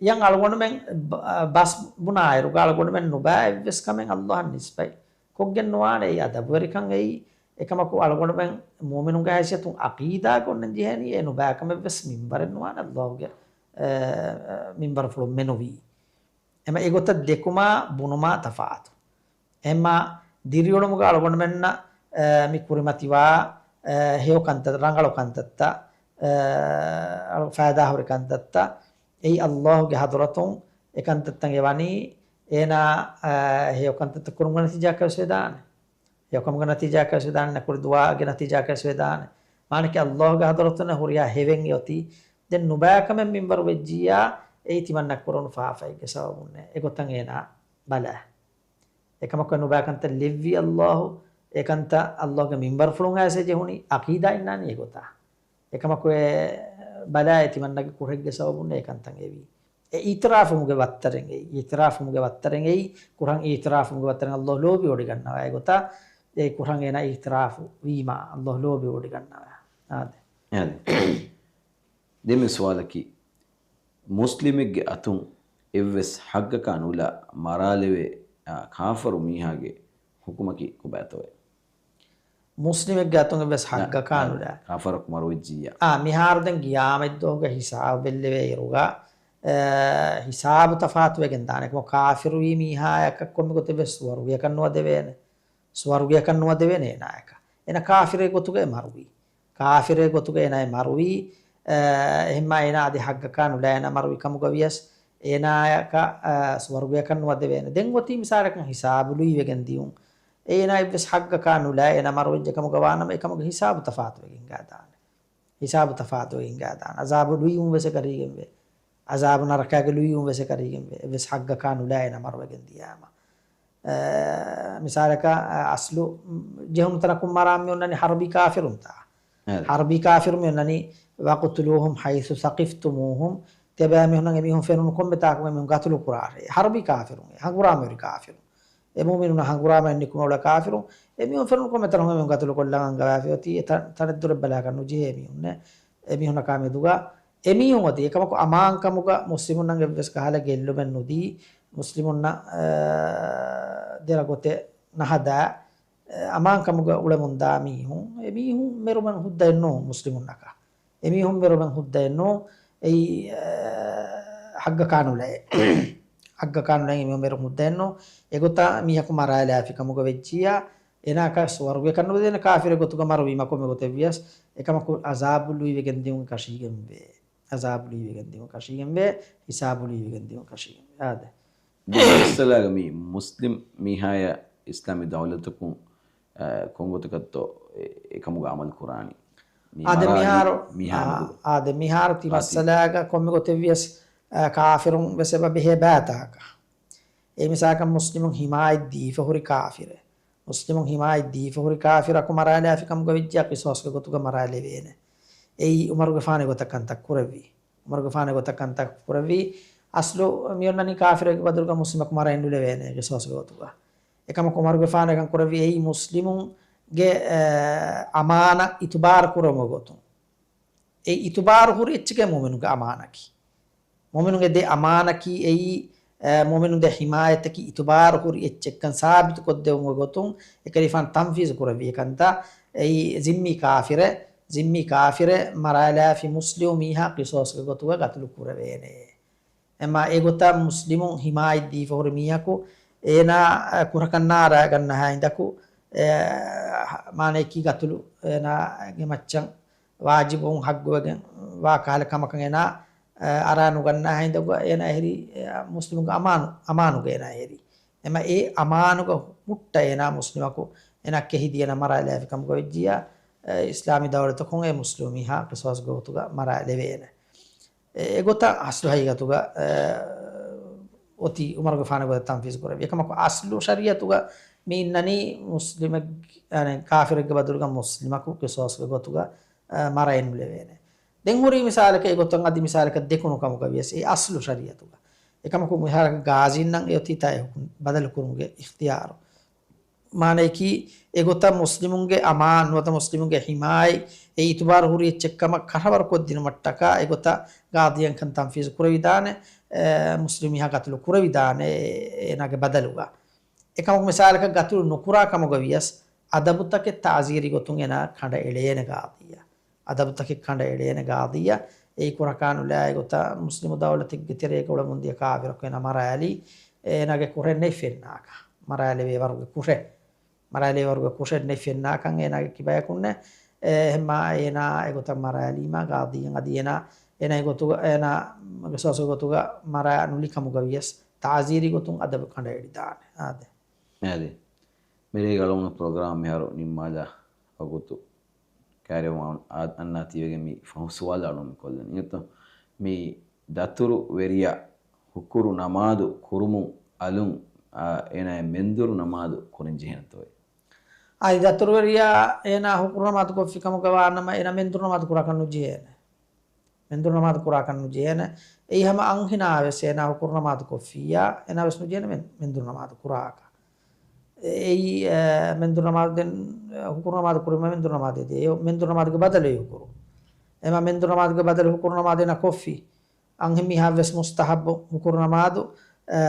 ޔަން އަޅުގަނޑުމެން ބަ-، ބަސް ބުނާއިރުގަ އަޅުގަނޑުމެން ނުބައި އެއްވެސް ކަމެއް ﷲ އަށް ނިސްބަތް ކޮށްގެން ނުވާނެ. އެއީ އަދަބުވެރިކަން އެއީ. އެކަމަކު އަޅުގަނޑުމެން މުއުމިނުންގެ ހައިސިއްޔަތުން ޢަޤީދާގަ އޮންނަން ޖެހޭނީ އެ ނުބައި ކަމެއްވެސް މިންވަރެއް ނުވާނެ ﷲގެ، އެ، މިންވަރުފުޅުން މެނުވީ. އެމަ އެގޮތަށް ދެކުމާ ބުނުމާ ތަފާތު. އެމަ ދިރިއުޅުމުގަ އަޅުގަނޑުމެންނަށް، އެ، މި ކުރިމަތިވާ، އެ، ހެޔޮ ކަންތައް، ރަނގަޅު ކަންތައްތައް، އެ، އަޅު ފައިދާހުރި ކަންތައްތައް، އެއީ ﷲގެ ޙަޟްރަތުން އެ ކަންތައްތައް އެ ވަނީ އޭނާ، އެ، ހެޔޮ ކަންތައްތައް ކުރުމުގެ ނަތީޖާއަކަށް ވެސް ވެދާނެ. ޔަކުމުގެ ނަތީޖާއަކަށް ވެސް ވެދާނެ، ނަކުރި ދުޢާގެ ނަތީޖާއަކަށް ވެސް ވެދާނެ. މާނައަކީ ﷲގެ ޙަޟްރަތުން ހުރިހާ ހެވެން އެ އޮތީ. ދެން ނުބައިކަމެއް މިންވަރު ވެއްޖިއްޔާ، އެއީ ތިމަންނަ ކުރުނު ފާފައެއްގެ ސަބަބުންނޭ. އެގޮތަށް އޭނާ ބަލާ. އެކަމަކު ނުބައިކަންތައް ލެއްވި ﷲ، އެކަންތައް ﷲގެ މިންވަރުފުޅުން އައިސް ޖެހުނީ، ޢަޤީދާ އިންނާނީ އެގޮތަށް. އެކަމަކު އެ ބަލާ އެ ތިމަންނަގެ ކުށެއްގެ ސަބަބުން އެކަންތައް އެވީ. އެ އިޢުތިރާފުމުގެ ވައްތަރެއް އެއީ، އިޢުތިރާފުމުގެ ވައްތަރެއް އެއީ، ކުރަން އިޢުތިރާފުމުގެ ވައްތަރެއް ﷲ ލޯބިވޮޑިގަންނަވާ އެގޮތަށް، އެ ކުރަން އޭނާ އިޢުތިރާފު ވީމާ ﷲ ލޯބިވޮޑިގަންނަވާ. އާދެ. އާދެ. ދެން މި ސުވާލަކީ، މުސްލިމެއްގެ އަތުން އެއްވެސް ޙައްޤަކާ ނުލާ މަރާލެވޭ، އާ، ކާފަރު މީހާގެ ޙުކުމަކީ ކޮބާތޯއޭ؟ މުސްލިމެއްގެ އަތުން އެއްވެސް ޙައްޤަކާ ނުލާ. ކާފަރަކު މަރުވެއްޖިއްޔާ. އާ، މިހާރު ދެން ޤިޔާމަތްދުވަހުގެ ހިސާބު ބެއްލެވޭ އިރުގަ، އެ، ހިސާބު ތަފާތުވެގެން ދާނެ. ކާފިރުވީ މީހާޔަކަށް ކޮންމެ ގޮތެއްވެސް ސުވަރުގެއަކަށް ނުވަދެވޭނެ. ސުވަރުގެއަކަށް ނުވަދެވޭނެ އޭނާޔަކަށް. އޭނާ ކާފިރެއް ގޮތުގައި މަރުވީ. ކާފިރެއް ގޮތުގައި އޭނާ މަރުވީ. އެ، އެހެންމާ އޭނާ އަދި ޙައްޤަކާ ނުލާ އޭނާ މަރުވި ކަމުގަ ވިޔަސް، އޭނާޔަކަށް، އަ، ސުވަރުގެއަކަށް ނުވަދެވޭނެ. ދެން އޮތީ މިސާލަކަށް ހިސާބު ލުއިވެގެން ދިޔުން. އޭނާ އެއްވެސް ޙައްޤަކާ ނުލާ އޭނާ މަރުވެއްޖެ ކަމުގަ ވާނަމަ، އެކަމުގެ ހިސާބު ތަފާތުވެގެން ގާދާނެ. ހިސާބު ތަފާތުވެގެން ގާދާނެ. ޢަޒާބު ލުއިވުން ވެސް އެކަށީގެންވޭ. ޢަޒާބު ނަރަކާގެ ލުއިވުން ވެސް އެކަށީގެންވޭ. އެއްވެސް ޙައްޤަކާ ނުލާ އޭނާ މަރުވެގެން ދިޔާމަ. އެ، މިސާލަކަށް، އަ، އަސްލު، މް، ޖެހުނު ތަނަކުން މަރާން މި އޮންނަނީ ޙަރުބީ ކާފިރުންތާ. އެ. ޙަރުބީ ކާފިރުން މި އޮންނަނީ، "وَاقْتُلُوهُمْ حَيْثُ ثَقِفْتُمُوهُمْ." ތިޔަބައިމީހުންނަށް އެމީހުން ފެނުނު ކޮންމެ ތާކުގަ އެމީހުން ގަތުލު ކުރާށޭ. ޙަރުބީ ކާފިރުން، ހަނގުރާމަވެރި ކާފިރުން. އެ މުއުމިނުންނަށް ހަނގުރާމައެއް ނިކުމެ އުޅޭ ކާފިރުން، އެމީހުން ފެނުނު ކޮންމެ ތަނަކު އެމީހުން ގަތުލު ކޮށްލަން އަންގަވާފަ އޮތީ. އެ ތަ-، ތަނެއްދުރެއް ބަލާކަށް ނުޖެހޭ އެމީހުންނެއް. އެމީހުންނަކާ މެދުގަ އެމީހުން އޮތީ. އެކަމަކު އަމާންކަމުގަ މުސްލިމުންނަށް އެއްވެސް ކަހަލަ ގެއްލުމެއް ނުދީ، މުސްލިމުންނަށް، އަ، ދެރަ ގޮތެއް ނަހަދާ، އަ، އަމާންކަމުގަ އުޅެމުންދާ މީހުން، އެމީހުން މެރުމެން ހުއްދައެއް ނޫން މުސްލިމުންނަކަށް. އެމީހުން މެރުމެން ހުއްދައެއް ނޫން. އެއީ، އަ، ޙައްޤަކާ ނުލައޭ. ޙައްޤަކާ ނުލައި އެމީހުން މެރުމެން ހުއްދައެއް ނޫން. އެގޮތަށް މީހަކު މަރާލާފި ކަމުގަ ވެއްޖިއްޔާ، އޭނާއަކަށް ސުވަރުގެއަކަށް ނުވަދެވޭނެ ކާފިރެއް ގޮތުގަ މަރުވީމަ ކޮންމެ ގޮތެއް ވިޔަސް، އެކަމަކު ޢަޒާބު ލުއިވެގެން ދިއުން ކަށީގެންވޭ. ޢަޒާބު ލުއިވެގެން ދިއުން ކަށީގެންވޭ. ހިސާބު ލުއިވެގެން ދިއުން ކަށީގެންވޭ. އާދެ. ދެން މައްސަލާގަ މި މުސްލިމް މީހާޔަށް އިސްލާމީ ދައުލަތަކުން، އަ، ކޮންގޮތަކަށްތޯ އެ-، އެކަމުގަ ޢަމަލު ކުރާނީ؟ މި އާދެ މަރާލި މިހާރު، މީހާ އާ، މެދު އާދެ މިހާރު ތި ޤާތިލް. މައްސަލާގަ ކޮންމެ ގޮތެއް ވިޔަސް، އަ، ކާފިރުން ވެސް އެބަ ބެހޭ ބާތާކަށް. އެ މިސާލަކަށް މުސްލިމުން ޙިމާޔަތް ދީފަ ހުރި ކާފިރެއް. މުސްލިމުން ޙިމާޔަތް ދީފަ ހުރި ކާފިރަކު މަރާލާފި ކަމުގަ ވެއްޖެއްޔާ ޤިޞާޞްގެ ގޮތުގަ މަރާލެވޭނެ. އެއީ ޢުމަރުގެފާނު އެގޮތަށް ކަންތައް ކުރެއްވީ. ޢުމަރުގެފާނު އެގޮތަށް ކަންތައް ކުރެއްވީ. އަސްލު މިއޮންނަނީ ކާފިރެއްގެ ބަދަލުގަ މުސްލިމަކު މަރައެއް ނުލެވޭނެ ޤިޞާޞްގެ ގޮތުގަ. އެކަމަކު ޢުމަރުގެފާނު އެކަން ކުރެއްވީ އެއީ މުސްލިމުންގެ، އެ، އަމާނަ އިތުބާރު ކުރުމުގެ ގޮތުން. އެ އިތުބާރު ހުރި އެއްޗެކޭ މުއުމިނުގެ އަމާނަކީ. މުއުމިނުގެ ދެ އަމާނަކީ އެއީ، އެ، މުއުމިނު ދެ ޙިމާޔަތަކީ އިތުބާރު ހުރި އެއްޗެއްކަން ސާބިތު ކޮށްދެވުމުގެ ގޮތުން އެކަލޭގެފާނު ތަންފީޒު ކުރެއްވި ކަންތައް. އެއީ ޒިންމީ ކާފިރެއް، ޒިންމީ ކާފިރެއް މަރާލާފި މުސްލިމު މީހާ ޤިޞާޞްގެ ގޮތުގަ ގަތުލު ކުރެވޭނެ. އެމާ އެގޮތަށް މުސްލިމުން ޙިމާޔަތް ދީފަ ހުރި މީހަކު އޭނާ، އަ، ކުރަކަށް ނާރާ ގަންނަހާ ހިނދަކު، އެ، މާނައަކީ ގަތުލު އޭނާގެ މައްޗަށް ވާޖިބުވުން ޙައްޤުވެގެން ވާ ކަހަލަ ކަމަކަށް އޭނާ، އަ، އަރާ ނުގަންނާ ހިނދަކު އޭނާ އެހެރީ، އެ، މުސްލިމުގެ އަމާނު، އަމާނުގަ އޭނާ އެހެރީ. އެމަ އެ އަމާނުގަ ހުއްޓަ އޭނާ މުސްލިމަކު އޭނާ ކެހިދިޔަ ނަމަ މަރާލާފި ކަމުގަ ވެއްޖިއްޔާ، އެ، އިސްލާމީ ދައުލަތަކުން އެ މުސްލިމު މީހާ ޤިޞާޞްގެ ގޮތުގަ މަރާލެވޭނެ. އެ، އެގޮތަށް އަސްލު ޙަޤީޤަތުގަ، އެ، އޮތީ ޢުމަރުގެފާނުގެ ގޮތަށް ތަންފީޒު ކުރެވި. އެކަމަކު އަސްލު ޝަރީޢަތުގަ މި އިންނަނީ މުސްލިމެއް-، އަނެ، ކާފިރެއްގެ ބަދަލުގަ މުސްލިމަކު ޤިޞާޞްގެ ގޮތުގަ، އެ، މަރައެއް ނުލެވޭނެ. ދެން ހުރީ މިސާލަކަށް އެގޮތަށް އަދި މިސާލަކަށް ދެކުނު ކަމުގަ ވިޔަސް އެ އަސްލު ޝަރީޢަތުގަ. އެކަމަކު މިހާރަކަށް ގާޒީންނަށް އެ އޮތީ ތާ އެ ޙުކުމް ބަދަލު ކުރުމުގެ އިޚްތިޔާރު. މާނައަކީ، އެގޮތަށް މުސްލިމުންގެ އަމާން ނުވަތަ މުސްލިމުންގެ ޙިމާޔަތް އެ އިތުބާރު ހުރި އެއްޗެއްކަމަށް ކަށަވަރު ކޮށްދިނުމަށްޓަކާ އެގޮތަށް ގާޟީއަކަށް ތަންފީޒު ކުރެވިދާނެ، އެ، މުސްލިމް މީހާ ގަތުލު ކުރެވިދާނެ، އޭނާގެ ބަދަލުގަ. އެކަމަކު މިސާލަކަށް ގަތުލު ނުކުރާ ކަމުގަ ވިޔަސް، އަދަބުތަކެއް ތަޢުޒީރީ ގޮތުން އޭނާ ކަނޑައެޅޭނެ ގާޟީއަށް. އަދަބުތަކެއް ކަނޑައެޅޭނެ ގާޟީއަށް. އެއީ ކުރަކާނުލާ އެގޮތަށް މުސްލިމު ދައުލަތެއްގެ ތެރޭގަ އުޅެމުންދިޔަ ކާފިރަކު އޭނާ މަރާލީ، އޭނާގެ ކުށެއް ނެތް ފެންނާކަށް. މަރާލެވޭ ވަރުގެ ކުށެއް. މަރާލެވޭ ވަރުގެ ކުށެއް ނެތް ފެންނާކަށް އޭނާގެ ކިބަޔަކުންނެއް. އެ، އެހެންމާ އޭނާ އެގޮތަށް މަރާލީމާ ގާޟީއަށް އަދި އޭނާ، އޭނާ އެގޮތުގަ، އޭނާ ގެ ސޯސްގެ ގޮތުގަ މަރާ ނުލި ކަމުގަ ވިޔަސް ތަޢުޒީރީ ގޮތުން އަދަބު ކަނޑައެޅިދާނެ. އާދެ. އާދެ. މިރޭގެ އަޅުގަނޑު ޕްރޮގްރާމް މިހާރު ނިންމާލާ ވަގުތު ކައިރިވުމަށް އަންނާތީވެގެން މި ފަހު ސުވާލު އަޅުގަނޑު ކޮށްލަން. އިނގޭތޯ؟ މި ދަތުރު ވެރިޔާ ހުކުރު ނަމާދު ކުރުމުން އަލުން، އާ، އޭނާ މެންދުރު ނަމާދު ކުރަން ޖެހޭނެތޯއޭ؟ އާއި ދަތުރުވެރިޔާ އޭނާ ހުކުރު ނަމާދު ކޮށްފި ކަމުގަ ވާނަމަ، އޭނާ މެންދުރު ނަމާދު ކުރާކަށް ނުޖެހޭނެ. މެންދުރު ނަމާދު ކުރާކަށް ނުޖެހޭނެ. އެއީ ހަމަ އަންހެނާ ވެސް އޭނާ ހުކުރު ނަމާދު ކޮށްފިއްޔާ، އޭނާ ވެސް ނުޖެހޭނެ މެން-، މެންދުރު ނަމާދު ކުރާކަށް. އެއީ، އެ، މެންދުރު ނަމާދު ދެން، އެ، ހުކުރު ނަމާދު ކުރީމަ މެންދުރު ނަމާދު ދޭ. އެ، މެންދުރު ނަމާދުގެ ބަދަލު އެ ހުކުރު. އެމަ މެންދުރު ނަމާދުގެ ބަދަލު ހުކުރު ނަމާދު އޭނާ ކޮށްފި. އަންހެން މީހާ ވެސް މުސްތަހައްބު ހުކުރު ނަމާދު، އެ،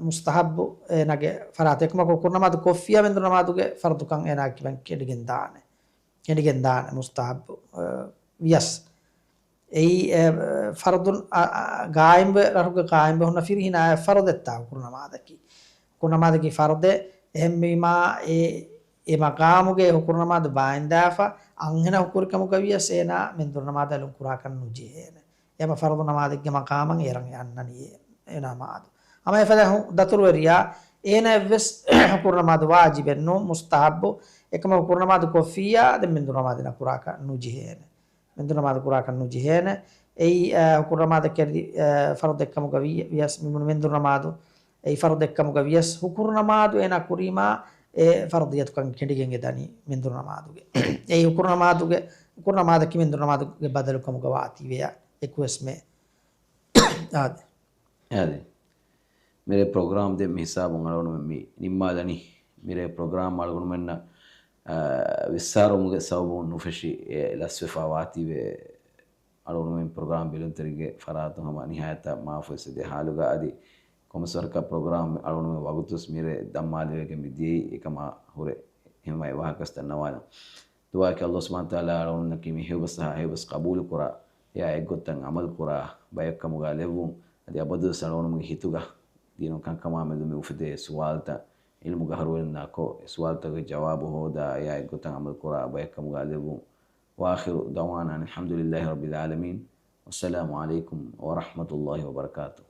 މުސްތަހައްބު އޭނާގެ ފަރާތު. އެކަމަކު ހުކުރު ނަމާދު ކޮށްފިއްޔާ މެންދުރު ނަމާދުގެ ފަރުދުކަން އޭނާ ކިބަން ކެނޑިގެން ދާނެ. ކެނޑިގެން ދާނެ މުސްތަހައްބު، އެ، ވިޔަސް. އެއީ، އެ، ފަރުދުން، އަ، އަ، ގާއިމްވެ، ރަށުގެ ގާއިމްވެ ހުންނަ ފިރިހެނާއަށް ފަރުދެއްތާ ހުކުރު ނަމާދަކީ. ހުކުރު ނަމާދަކީ ފަރުދެއް، އެހެންވީމާ އެ، އެ މަގާމުގެ ހުކުރު ނަމާދު ބާއިންދާފަ، އަންހެނަށް ހުކުރި ކަމުގަ ވިޔަސް އޭނާ މެންދުރު ނަމާދު އަލުން ކުރާކަށް ނުޖެހޭނެ. އެ ހަމަ ފަރުދު ނަމާދެއްގެ މަގާމަށް އޭރަށް އަންނަނީ އެ، އެ ނަމާދު. ހަމަ އެފަދަ ހު-، ދަތުރުވެރިޔާ އޭނާއަށްވެސް ހުކުރު ނަމާދު ވާޖިބެއް ނޫން، މުސްތަހައްބު. އެކަމަކު ހުކުރު ނަމާދު ކޮށްފިއްޔާ ދެން މެންދުރު ނަމާދު އޭނާ ކުރާކަށް ނުޖެހޭނެ. މެންދުރު ނަމާދު ކުރާކަށް ނުޖެހޭނެ. އެއީ، އަ، ހުކުރު ނަމާދަކީ، އަ، ފަރުދެއްކަމުގަ ވި-، ވިޔަސް މި ބުނު މެންދުރު ނަމާދު، އެއީ ފަރުދެއްކަމުގަ ވިޔަސް ހުކުރު ނަމާދު އޭނާ ކުރީމާ، އެ ފަރުދިއްޔަތުކަން ކެނޑިގެން އެ ދަނީ މެންދުރު ނަމާދުގެ. އެއީ ހުކުރު ނަމާދުގެ، ހުކުރު ނަމާދަކީ މެންދުރު ނަމާދުގެ ބަދަލުކަމުގަ ވާތީވެޔާ އެކުވެސް މެ. އާދެ. އާދެ. މިރޭ ޕްރޮގްރާމް ދެން މި ހިސާބުން އަޅުގަނޑުމެން މި ނިންމާލަނީ. މިރޭ ޕްރޮގްރާމް އަޅުގަނޑުމެންނަށް، އާ، ވިއްސާރުވުމުގެ ސަބަބުން ނުފެށި، އެ، ލަސްވެފަ ވާތީވެ. އަޅުގަނޑުމެން ޕްރޮގްރާމް ބެލުންތެރިންގެ ފަރާތުން ހަމަ ނިހާޔަތަށް މާފުވެސް ދޭ ހާލުގަ އަދި ކޮންމެސް ވަރަކަށް ޕްރޮގްރާމް އަޅުގަނޑުމެން ވަގުތުވެސް މިރޭ ދަންމާލެވިގެން މި ދިޔައީ އެކަމާ ހުރެ ހިމައި ވާހަކަސް ދަންނަވާލަން. ދުޢާއަކީ ﷲ ސުބްޙާނަހޫ ވަތަޢާލާ އަޅުގަނޑުމެންނަކީ މި ހެޔޮބަސް ހެޔޮބަސް ޤަބޫލުކުރާ، އެއާ އެއްގޮތަށް ޢަމަލުކުރާ ބަޔަކަށް ކަމުގަ ލެއްވުން. އަދި އަބަދުވެސް އަޅުގަނޑުމެންގެ ހިތުގަ ދީނު ކަންކަމާ މެދު މި އުފެދޭ ސުވާލުތައް ޢިލްމުގެ އަހުރުވެރިންނާ ކޮށް، އެ ސުވާލުތަކުގެ ޖަވާބު ހޯދާ، އެއާ އެއްގޮތަށް ޢަމަލުކުރާ ބަޔަކަށް ކަމުގަ ލެއްވުން. وآخر دعوانا أن الحمد لله رب العالمين. والسلام عليكم ورحمة الله وبركاته.